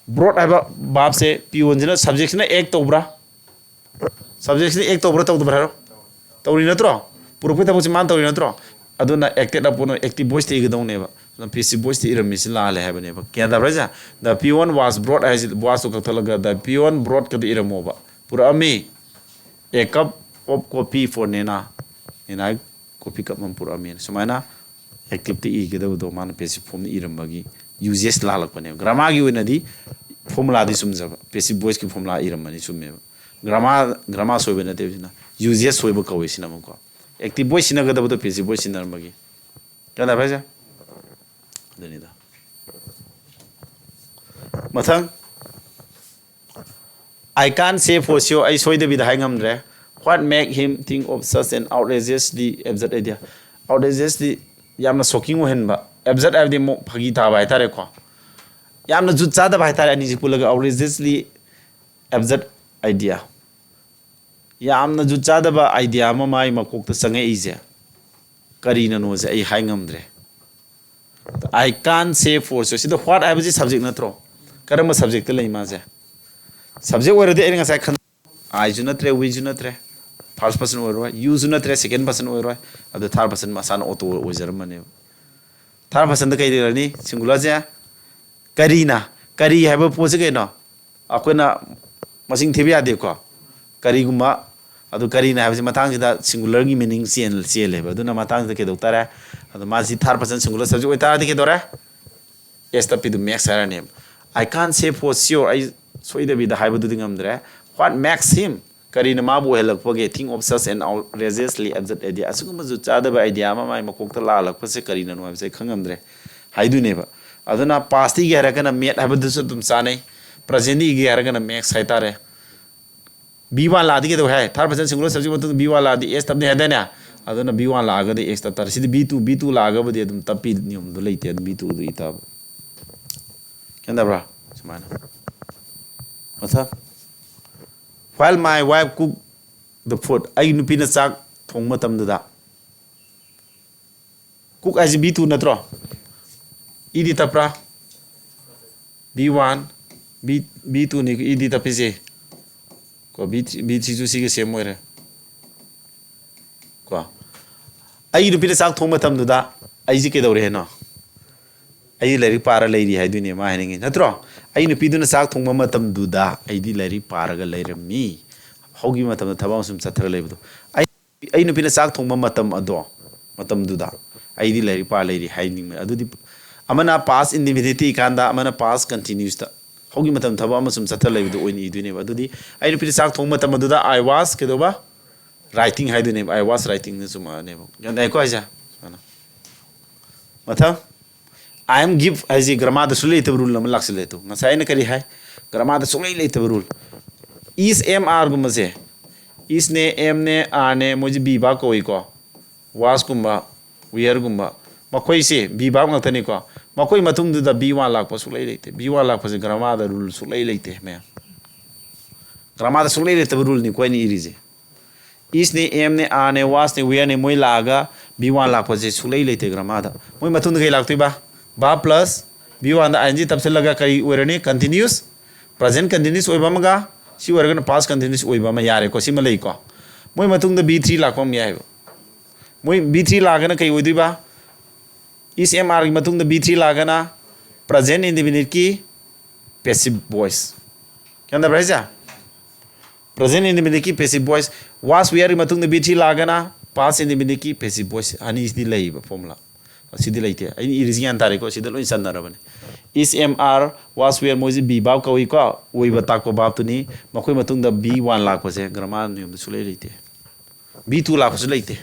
Brought ꯍꯥꯏꯕ verbꯁꯦ peonꯁꯤꯅ, subjectꯁꯤꯅ act ꯇꯧꯕ꯭ꯔꯥ? Subjectꯁꯤꯅ act ꯇꯧꯕ꯭ꯔꯥ ꯇꯧꯗꯕ꯭ꯔꯥ ꯍꯥꯏꯔꯣ? ꯇꯧꯔꯤ ꯅꯠꯇ꯭ꯔꯣ? ꯄꯨꯔꯛꯄꯒꯤ ꯊꯕꯛꯁꯤ ꯃꯥꯅ ꯇꯧꯔꯤ ꯅꯠꯇ꯭ꯔꯣ? ꯑꯗꯨꯅ acted upon, active voiceꯇ ꯏꯒꯗꯧꯅꯦꯕ꯫ ꯑꯗꯨꯅ passive voiceꯇ ꯏꯔꯝꯃꯤꯁꯤ ꯂꯥꯜꯂꯦ ꯍꯥꯏꯕꯅꯦꯕ꯫ ꯒ꯭ꯌꯥꯟ ꯇꯥꯕ꯭ꯔꯥ ꯍꯥꯏꯁꯦ? "The peon was brought" ꯍꯥꯏꯁꯤ, wasꯇꯣ ꯀꯛꯊꯠꯂꯒ "The peon brought" ꯀꯗ ꯏꯔꯝꯃꯣꯕ꯫ "ꯄꯨꯔꯛꯑꯝꯃꯤ, a cup of coffee for Nena", ꯅꯦꯅꯥ coffee cup ꯑꯃ ꯄꯨꯔꯛꯑꯝꯃꯤ꯫ ꯁꯨꯃꯥꯏꯅ activeꯇ ꯏꯒꯗꯕꯗꯣ ꯃꯥꯅ passive formꯗ ꯏꯔꯝꯕꯒꯤ usage ꯂꯥꯜꯂꯛꯄꯅꯦꯕ꯫ Grammarꯒꯤ ꯑꯣꯏꯅꯗꯤ ꯐꯣꯔꯃꯨꯂꯥꯗꯤ ꯆꯨꯝꯖꯕ, ꯄꯦꯁꯤꯞ ꯚꯣꯏꯁꯀꯤ ꯐꯣꯔꯃꯨꯂꯥ ꯏꯔꯝꯃꯅꯤ, ꯆꯨꯝꯃꯦꯕ꯫ ꯒ꯭ꯔꯥꯃꯥ ꯒ꯭ꯔꯥꯃꯥ ꯁꯣꯏꯕ ꯅꯠꯇꯦꯕ ꯁꯤꯅ, ꯌꯨꯖꯦꯁ ꯁꯣꯏꯕ ꯀꯧꯋꯦ ꯁꯤꯅ ꯑꯃꯨꯛꯀꯣ꯫ ꯑꯦꯛꯇꯤꯞ ꯚꯣꯏꯁ ꯁꯤꯖꯤꯟꯅꯒꯗꯕꯗꯣ ꯄꯦꯁꯤꯞ ꯚꯣꯏꯁ ꯁꯤꯖꯤꯟꯅꯔꯝꯕꯒꯤ꯫ ꯒ꯭ꯌꯥꯟ ꯇꯥꯕ꯭ꯔꯥ ꯍꯥꯏꯁꯦ? ꯑꯗꯨꯅꯤꯗ꯫ ꯃꯊꯪ, "I can't say for sure", ꯑꯩ ꯁꯣꯏꯗꯕꯤꯗ ꯍꯥꯏ ꯉꯝꯗ꯭ꯔꯦ꯫ "What make him think of such an outrageously absurd idea?" Outrageously ꯌꯥꯝꯅ ꯁꯣꯀꯤꯡ ꯑꯣꯏꯍꯟꯕ, ꯑꯦꯕꯖꯔꯗ ꯍꯥꯏꯕꯗꯤ ꯑꯃꯨꯛ ꯐꯥꯒꯤ ꯇꯥꯕ ꯍꯥꯏꯇꯥꯔꯦꯀꯣ, ꯌꯥꯝꯅ ꯖꯨꯠ ꯆꯥꯗꯕ ꯍꯥꯏꯇꯥꯔꯦ, ꯑꯅꯤꯁꯤ ꯄꯨꯜꯂꯒ outrageously absurd idea꯫ ꯌꯥꯝꯅ ꯖꯨꯠ ꯆꯥꯗꯕ ꯑꯥꯏꯗꯤꯌꯥ ꯑꯃ ꯃꯥꯏ ꯃꯀꯣꯛꯇ ꯆꯪꯉꯛꯏꯁꯦ ꯀꯔꯤꯅꯅꯣꯁꯦ ꯑꯩ ꯍꯥꯏ ꯉꯝꯗ꯭ꯔꯦ꯫ "I can't say for sure"꯫ ꯁꯤꯗ "what" ꯍꯥꯏꯕꯁꯤ ꯁꯕꯖꯦꯛ ꯅꯠꯇ꯭ꯔꯣ? ꯀꯔꯝꯕ ꯁꯕꯖꯦꯛꯇ ꯂꯩ ꯃꯥꯁꯦ? ꯁꯕꯖꯦꯛ ꯑꯣꯏꯔꯗꯤ ꯑꯩꯅ ꯉꯁꯥꯏ ꯈꯟ-, "I"ꯁꯨ ꯅꯠꯇ꯭ꯔꯦ, "we"ꯁꯨ ꯅꯠꯇ꯭ꯔꯦ, ꯐꯥꯔꯁ ꯄꯔꯁꯟ ꯑꯣꯏꯔꯣꯏ, "you"ꯁꯨ ꯅꯠꯇ꯭ꯔꯦ, ꯁꯦꯀꯦꯟ ꯄꯔꯁꯟ ꯑꯣꯏꯔꯣꯏ, ꯑꯗꯣ ꯊꯥꯔꯠ ꯄꯔꯁꯟ ꯃꯁꯥꯅ ꯑꯣꯇꯣ ꯑꯣꯏꯖꯔꯝꯃꯅꯦꯕ꯫ ꯊꯥꯔꯠ ꯄꯔꯁꯟꯗ ꯀꯩ ꯂꯩꯔꯅꯤ? ꯁꯤꯡꯒꯨꯂꯔꯁꯦ ꯀꯔꯤꯅ? ꯀꯔꯤ ꯍꯥꯏꯕ ꯄꯣꯠꯁꯤ ꯀꯩꯅꯣ? ꯑꯩꯈꯣꯏꯅ ꯃꯁꯤꯡ ꯊꯤꯕ ꯌꯥꯗꯦꯀꯣ꯫ ꯀꯔꯤꯒꯨꯝꯕ, ꯑꯗꯨ ꯀꯔꯤꯅ ꯍꯥꯏꯕꯁꯤ ꯃꯇꯥꯡꯁꯤꯗ ꯁꯤꯡꯒꯨꯂꯔꯒꯤ ꯃꯤꯅꯤꯡ ꯆꯦꯟ-, ꯆꯦꯜꯂꯦꯕ꯫ ꯑꯗꯨꯅ ꯃꯇꯥꯡꯁꯤꯗ ꯀꯩꯗꯧ ꯇꯥꯔꯦ? ꯑꯗꯣ ꯃꯥꯁꯤ ꯊꯥꯔꯠ ꯄꯔꯁꯟ ꯁꯤꯡꯒꯨꯂꯔ ꯁꯕꯖꯦꯛ ꯑꯣꯏꯇꯥꯔꯗꯤ ꯀꯩꯗꯧꯔꯦ? ꯑꯦꯁ ꯇꯞꯄꯤꯗꯨ max ꯍꯥꯏꯔꯅꯦꯕ꯫ "I can't say for sure", ꯑꯩ ꯁꯣꯏꯗꯕꯤꯗ ꯍꯥꯏꯕꯗꯨꯗꯤ ꯉꯝꯗ꯭ꯔꯦ꯫ "What makes him", ꯀꯔꯤꯅ ꯃꯥꯕꯨ ꯑꯣꯏꯍꯜꯂꯛꯄꯒꯦ? "Think of such an outrageously absurd idea"꯫ ꯑꯁꯤꯒꯨꯝꯕ ꯖꯨꯠ ꯆꯥꯗꯕ ꯑꯥꯏꯗꯤꯌꯥ ꯑꯃ ꯃꯥꯏ ꯃꯀꯣꯛꯇ ꯂꯥꯛꯍꯜꯂꯛꯄꯁꯦ ꯀꯔꯤꯅꯅꯣ ꯍꯥꯏꯕꯁꯦ ꯑꯩ ꯈꯪꯉꯝꯗ꯭ꯔꯦ ꯍꯥꯏꯗꯣꯏꯅꯦꯕ꯫ ꯑꯗꯨꯅ ꯄꯥꯁꯇꯤꯒꯤ ꯍꯥꯏꯔꯒꯅ ꯃꯦꯠ ꯍꯥꯏꯕꯗꯨꯁꯨ ꯑꯗꯨꯝ ꯆꯥꯅꯩ, ꯄ꯭ꯔꯖꯦꯟꯇꯤꯒꯤ ꯍꯥꯏꯔꯒꯅ ꯃꯦꯛꯁ ꯍꯥꯏꯇꯥꯔꯦ꯫ "ꯕꯤ ꯋꯥꯟ" ꯂꯥꯛꯑꯗꯤ ꯀꯩꯗꯧ ꯍꯥꯏ? ꯊꯥꯔꯠ ꯄꯔꯁꯟ ꯁꯤꯡꯒꯨꯂꯔ ꯁꯕꯖꯦꯛ ꯃꯇꯨꯡꯗ "ꯕꯤ ꯋꯥꯟ" ꯂꯥꯛꯑꯗꯤ ꯑꯦꯁ ꯇꯞꯅꯤ ꯍꯥꯏꯗꯥꯏꯅꯦ? ꯑꯗꯨꯅ "ꯕꯤ ꯋꯥꯟ" ꯂꯥꯛꯑꯒꯗꯤ ꯑꯦꯁ ꯇꯞ ꯇꯥꯔꯦ꯫ ꯁꯤꯗꯤ "ꯕꯤ ꯇꯨ", "ꯕꯤ ꯇꯨ" ꯂꯥꯛꯑꯒꯕꯨꯗꯤ ꯑꯗꯨꯝ ꯇꯞꯄꯤ, ꯅꯤꯌꯣꯝꯗꯣ ꯂꯩꯇꯦ, ꯑꯗꯨꯝ "ꯕꯤ ꯇꯨꯗꯨ" ꯏ ꯇꯥꯕ꯫ ꯒ꯭ꯌꯥꯟ ꯇꯥꯕ꯭ꯔꯥ? ꯁꯨꯃꯥꯏꯅ꯫ ꯃꯊꯪ, "While my wife cook the food", ꯑꯩꯒꯤ ꯅꯨꯄꯤꯅ ꯆꯥꯛ ꯊꯣꯡꯕ ꯃꯇꯝꯗꯨꯗ꯫ "Cook" ꯍꯥꯏꯁꯤ "ꯕꯤ ꯇꯨ" ꯅꯠꯇ꯭ꯔꯣ? ꯏꯗꯤ ꯇꯞꯄ꯭ꯔꯥ? "ꯕꯤ ꯋꯥꯟ", "ꯕꯤ ꯇꯨꯅꯤ" ꯏꯗꯤ ꯇꯞꯄꯤꯁꯦ꯫ ꯀꯣ, "ꯕꯤ ꯊ꯭ꯔꯤ", "ꯕꯤ ꯊ꯭ꯔꯤꯁꯨ" ꯁꯤꯒ ꯁꯦꯝ ꯑꯣꯏꯔꯦ꯫ ꯀꯣ, ꯑꯩꯒꯤ ꯅꯨꯄꯤꯅ ꯆꯥꯛ ꯊꯣꯡꯕ ꯃꯇꯝꯗꯨꯗ ꯑꯩꯁꯦ ꯀꯩꯗꯧꯔꯦ ꯍꯥꯏꯅꯣ? ꯑꯩꯗꯤ ꯂꯥꯏꯔꯤꯛ ꯄꯥꯔ ꯂꯩꯔꯤ ꯍꯥꯏꯗꯣꯏꯅꯦ ꯃꯥ ꯍꯥꯏꯅꯤꯡꯉꯤ, ꯅꯠꯇ꯭ꯔꯣ? ꯑꯩ ꯅꯨꯄꯤꯗꯨꯅ ꯆꯥꯛ ꯊꯣꯡꯕ ꯃꯇꯝꯗꯨꯗ ꯑꯩꯗꯤ ꯂꯥꯏꯔꯤꯛ ꯄꯥꯔꯒ ꯂꯩꯔꯝꯃꯤ꯫ ꯍꯧꯈꯤꯕ ꯃꯇꯝꯗ ꯊꯕꯛ ꯑꯃ ꯁꯨꯝ ꯆꯠꯊꯔ ꯂꯩꯕꯗꯣ꯫ ꯑꯩ, ꯑꯩ ꯅꯨꯄꯤꯅ ꯆꯥꯛ ꯊꯣꯡꯕ ꯃꯇꯝ ꯑꯗꯣ, ꯃꯇꯝꯗꯨꯗ ꯑꯩꯗꯤ ꯂꯥꯏꯔꯤꯛ ꯄꯥ ꯂꯩꯔꯤ ꯍꯥꯏꯅꯤꯡꯕꯅꯤ꯫ ꯑꯗꯨꯗꯤ ꯑꯃꯅ past indefinite ꯏꯀꯥꯟꯗ, ꯑꯃꯅ past continuousꯇ꯫ ꯍꯧꯈꯤꯕ ꯃꯇꯝ ꯊꯕꯛ ꯑꯃ ꯁꯨꯝ ꯆꯠꯊ ꯂꯩꯕꯗꯣ ꯑꯣꯏꯅ ꯏꯗꯣꯏꯅꯦꯕ꯫ ꯑꯗꯨꯗꯤ ꯑꯩ ꯅꯨꯄꯤꯗ ꯆꯥꯛ ꯊꯣꯡꯕ ꯃꯇꯝ ꯑꯗꯨꯗ I was ꯀꯩꯗꯧꯕ? Writing ꯍꯥꯏꯗꯣꯏꯅꯦꯕ꯫ I was writingꯅ ꯆꯨꯝꯃꯛꯑꯅꯦꯕ꯫ ꯒ꯭ꯌꯥꯟ ꯇꯥꯏꯀꯣ ꯍꯥꯏꯁꯦ? ꯁꯨꯃꯥꯏꯅ꯫ ꯃꯊꯪ, I am give ꯍꯥꯏꯁꯤ grammarꯗ ꯁꯨꯡꯂꯩ ꯂꯩꯇꯕ rule ꯑꯃ ꯂꯥꯛꯁꯤꯜꯂꯦ꯫ ꯑꯗꯨ ꯉꯁꯥꯏ ꯑꯩꯅ ꯀꯔꯤ ꯍꯥꯏ? Grammarꯗ ꯁꯨꯡꯂꯩ ꯂꯩꯇꯕ rule꯫ Is, am, areꯒꯨꯝꯕꯁꯦ, isꯅꯦ, amꯅꯦ, areꯅꯦ, ꯃꯣꯏꯁꯦ be verb ꯀꯧꯏꯀꯣ꯫ Wasꯀꯨꯝꯕ, wereꯒꯨꯝꯕ, ꯃꯈꯣꯏꯁꯦ be verb ꯉꯥꯛꯇꯅꯤꯀꯣ꯫ ꯃꯈꯣꯏ ꯃꯇꯨꯡꯗꯨꯗ be one ꯂꯥꯛꯄ ꯁꯨꯡꯂꯩ ꯂꯩꯇꯦ꯫ Be one ꯂꯥꯛꯄꯁꯦ grammarꯗ rule ꯁꯨꯡꯂꯩ ꯂꯩꯇꯦ ꯃꯌꯥꯝ꯫ Grammarꯗ ꯁꯨꯡꯂꯩ ꯂꯩꯇꯕ ruleꯅꯤꯀꯣ ꯑꯩꯅ ꯏꯔꯤꯁꯦ꯫ Isꯅꯦ, amꯅꯦ, areꯅꯦ, wasꯅꯦ, wereꯅꯦ, ꯃꯣꯏ ꯂꯥꯛꯑꯒ be one ꯂꯥꯛꯄꯁꯦ ꯁꯨꯡꯂꯩ ꯂꯩꯇꯦ grammarꯗ꯫ ꯃꯣꯏ ꯃꯇꯨꯡꯗ ꯀꯩ ꯂꯥꯛꯇꯣꯏꯕ? Verb plus be oneꯗ I N G ꯇꯞꯁꯤꯜꯂꯒ ꯀꯔꯤ ꯑꯣꯏꯔꯅꯤ? Continuous, present continuous ꯑꯣꯏꯕ ꯑꯃꯒ, ꯁꯤ ꯑꯣꯏꯔꯒꯅ past continuous ꯑꯣꯏꯕ ꯑꯃ ꯌꯥꯔꯦꯀꯣ꯫ ꯁꯤꯃ ꯂꯩꯀꯣ꯫ ꯃꯣꯏ ꯃꯇꯨꯡꯗ be three ꯂꯥꯛꯄ ꯑꯃ ꯌꯥꯏꯑꯕ꯫ ꯃꯣꯏ be three ꯂꯥꯛꯑꯒꯅ ꯀꯩ ꯑꯣꯏꯗꯣꯏꯕ? Is, am, areꯒꯤ ꯃꯇꯨꯡꯗ be three ꯂꯥꯛꯑꯒꯅ present indefiniteꯀꯤ passive voice꯫ ꯒ꯭ꯌꯥꯟ ꯇꯥꯕ꯭ꯔꯥ ꯍꯥꯏꯁꯦ? Present indefiniteꯀꯤ passive voice꯫ Was, wereꯒꯤ ꯃꯇꯨꯡꯗ be three ꯂꯥꯛꯑꯒꯅ past indefiniteꯀꯤ passive voice꯫ ꯑꯅꯤꯁꯤꯗꯤ ꯂꯩꯌꯦꯕ formula꯫ ꯑꯁꯤꯗꯤ ꯂꯩꯇꯦ꯫ ꯑꯩꯅ ꯏꯔꯤꯁꯤ ꯒ꯭ꯌꯥꯟ ꯇꯥꯔꯦꯀꯣ? ꯁꯤꯗ ꯂꯣꯏ ꯆꯟꯅꯔꯕꯅꯤ꯫ Is, am, are, was, were ꯃꯣꯏꯁꯤ be verb ꯀꯧꯏꯀꯣ꯫ ꯑꯣꯏꯕ ꯇꯥꯛꯄ verbꯇꯨꯅꯤ꯫ ꯃꯈꯣꯏ ꯃꯇꯨꯡꯗ be one ꯂꯥꯛꯄꯁꯦ grammar ꯅꯤꯌꯣꯝꯗ ꯁꯨꯡꯂꯩ ꯂꯩꯇꯦ꯫ Be two ꯂꯥꯛꯄꯁꯨ ꯂꯩꯇꯦ꯫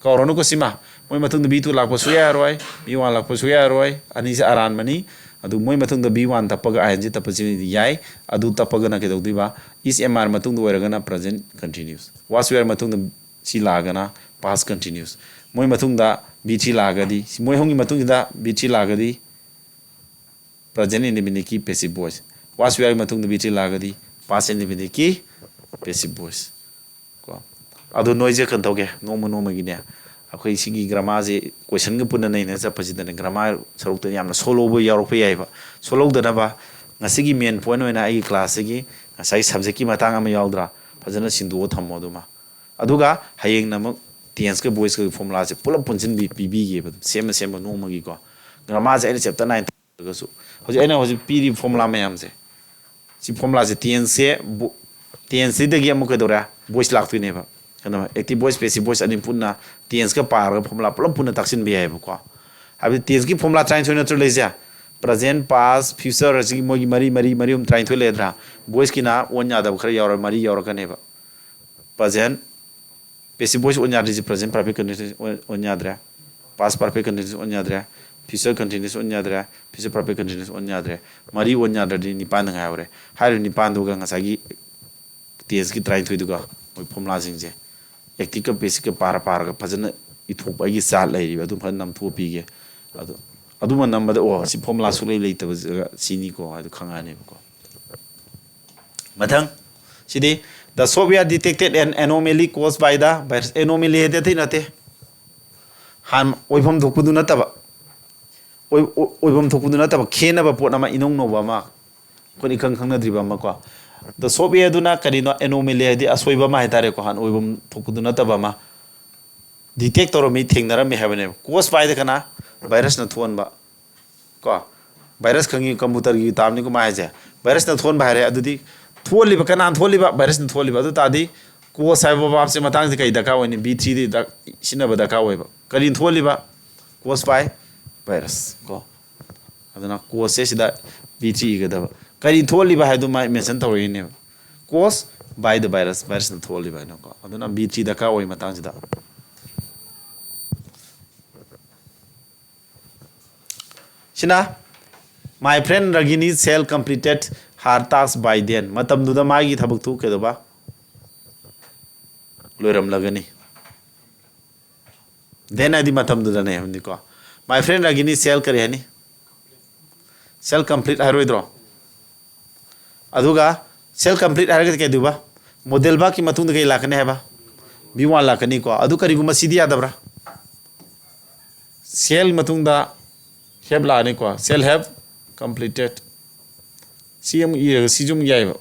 ꯀꯥꯎꯔꯅꯨꯀꯣ ꯁꯤꯃ꯫ ꯃꯣꯏ ꯃꯇꯨꯡꯗ be two ꯂꯥꯛꯄꯁꯨ ꯌꯥꯔꯣꯏ, be one ꯂꯥꯛꯄꯁꯨ ꯌꯥꯔꯣꯏ꯫ ꯑꯅꯤꯁꯦ ꯑꯔꯥꯟꯕꯅꯤ꯫ ꯑꯗꯨ ꯃꯣꯏ ꯃꯇꯨꯡꯗ be one ꯇꯞꯄꯒ I N G ꯇꯞꯄꯁꯤꯗꯤ ꯌꯥꯏ꯫ ꯑꯗꯨ ꯇꯞꯄꯒꯅ ꯀꯩꯗꯧꯗꯣꯏꯕ? Is, am, are ꯃꯇꯨꯡꯗ ꯑꯣꯏꯔꯒꯅ present continuous꯫ Was, were ꯃꯇꯨꯡꯗ ꯁꯤ ꯂꯥꯛꯑꯒꯅ past continuous꯫ ꯃꯣꯏ ꯃꯇꯨꯡꯗ be three ꯂꯥꯛꯑꯒꯗꯤ, ꯃꯣꯏ ꯑꯍꯨꯝꯒꯤ ꯃꯇꯨꯡꯁꯤꯗ be three ꯂꯥꯛꯑꯒꯗꯤ present indefiniteꯀꯤ passive voice꯫ Was, wereꯒꯤ ꯃꯇꯨꯡꯗ be three ꯂꯥꯛꯑꯒꯗꯤ past indefiniteꯀꯤ passive voice꯫ ꯀꯣ꯫ ꯑꯗꯣ ꯅꯣꯏꯁꯦ ꯀꯩꯅꯣ ꯇꯧꯒꯦ, ꯅꯣꯡꯃ ꯅꯣꯡꯃꯒꯤꯅꯦ, ꯑꯩꯈꯣꯏ ꯁꯤꯒꯤ grammarꯁꯦ questionꯒ ꯄꯨꯟꯅ ꯅꯩꯅ ꯆꯠꯄꯁꯤꯗꯅꯦ, grammar ꯁꯔꯨꯛꯇ ꯌꯥꯝꯅ ꯁꯣꯜꯍꯧꯕ ꯌꯥꯎꯔꯛꯄ ꯌꯥꯏꯑꯕ꯫ ꯁꯣꯜꯍꯧꯗꯅꯕ ꯉꯁꯤꯒꯤ main point ꯑꯣꯏꯅ ꯑꯩꯒꯤ classꯁꯤꯒꯤ ꯉꯁꯥꯏ subjectꯀꯤ ꯃꯇꯥꯡ ꯑꯃ ꯌꯥꯎꯗ꯭ꯔꯥ, ꯐꯖꯅ ꯁꯤꯟꯗꯣꯛꯑ ꯊꯝꯃꯣ ꯑꯗꯨꯃ꯫ ꯑꯗꯨꯒ ꯍꯌꯦꯡꯅ ꯑꯃꯨꯛ tenseꯀ voiceꯀꯒꯤ formulaꯁꯦ ꯄꯨꯂꯞ ꯄꯨꯟꯁꯤꯟꯕꯤ-, ꯄꯤꯕꯤꯒꯦꯕ, ꯑꯗꯨꯝ ꯁꯦꯝꯃ ꯁꯦꯝꯃ ꯅꯣꯡꯃꯒꯤꯀꯣ꯫ Grammarꯁꯦ ꯑꯩꯅ chapter nine ꯇꯧꯔꯒꯁꯨ, ꯍꯧꯖꯤꯛ ꯑꯩꯅ ꯍꯧꯖꯤꯛ ꯄꯤꯔꯤꯕ formula ꯃꯌꯥꯝꯁꯦ, ꯁꯤ formulaꯁꯦ tenseꯁꯦ ꯕꯨ-, tenseꯁꯤꯗꯒꯤ ꯑꯃꯨꯛ ꯀꯩꯗꯧꯔꯦ? Voice ꯂꯥꯛꯇꯣꯏꯅꯦꯕ꯫ ꯀꯩꯅꯣ, active voice, passive voice ꯑꯅꯤ ꯄꯨꯟꯅ tenseꯀ ꯄꯥꯔꯒ formula ꯄꯨꯂꯞ ꯄꯨꯟꯅ ꯇꯥꯛꯁꯤꯟꯕ ꯌꯥꯏꯑꯕꯀꯣ꯫ ꯍꯥꯏꯕꯗꯤ tenseꯀꯤ formula ꯇꯔꯥꯅꯤꯊꯣꯏ ꯅꯠꯇ꯭ꯔꯣ ꯂꯩꯁꯦ? present, past, future ꯑꯁꯤꯒꯤ ꯃꯣꯏꯒꯤ ꯃꯔꯤ ꯃꯔꯤ ꯃꯔꯤ ꯑꯍꯨꯝ ꯇꯔꯥꯅꯤꯊꯣꯏ ꯂꯩꯔꯗ꯭ꯔꯥ? Voiceꯀꯤꯅ ꯑꯣꯟ ꯌꯥꯗꯕ ꯈꯔ ꯌꯥꯎꯔ ꯃꯔꯤ ꯌꯥꯎꯔꯛꯀꯅꯦꯕ꯫ Present, passive voice ꯑꯣꯟ ꯌꯥꯗ꯭ꯔꯤꯁꯦ present perfect continuous ꯑꯣꯟ ꯌꯥꯗ꯭ꯔꯦ, past perfect continuous ꯑꯣꯟ ꯌꯥꯗ꯭ꯔꯦ, future continuous ꯑꯣꯟ ꯌꯥꯗ꯭ꯔꯦ, future perfect continuous ꯑꯣꯟ ꯌꯥꯗ꯭ꯔꯦ꯫ ꯃꯔꯤ ꯑꯣꯟ ꯌꯥꯗ꯭ꯔꯗꯤ ꯅꯤꯄꯥꯟꯗ ꯉꯥꯏꯍꯧꯔꯦ꯫ ꯍꯥꯏꯔꯤꯕ ꯅꯤꯄꯥꯟꯗꯨꯒ ꯉꯁꯥꯏꯒꯤ tenseꯀꯤ ꯇꯔꯥꯅꯤꯊꯣꯏꯗꯨꯒ ꯃꯣꯏ formulaꯁꯤꯡꯁꯦ activeꯀ passiveka ꯄꯥꯔ ꯄꯥꯔꯒ ꯐꯖꯅ ꯏꯊꯣꯛꯄ ꯑꯩꯒꯤ chart ꯂꯩꯔꯤꯕ ꯑꯗꯨꯝ ꯐꯖꯅ ꯅꯝꯊꯣꯛꯑ ꯄꯤꯒꯦ꯫ ꯑꯗꯣ ꯑꯗꯨꯃ ꯅꯝꯕꯗ ꯑꯣ ꯁꯤ formula ꯁꯨꯛꯂꯩ ꯂꯩꯇꯕ ꯖꯒꯥ ꯁꯤꯅꯤꯀꯣ ꯍꯥꯏꯗꯣ ꯈꯪꯉꯛꯑꯅꯦꯕꯀꯣ꯫ ꯃꯊꯪ ꯁꯤꯗꯤ the software detected an anomaly caused by the virus꯫ Anomaly ꯍꯥꯏꯗꯤ ꯑꯇꯩ ꯅꯠꯇꯦ, ꯍꯥꯟꯅ ꯑꯣꯏꯐꯝ ꯊꯣꯛꯄꯗꯨ ꯅꯠꯇꯕ, ꯑꯣꯏ- ꯑꯣꯏ- ꯑꯣꯏꯐꯝ ꯊꯣꯛꯄꯗꯨ ꯅꯠꯇꯕ ꯈꯦꯠꯅꯕ ꯄꯣꯠ ꯑꯃ, ꯏꯅꯧ ꯅꯧꯕ ꯑꯃ, ꯑꯩꯈꯣꯏꯅ ꯏꯈꯪ ꯈꯪꯅꯗ꯭ꯔꯤꯕ ꯑꯃꯀꯣ꯫ The software ꯑꯗꯨꯅ ꯀꯔꯤꯅꯣ? Anomaly ꯍꯥꯏꯗꯤ ꯑꯁꯣꯏꯕ ꯑꯃ ꯍꯥꯏꯇꯥꯔꯦꯀꯣ, ꯍꯥꯟꯅ ꯑꯣꯏꯐꯝ ꯊꯣꯛꯄꯗꯨ ꯅꯠꯇꯕ ꯑꯃ detect ꯇꯧꯔꯝꯃꯤ, ꯊꯦꯡꯅꯔꯝꯃꯤ ꯍꯥꯏꯕꯅꯦꯕ꯫ Caused by ꯗ ꯀꯅꯥ? Virusꯅ ꯊꯣꯛꯍꯟꯕ ꯀꯣ꯫ Virus ꯈꯪꯉꯤ, computerꯒꯤ termꯅꯤꯀꯣ ꯃꯥ ꯍꯥꯏꯁꯦ꯫ Virusꯅ ꯊꯣꯛꯍꯟꯕ ꯍꯥꯏꯔꯦ꯫ ꯑꯗꯨꯗꯤ ꯊꯣꯛꯍꯜꯂꯤꯕ ꯀꯅꯥꯅ ꯊꯣꯛꯍꯜꯂꯤꯕ? Virusꯅ ꯊꯣꯛꯍꯜꯂꯤꯕ꯫ ꯑꯗꯨ ꯇꯥꯔꯗꯤ cause ꯍꯥꯏꯕ verbꯁꯦ ꯃꯇꯥꯡꯁꯦ ꯀꯩ ꯗꯔꯀꯥꯔ ꯑꯣꯏꯅꯤ? V threeꯗꯤ ꯗꯔ- ꯁꯤꯖꯤꯟꯅꯕ ꯗꯔꯀꯥꯔ ꯑꯣꯏꯕ꯫ ꯀꯔꯤꯅ ꯊꯣꯛꯍꯜꯂꯤꯕ? Caused by virus ꯀꯣ꯫ ꯑꯗꯨꯅ causeꯁꯦ ꯁꯤꯗ V three ꯏꯒꯗꯕ꯫ ꯀꯔꯤ ꯊꯣꯛꯍꯜꯂꯤꯕ ꯍꯥꯏꯗꯨ ꯃꯥ mention ꯇꯧꯔꯛꯏꯅꯦꯕ꯫ Caused by the virus, virusꯅ ꯊꯣꯛꯍꯜꯂꯤꯕ ꯍꯥꯏꯅꯀꯣ꯫ ꯑꯗꯨꯅ V three ꯗꯔꯀꯥꯔ ꯑꯣꯏ ꯃꯇꯥꯡꯁꯤꯗ꯫ ꯁꯤꯅ, "My friend Ragini shall completed her task by then." ꯃꯇꯝꯗꯨꯗ ꯃꯥꯒꯤ ꯊꯕꯛꯇꯨ ꯀꯩꯗꯧꯕ? ꯂꯣꯏꯔꯝꯂꯒꯅꯤ꯫ Then ꯍꯥꯏꯗꯤ ꯃꯇꯝꯗꯨꯗꯅꯦ ꯍꯥꯏꯕꯅꯤꯀꯣ꯫ "My friend Ragini shall" ꯀꯔꯤ ꯍꯥꯏꯅꯤ? "Shall complete" ꯍꯥꯏꯔꯣꯏꯗ꯭ꯔꯣ? ꯑꯗꯨꯒ "shall complete" ꯍꯥꯏꯔꯒꯗꯤ ꯀꯩꯗꯧꯕ? Modal verbꯀꯤ ꯃꯇꯨꯡꯗ ꯀꯩ ꯂꯥꯛꯀꯅꯤ ꯍꯥꯏꯕ? V one ꯂꯥꯛꯀꯅꯤꯀꯣ꯫ ꯑꯗꯨ ꯀꯔꯤꯒꯨꯝꯕ ꯁꯤꯗꯤ ꯌꯥꯗꯕ꯭ꯔꯥ? Shall ꯃꯇꯨꯡꯗ have ꯂꯥꯛꯑꯅꯤꯀꯣ꯫ "Shall have completed." ꯁꯤ ꯑꯃꯨꯛ ꯏꯔꯒ ꯁꯤꯁꯨ ꯑꯃꯨꯛ ꯌꯥꯏꯑꯕ꯫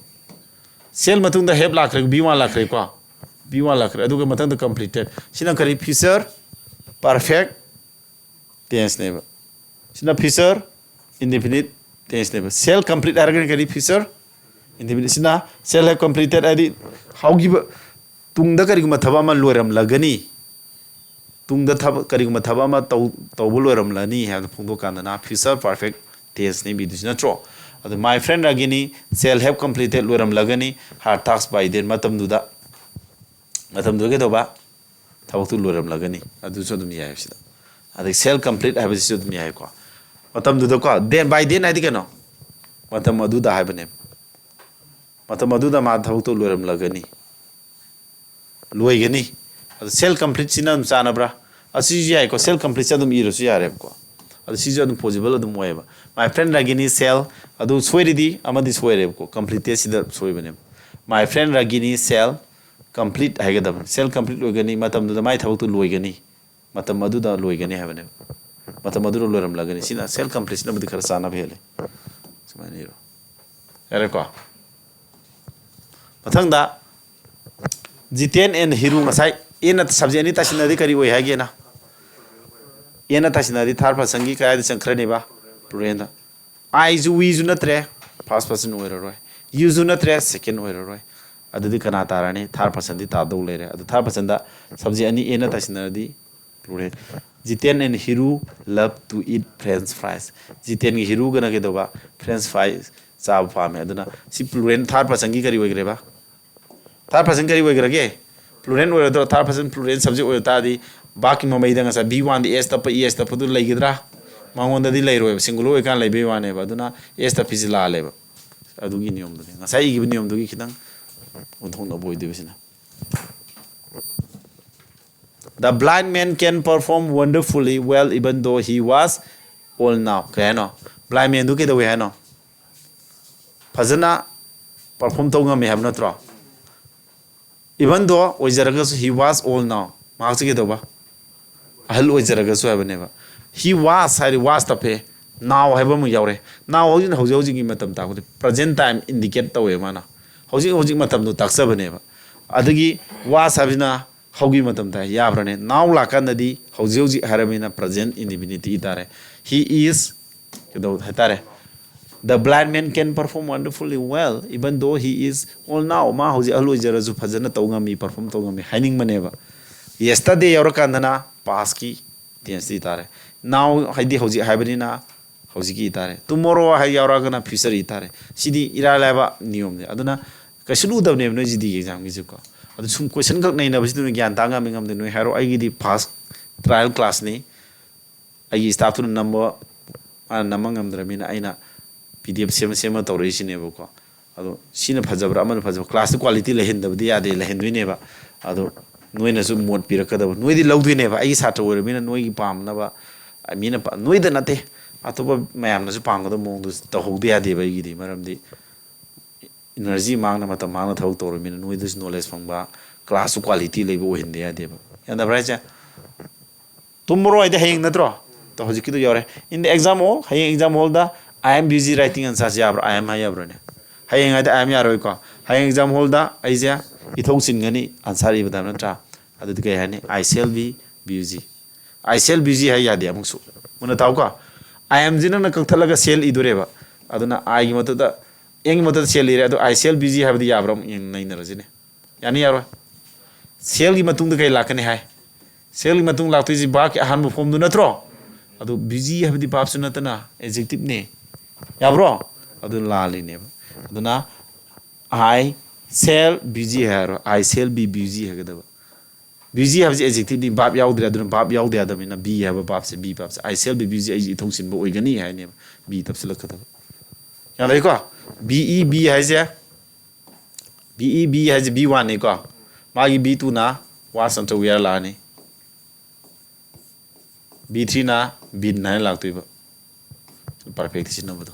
Shall ꯃꯇꯨꯡꯗ have ꯂꯥꯛꯈ꯭ꯔꯦ, V one ꯂꯥꯛꯈ꯭ꯔꯦꯀꯣ꯫ V one ꯂꯥꯛꯈ꯭ꯔꯦ꯫ ꯑꯗꯨꯒ ꯃꯊꯪꯗ completed꯫ ꯁꯤꯅ ꯀꯔꯤ? Future perfect tenseꯅꯦꯕ꯫ ꯁꯤꯅ future indefinite tenseꯅꯦꯕ꯫ "Shall complete" ꯍꯥꯏꯔꯒꯅ ꯀꯔꯤ? Future indefinite꯫ ꯁꯤꯅ "shall have completed" ꯍꯥꯏꯗꯤ ꯍꯧꯈꯤꯕ, ꯇꯨꯡꯗ ꯀꯔꯤꯒꯨꯝꯕ ꯊꯕꯛ ꯑꯃ ꯂꯣꯏꯔꯝꯂꯒꯅꯤ, ꯇꯨꯡꯗ ꯊꯕꯛ, ꯀꯔꯤꯒꯨꯝꯕ ꯊꯕꯛ ꯑꯃ ꯇꯧ- ꯇꯧꯕ ꯂꯣꯏꯔꯝꯂꯅꯤ ꯍꯥꯏꯕꯗꯨ ꯐꯣꯡꯗꯣꯛꯀꯥꯟꯗꯅ future perfect tense ꯅꯦ ꯄꯤꯗꯣꯏꯁꯤ ꯅꯠꯇ꯭ꯔꯣ? ꯑꯗꯣ my friend Ragini shall have completed ꯂꯣꯏꯔꯝꯂꯒꯅꯤ her task by then. ꯃꯇꯝꯗꯨꯗ, ꯃꯇꯝꯗꯨꯗ ꯀꯩꯗꯧꯕ? ꯊꯕꯛꯇꯨ ꯂꯣꯏꯔꯝꯂꯒꯅꯤ꯫ ꯑꯗꯨꯁꯨ ꯑꯗꯨꯝ ꯌꯥꯏ ꯁꯤꯗ꯫ ꯑꯗꯩ shall complete ꯍꯥꯏꯕꯁꯤꯁꯨ ꯑꯗꯨꯝ ꯌꯥꯏꯀꯣ꯫ ꯃꯇꯝꯗꯨꯗꯀꯣ, then, by then ꯍꯥꯏꯗꯤ ꯀꯩꯅꯣ? ꯃꯇꯝ ꯑꯗꯨꯗ ꯍꯥꯏꯕꯅꯦꯕ꯫ ꯃꯇꯝ ꯑꯗꯨꯗ ꯃꯥ ꯊꯕꯛꯇꯨ ꯂꯣꯏꯔꯝꯂꯒꯅꯤ꯫ ꯂꯣꯏꯒꯅꯤ꯫ ꯑꯗꯣ shall complete ꯁꯤꯅ ꯑꯗꯨꯝ ꯆꯥꯟꯅꯕ꯭ꯔꯥ? ꯑꯁꯤꯁꯨ ꯌꯥꯏꯀꯣ, shall complete ꯁꯤ ꯑꯗꯨꯝ ꯏꯔꯁꯨ ꯌꯥꯔꯦꯕꯀꯣ꯫ ꯑꯗꯣ ꯁꯤꯁꯨ ꯑꯗꯨꯝ possible ꯑꯗꯨꯝ ꯑꯣꯏꯌꯦꯕ꯫ My friend Ragini shall, ꯑꯗꯨ ꯁꯣꯏꯔꯤꯗꯤ ꯑꯃꯗꯤ ꯁꯣꯏꯔꯦꯕꯀꯣ, completed ꯁꯤꯗ ꯁꯣꯏꯕꯅꯦꯕ꯫ My friend Ragini shall complete ꯍꯥꯏꯒꯗꯕꯅꯤ꯫ Shall complete ꯂꯣꯏꯒꯅꯤ, ꯃꯇꯝꯗꯨꯗ ꯃꯥꯏ ꯊꯕꯛꯇꯨ ꯂꯣꯏꯒꯅꯤ꯫ ꯃꯇꯝ ꯑꯗꯨꯗ ꯂꯣꯏꯒꯅꯤ ꯍꯥꯏꯕꯅꯦꯕ꯫ ꯃꯇꯝ ꯑꯗꯨꯗ ꯂꯣꯏꯔꯝꯂꯒꯅꯤ꯫ ꯁꯤꯅ shall complete ꯁꯤꯅꯕꯨꯗꯤ ꯈꯔ ꯆꯥꯟꯅꯕ ꯍꯦꯜꯂꯦ꯫ ꯁꯨꯃꯥꯏꯅ ꯏꯔꯣ꯫ ꯌꯥꯔꯦꯀꯣ? ꯃꯊꯪꯗ ꯖꯤꯇꯦꯟ and ꯍꯤꯔꯨ꯫ ꯉꯁꯥꯏ ꯑꯦꯅ subject ꯑꯅꯤ ꯇꯥꯁꯤꯟꯅꯔꯗꯤ ꯀꯔꯤ ꯑꯣꯏ ꯍꯥꯏꯒꯦꯅ? ꯑꯦꯅ ꯇꯥꯁꯤꯟꯅꯔꯗꯤ third personꯒꯤ ꯀꯗꯥꯏꯗ ꯆꯪꯈ꯭ꯔꯅꯦꯕ? Pluralꯗ꯫ Iꯁꯨ weꯁꯨ ꯅꯠꯇ꯭ꯔꯦ, first person ꯑꯣꯏꯔꯔꯣꯏ꯫ Youꯁꯨ ꯅꯠꯇ꯭ꯔꯦ, second ꯑꯣꯏꯔꯔꯣꯏ꯫ ꯑꯗꯨꯗꯤ ꯀꯅꯥ ꯇꯥꯔꯅꯤ? Third personꯗꯤ ꯇꯥꯗꯧ ꯂꯩꯔꯦ꯫ ꯑꯗꯨ third personꯗ subject ꯑꯅꯤ ꯑꯦꯅ ꯇꯥꯁꯤꯟꯅꯔꯗꯤ plural꯫ Jiten and ꯍꯤꯔꯨ love to eat French fries꯫ ꯖꯤꯇꯦꯟꯒ ꯍꯤꯔꯨꯒꯅ ꯀꯩꯗꯧꯕ? French fries ꯆꯥꯕ ꯄꯥꯝꯃꯦ꯫ ꯑꯗꯨꯅ ꯁꯤ plural, third personꯒꯤ ꯀꯔꯤ ꯑꯣꯏꯈ꯭ꯔꯦꯕ? Third person ꯀꯔꯤ ꯑꯣꯏꯈ꯭ꯔꯒꯦ? Plural ꯑꯣꯏꯔꯗ꯭ꯔꯣ? Third person plural subject ꯑꯣꯏꯔ ꯇꯥꯔꯗꯤ verbꯀꯤ ꯃꯃꯩꯗ ꯉꯁꯥꯏ V oneꯗ S ꯇꯞꯄ, E S ꯇꯞꯄꯗꯨ ꯂꯩꯒꯗ꯭ꯔꯥ? ꯃꯉꯣꯟꯗꯗꯤ ꯂꯩꯔꯣꯏꯕ, singular ꯑꯣꯏꯀꯥꯟꯗ ꯂꯩꯕꯩ ꯋꯥꯅꯦꯕ꯫ ꯑꯗꯨꯅ S ꯇꯞꯄꯤꯁꯤ ꯂꯥꯜꯂꯦꯕ꯫ ꯑꯗꯨꯒꯤ ꯅꯤꯌꯣꯝꯗꯨꯅꯤ꯫ ꯉꯁꯥꯏ ꯏꯈꯤꯕ ꯅꯤꯌꯣꯝꯗꯨꯒꯤ ꯈꯤꯇꯪ ꯑꯣꯟꯊꯣꯛꯅꯕ ꯑꯣꯏꯗꯣꯏꯕ ꯁꯤꯅ꯫ The blind man can perform wonderfully well even though he was old now. ꯀꯩ ꯍꯥꯏꯅꯣ? Blind manꯗꯨ ꯀꯩꯗꯧꯋꯦ ꯍꯥꯏꯅꯣ? ꯐꯖꯅ perform ꯇꯧ ꯉꯝꯃꯦ ꯍꯥꯏꯕ ꯅꯠꯇ꯭ꯔꯣ? Even though ꯑꯣꯏꯖꯔꯒꯁꯨ, he was old now꯫ ꯃꯍꯥꯛꯁꯤ ꯀꯩꯗꯧꯕ? ꯑꯍꯜ ꯑꯣꯏꯖꯔꯒꯁꯨ ꯍꯥꯏꯕꯅꯦꯕ꯫ He was ꯍꯥꯏꯗꯤ was ꯇꯞꯄꯦ꯫ Now ꯍꯥꯏꯕ ꯑꯃꯨꯛ ꯌꯥꯎꯔꯦ꯫ Now ꯍꯧꯖꯤꯛ, ꯍꯧꯖꯤꯛ ꯍꯧꯖꯤꯛꯀꯤ ꯃꯇꯝ ꯇꯥꯛꯄꯗꯤ present time indicate ꯇꯧꯋꯦ ꯃꯥꯅ꯫ ꯍꯧꯖꯤꯛ ꯍꯧꯖꯤꯛ ꯃꯇꯝꯗꯣ ꯇꯥꯛꯆꯕꯅꯦꯕ꯫ ꯑꯗꯒꯤ was ꯍꯥꯏꯕꯁꯤꯅ ꯍꯧꯈꯤꯕ ꯃꯇꯝꯗ ꯌꯥꯕ꯭ꯔꯅꯦ? Now ꯂꯥꯛꯀꯥꯟꯗꯗꯤ ꯍꯧꯖꯤꯛ ꯍꯧꯖꯤꯛ ꯍꯥꯏꯔꯕꯅꯤꯅ present indefinite ꯇꯥꯔꯦ꯫ He is ꯀꯩꯗꯧ ꯍꯥꯏꯇꯥꯔꯦ? The blind man can perform wonderfully well even though he is old now꯫ ꯃꯥ ꯍꯧꯖꯤꯛ ꯑꯍꯜ ꯑꯣꯏꯖꯔꯁꯨ ꯐꯖꯅ ꯇꯧ ꯉꯝꯃꯤ, perform ꯇꯧ ꯉꯝꯃꯤ ꯍꯥꯏꯅꯤꯡꯕꯅꯦꯕ꯫ Yesterday ꯌꯧꯔꯀꯥꯟꯗꯅ pastꯀꯤ tenseꯇꯤ ꯇꯥꯔꯦ꯫ Now ꯍꯥꯏꯗꯤ ꯍꯧꯖꯤꯛ ꯍꯥꯏꯕꯅꯤꯅ ꯍꯧꯖꯤꯛꯀꯤ ꯏ ꯇꯥꯔꯦ, tomorrow ꯍꯥꯏ ꯌꯥꯎꯔꯛꯑꯒꯅ future ꯏ ꯇꯥꯔꯦ꯫ ꯁꯤꯗꯤ ꯏꯔꯥꯏ ꯂꯥꯏꯕ ꯅꯤꯌꯣꯝꯅꯤ꯫ ꯑꯗꯨꯅ ꯀꯩꯁꯨ ꯂꯨꯗꯕꯅꯦꯕ ꯅꯣꯏ ꯖꯤꯗꯤꯒꯤ ꯑꯦꯛꯖꯥꯝꯒꯤꯁꯨꯀꯣ꯫ ꯑꯗꯨ ꯁꯨꯝ ꯀꯣꯏꯁꯟ ꯈꯛ ꯅꯩꯅꯕꯁꯤꯗ ꯅꯣꯏ ꯒ꯭ꯌꯥꯟ ꯇꯥ ꯉꯝꯃꯤ ꯉꯝꯗꯦ ꯅꯣꯏ ꯍꯥꯏꯔꯣ꯫ ꯑꯩꯒꯤꯗꯤ first trial classꯅꯤ꯫ ꯑꯩꯒꯤ staffꯇꯨꯅ ꯅꯝꯕ, ꯃꯥꯅ ꯅꯝꯕ ꯉꯝꯗ꯭ꯔꯕꯅꯤꯅ ꯑꯩꯅ PDF ꯁꯦꯝꯃ ꯁꯦꯝꯃ ꯇꯧꯔꯛꯏꯁꯤꯅꯦꯕꯀꯣ꯫ ꯑꯗꯣ ꯁꯤꯅ ꯐꯖꯕ꯭ꯔꯥ ꯑꯃꯅ ꯐꯖꯕ꯭ꯔꯥ, classꯇ quality ꯂꯩꯍꯟꯗꯕꯗꯤ ꯌꯥꯗꯦ, ꯂꯩꯍꯟꯗꯣꯏꯅꯦꯕ꯫ ꯑꯗꯣ ꯅꯣꯏꯅꯁꯨ ꯃꯣꯠ ꯄꯤꯔꯛꯀꯗꯕ, ꯅꯣꯏꯗꯤ ꯂꯧꯗꯣꯏꯅꯦꯕ꯫ ꯑꯩꯒꯤ ꯁꯥꯇ꯭ꯔ ꯑꯣꯏꯔꯕꯅꯤꯅ ꯅꯣꯏꯒꯤ ꯄꯥꯝꯅꯕ, ꯃꯤꯅ ꯄꯥ-, ꯅꯣꯏꯗ ꯅꯠꯇꯦ, ꯑꯇꯣꯞꯄ ꯃꯌꯥꯝꯅꯁꯨ ꯄꯥꯝꯒꯗꯕ ꯃꯑꯣꯡꯗ ꯇꯧꯍꯧꯗ ꯌꯥꯗꯦꯕ꯫ ꯑꯩꯒꯤꯗꯤ ꯃꯔꯝꯗꯤ energy ꯃꯥꯡꯅ, ꯃꯇꯝ ꯃꯥꯡꯅ ꯊꯕꯛ ꯇꯧꯔꯕꯅꯤꯅ ꯅꯣꯏꯗꯁꯨ knowledge ꯐꯪꯕ, classꯁꯨ quality ꯂꯩꯕ ꯑꯣꯏꯍꯟꯗ ꯌꯥꯗꯦꯕ꯫ ꯒ꯭ꯌꯥꯟ ꯇꯥꯕ꯭ꯔꯥ ꯍꯥꯏꯁꯦ? Tomorrow ꯍꯥꯏꯗꯤ ꯍꯌꯦꯡ ꯅꯠꯇ꯭ꯔꯣ? ꯇꯣ, ꯍꯧꯖꯤꯛꯀꯤꯗꯣ ꯌꯧꯔꯦ꯫ In the exam hall, ꯍꯌꯦꯡ exam hallꯗ "I am busy writing answers" ꯌꯥꯕ꯭ꯔꯥ? "I am" ꯍꯥꯏ ꯌꯥꯕ꯭ꯔꯥꯅꯦ? ꯍꯌꯦꯡ ꯍꯥꯏꯗꯤ "I am" ꯌꯥꯔꯣꯏꯀꯣ꯫ ꯍꯌꯦꯡ exam hallꯗ ꯑꯩꯁꯦ ꯏꯊꯧ ꯆꯤꯟꯒꯅꯤ answer ꯏꯕꯗ, ꯅꯠꯇ꯭ꯔꯥ? ꯑꯗꯨꯗꯤ ꯀꯩ ꯍꯥꯏꯅꯤ? "I shall be busy." "I shall busy" ꯍꯥꯏ ꯌꯥꯗꯦ ꯑꯃꯨꯛꯁꯨ꯫ ꯃꯨꯟꯅ ꯇꯥꯎꯀꯣ꯫ "I am" ꯁꯤ ꯅꯪꯅ ꯀꯛꯊꯠꯂꯒ "shall" ꯏꯗꯣꯔꯦꯕ꯫ ꯑꯗꯨꯅ "I"ꯒꯤ ꯃꯊꯛꯇ, "am"ꯒꯤ ꯃꯊꯛꯇ "shall" ꯏꯔꯦ꯫ ꯑꯗꯣ "I shall busy" ꯍꯥꯏꯕꯗꯤ ꯌꯥꯕ꯭ꯔꯥ ꯑꯃꯨꯛ ꯌꯦꯡ ꯅꯩꯅꯔꯁꯤꯅꯦ꯫ ꯌꯥꯅꯤ, ꯌꯥꯔꯣꯏ? "Shall"ꯒꯤ ꯃꯇꯨꯡꯗ ꯀꯩ ꯂꯥꯛꯀꯅꯤ ꯍꯥꯏ? "Shall"ꯒꯤ ꯃꯇꯨꯡ ꯂꯥꯛꯇꯣꯏꯁꯤ verbꯀꯤ ꯑꯍꯥꯟꯕ formꯗꯨ ꯅꯠꯇ꯭ꯔꯣ? ꯑꯗꯨ "busy" ꯍꯥꯏꯕꯗꯤ verbꯁꯨ ꯅꯠꯇꯅ adjectiveꯅꯦ꯫ ꯌꯥꯕ꯭ꯔꯣ? ꯑꯗꯨ ꯂꯥꯜꯂꯤꯅꯦꯕ꯫ ꯑꯗꯨꯅ "I shall busy" ꯍꯥꯏꯔꯣ, "I shall be busy" ꯍꯥꯏꯒꯗꯕ꯫ "Busy" ꯍꯥꯏꯕꯁꯤ adjectiveꯅꯤ, verb ꯌꯥꯎꯗ꯭ꯔꯦ, ꯑꯗꯨꯅ verb ꯌꯥꯎꯗ ꯌꯥꯗꯕꯅꯤꯅ be ꯍꯥꯏꯕ verbꯁꯦ, be verbꯁꯦ꯫ "I shall be busy", ꯑꯩꯁꯦ ꯏꯊꯧ ꯆꯤꯟꯕ ꯑꯣꯏꯒꯅꯤ ꯍꯥꯏꯅꯦꯕ, be ꯇꯞꯁꯤꯜꯂꯛꯀꯗꯕ꯫ ꯌꯥꯔꯦꯀꯣ? "Be" ꯍꯥꯏꯁꯦ, "be" ꯍꯥꯏꯁꯦ be oneꯅꯤꯀꯣ꯫ ꯃꯥꯒꯤ "be twoꯅ" was ꯅꯠꯇ꯭ꯔ were ꯂꯥꯛꯑꯅꯤ꯫ "Be threeꯅ" been ꯍꯥꯏꯅ ꯂꯥꯛꯇꯣꯏꯕ꯫ Perfect tense ꯁꯤꯖꯤꯟꯅꯕꯗꯣ꯫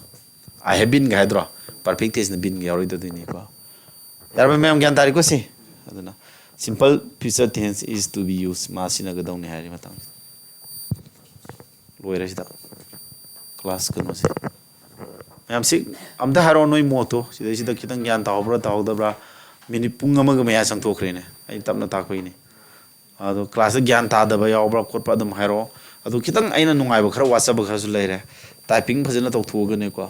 "I have beenꯒ" ꯍꯥꯏꯗ꯭ꯔꯣ? Perfect tenseꯅ beenꯒ ꯌꯥꯎꯔꯣꯏꯗꯣꯏꯅꯤꯀꯣ꯫ ꯌꯥꯔꯕ ꯃꯌꯥꯝ, ꯒ꯭ꯌꯥꯟ ꯇꯥꯔꯦꯀꯣ ꯁꯤ? ꯑꯗꯨꯅ "simple future tense is to be used" ꯃꯥ ꯁꯤꯖꯤꯟꯅꯒꯗꯧꯅꯤ ꯍꯥꯏꯔꯤ ꯃꯇꯥꯡꯁꯤꯗ꯫ ꯂꯣꯏꯔꯦ ꯁꯤꯗ꯫ Class ꯀꯩꯅꯣꯁꯦ꯫ ꯃꯌꯥꯝꯁꯤ ꯑꯝꯇ ꯍꯥꯏꯔꯛꯑꯣ ꯅꯣꯏ ꯃꯣꯠꯇꯣ꯫ ꯁꯤꯗꯩꯁꯤꯗ ꯈꯤꯇꯪ ꯒ꯭ꯌꯥꯟ ꯇꯥꯍꯧꯕ꯭ꯔꯥ ꯇꯥꯍꯧꯗꯕ꯭ꯔꯥ? Minute ꯄꯨꯡ ꯑꯃꯒ ꯃꯌꯥ ꯆꯪꯊꯣꯛꯈ꯭ꯔꯦꯅꯦ꯫ ꯑꯩ ꯇꯞꯅ ꯇꯥꯛꯄꯩꯅꯦ꯫ ꯑꯗꯣ classꯇ ꯒ꯭ꯌꯥꯟ ꯇꯥꯗꯕ ꯌꯥꯎꯕ꯭ꯔꯥ ꯈꯣꯠꯄ꯭ꯔꯥ ꯑꯗꯨꯝ ꯍꯥꯏꯔꯛꯑꯣ꯫ ꯑꯗꯣ ꯈꯤꯇꯪ ꯑꯩꯅ ꯅꯨꯡꯉꯥꯏꯕ ꯈꯔ ꯋꯥꯠꯆꯕ ꯈꯔꯁꯨ ꯂꯩꯔꯦ꯫ Typing ꯐꯖꯅ ꯇꯧꯊꯣꯛꯑꯒꯅꯦꯀꯣ,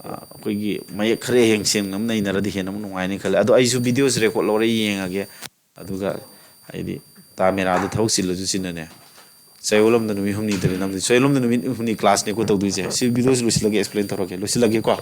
ꯑ, ꯑꯩꯈꯣꯏꯒꯤ ꯃꯌꯦꯛ ꯈꯔ ꯍꯦꯟꯅ ꯁꯦꯡꯅ ꯑꯃ ꯅꯩꯅꯔꯗꯤ ꯍꯦꯟꯅ ꯑꯃꯨꯛ ꯅꯨꯡꯉꯥꯏꯅꯤ ꯈꯜꯂꯦ꯫ ꯑꯗꯣ ꯑꯩꯁꯨ videoꯁꯦ record ꯂꯧꯔ ꯌꯦꯡꯉꯒꯦ꯫ ꯑꯗꯨꯒ ꯍꯥꯏꯗꯤ ꯇꯥ ꯃꯦꯔꯥꯗ ꯊꯕꯛ ꯆꯤꯜꯂꯁꯨ ꯆꯤꯟꯅꯅꯦ, ꯆꯌꯣꯜ ꯑꯃꯗ ꯅꯨꯃꯤꯠ ꯍꯨꯝꯅꯤꯗꯅꯤ ꯅꯝꯗꯣꯏꯁꯦ꯫ ꯆꯌꯣꯜ ꯑꯃꯗ ꯅꯨꯃꯤꯠ ꯍꯨꯝꯅꯤ classꯅꯦꯀꯣ ꯇꯧꯗꯣꯏꯁꯦ꯫ ꯁꯤ videoꯁꯤ ꯂꯣꯏꯁꯤꯜꯂꯒꯦ, explain ꯇꯧꯔꯒꯦ, ꯂꯣꯏꯁꯤꯜꯂꯒꯦꯀꯣ꯫